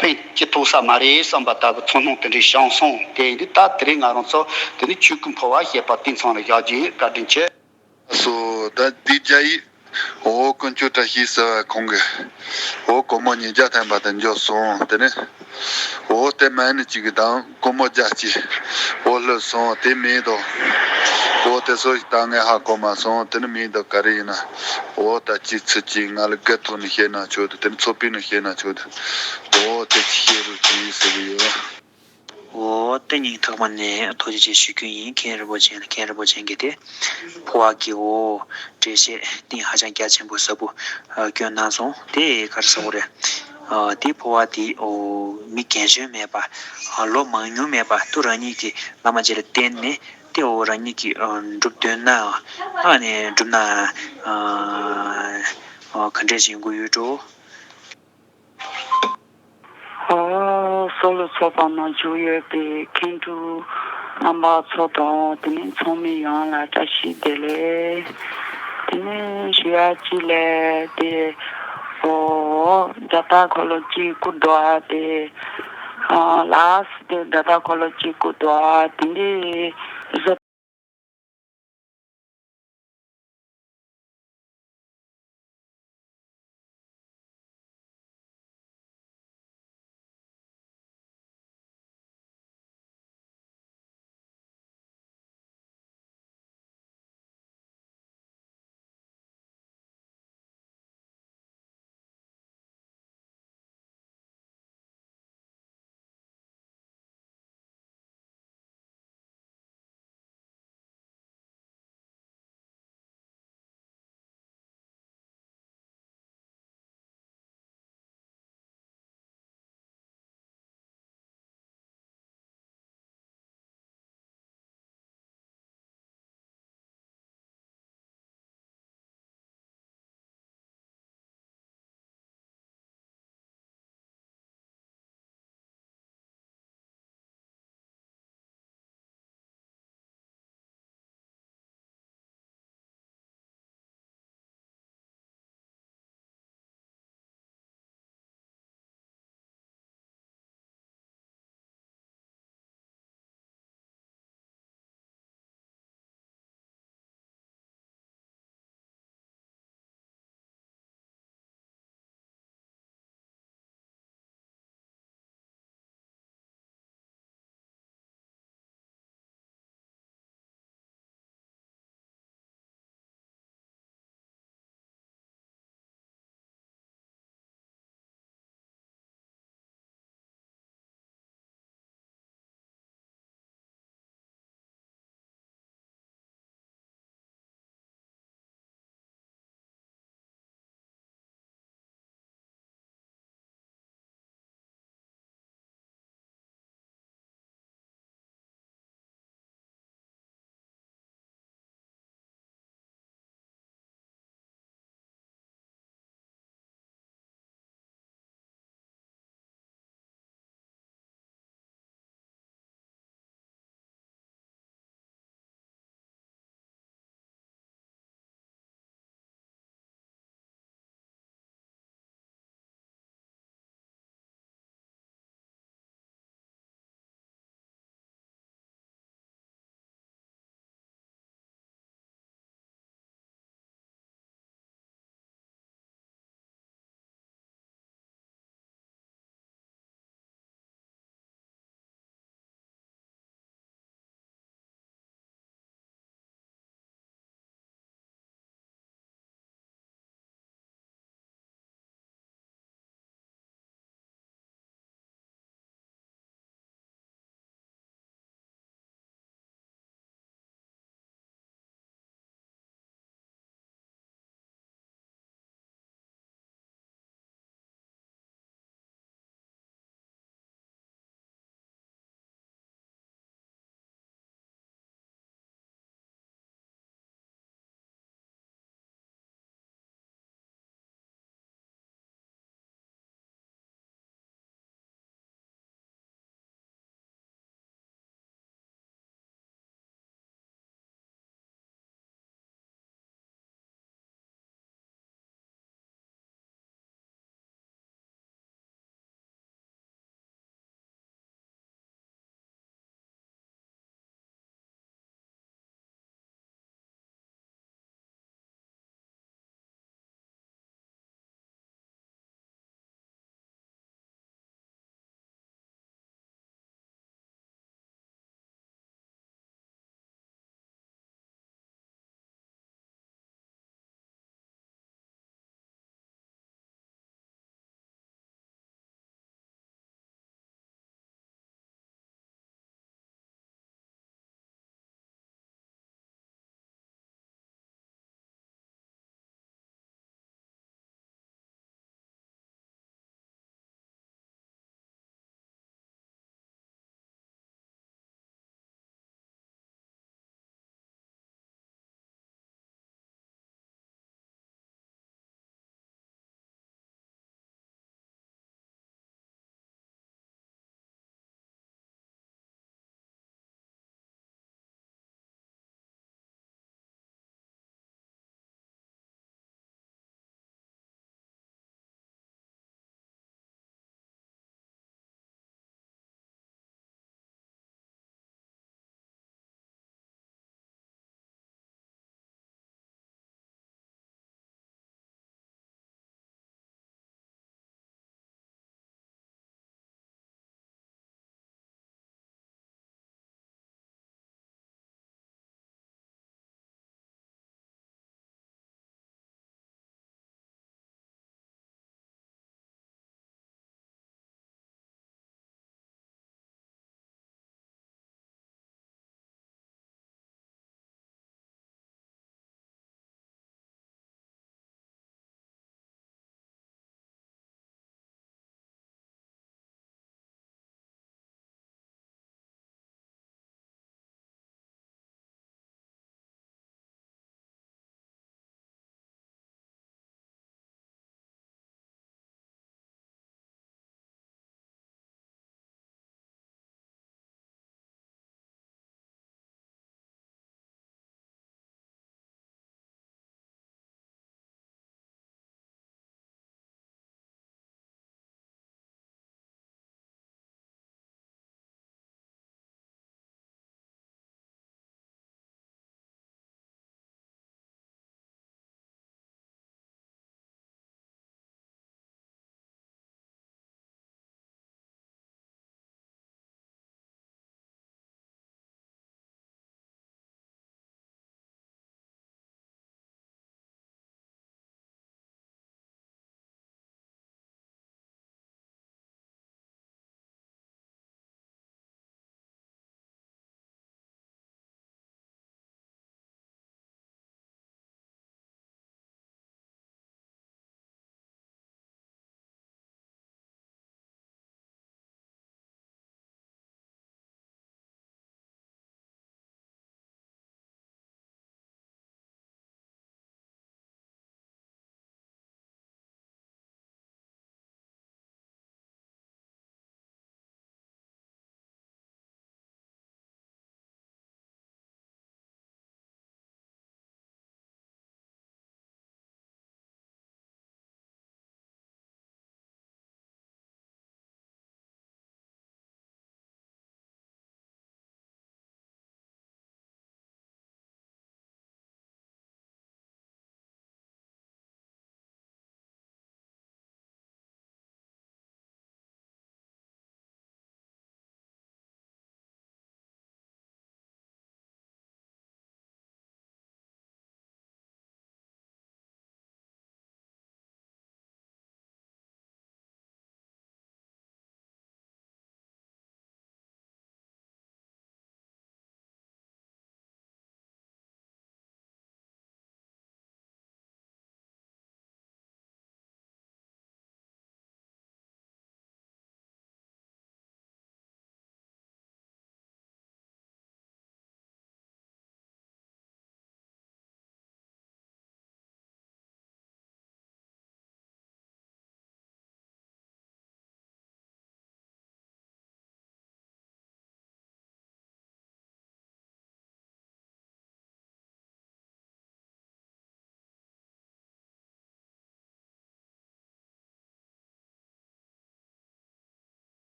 ཕན་ཅི་ཐོགས་ས་མ་རེད་བསམ་པ་ལྟ་བུ་ཚོར་སྣང་དེ་འདྲའི་བྱུང་སོང་། དེ་ཡིན་དུས་ད་དེ་རིང་ང་རང་ཚོ་དེ་ནི་ཆོས་སྐུ་འཕོ་བ་ཞེས་པ་དེ་མཚམས་ལ་བཞག་རྒྱུ་ཡིན། བཀའ་དྲིན་ཆེ། སོ་ད་འདི་རྒྱ་ཡིག་འོ་དཀོན་མཆོག་བཀྲ་ཤིས་ཟེར་བ་ཁོང་གི་འོ་སྒོར་མོ་ཉིས་བརྒྱ་ཐམ་པ་དེ་འབྱོར་སོང་། དེ་ནི་འོ་དེ་མ་ནི་གཅིག་གི་དང་སྒོར་མོ་བརྒྱ་གཅིག་འོ་སླེབས་སོང་། དེ་མིན་དོ་འོ་དེ་ཚོ་ཞིག་ད་ངས་ཧ་གོ་མ་སོང་། དེ་ནི་མིན་དོ་ག་རེ་ཡིན་ན་འོ་ད་གཅིག་ཚིག་གཅིག་ང་ལ་སྒེར་ཐོག་ནས་བཤད་ན་ཆོག་དོ། དེ་ནི་ཚོགས་པའི་ནང་བཤད་ན་ཆོག་དོ། འོ་དེ་ཅི་བཤད་རུ་ཅི་ཟེར་གི་ཡོད། འོ་དེ་སྙིང་ཐག་པ་ནས་ཐུགས་རྗེ་ཆེ་ཞུ་རྒྱུ་ཡིན། མཁན་རིན་པོ་ཆེ་ལ། མཁན་རིན་པོ་ཆེ་གིས་དེ་འཕོ་བ་གི་འོ་འགྲེལ་བཤད་གཏིང་ཧ་ཅང་རྒྱ་ཆེན་པོ་ཟབ་པོ་ཨ་བསྐྱོན་གནང་སོང་། དེ་ག་རེ་ཟེར་དགོས་རེད། ཨ་དེ་འཕོ་བ་དེ་འོ་མི་རྒན་གཞོན་མེད་པ་ཨ་ལོ་མང་ཉུང་མེད་པ་དུ་རང་ཉིད་ཀྱི་བླ་མ་རྗེ་ལ་བསྟེན་ནས་དེ་འོ་རང་ཉིད་ཀྱིས་ཨ་སྒྲུབ་འདོད་ན་ཨ་ནི་སྒྲུབ་ན་ཨ་ག་འདྲས་ཞིག་ཡོང་གི་ཡོད་འགྲོ། ཨོ། སོ་ལོ་ཚོགས་པ་ནང་བཞུགས་ཡོད་པའི་མཁན་སྤྲུལ་རྣམ་པ་ཚོ་དང་དེ་ནས་ཚོགས་མི་ཡོངས་ལ་བཀྲ་ཤིས་བདེ་ལེགས། དེ་ནས་ཞུ་ཡ་གཅིག་ལས་དེ། ཨོ། རྒྱ་སྟག་འཁོར་ལོ་གཅིག་སྐུ་འགྲོ་བ་དེ། ཨ། ལ་སི་དེ་རྒྱ་སྟག་འཁོར་ལོ་གཅིག་སྐུ་འགྲོ་བ་དེ་འདྲའི་བཟོ་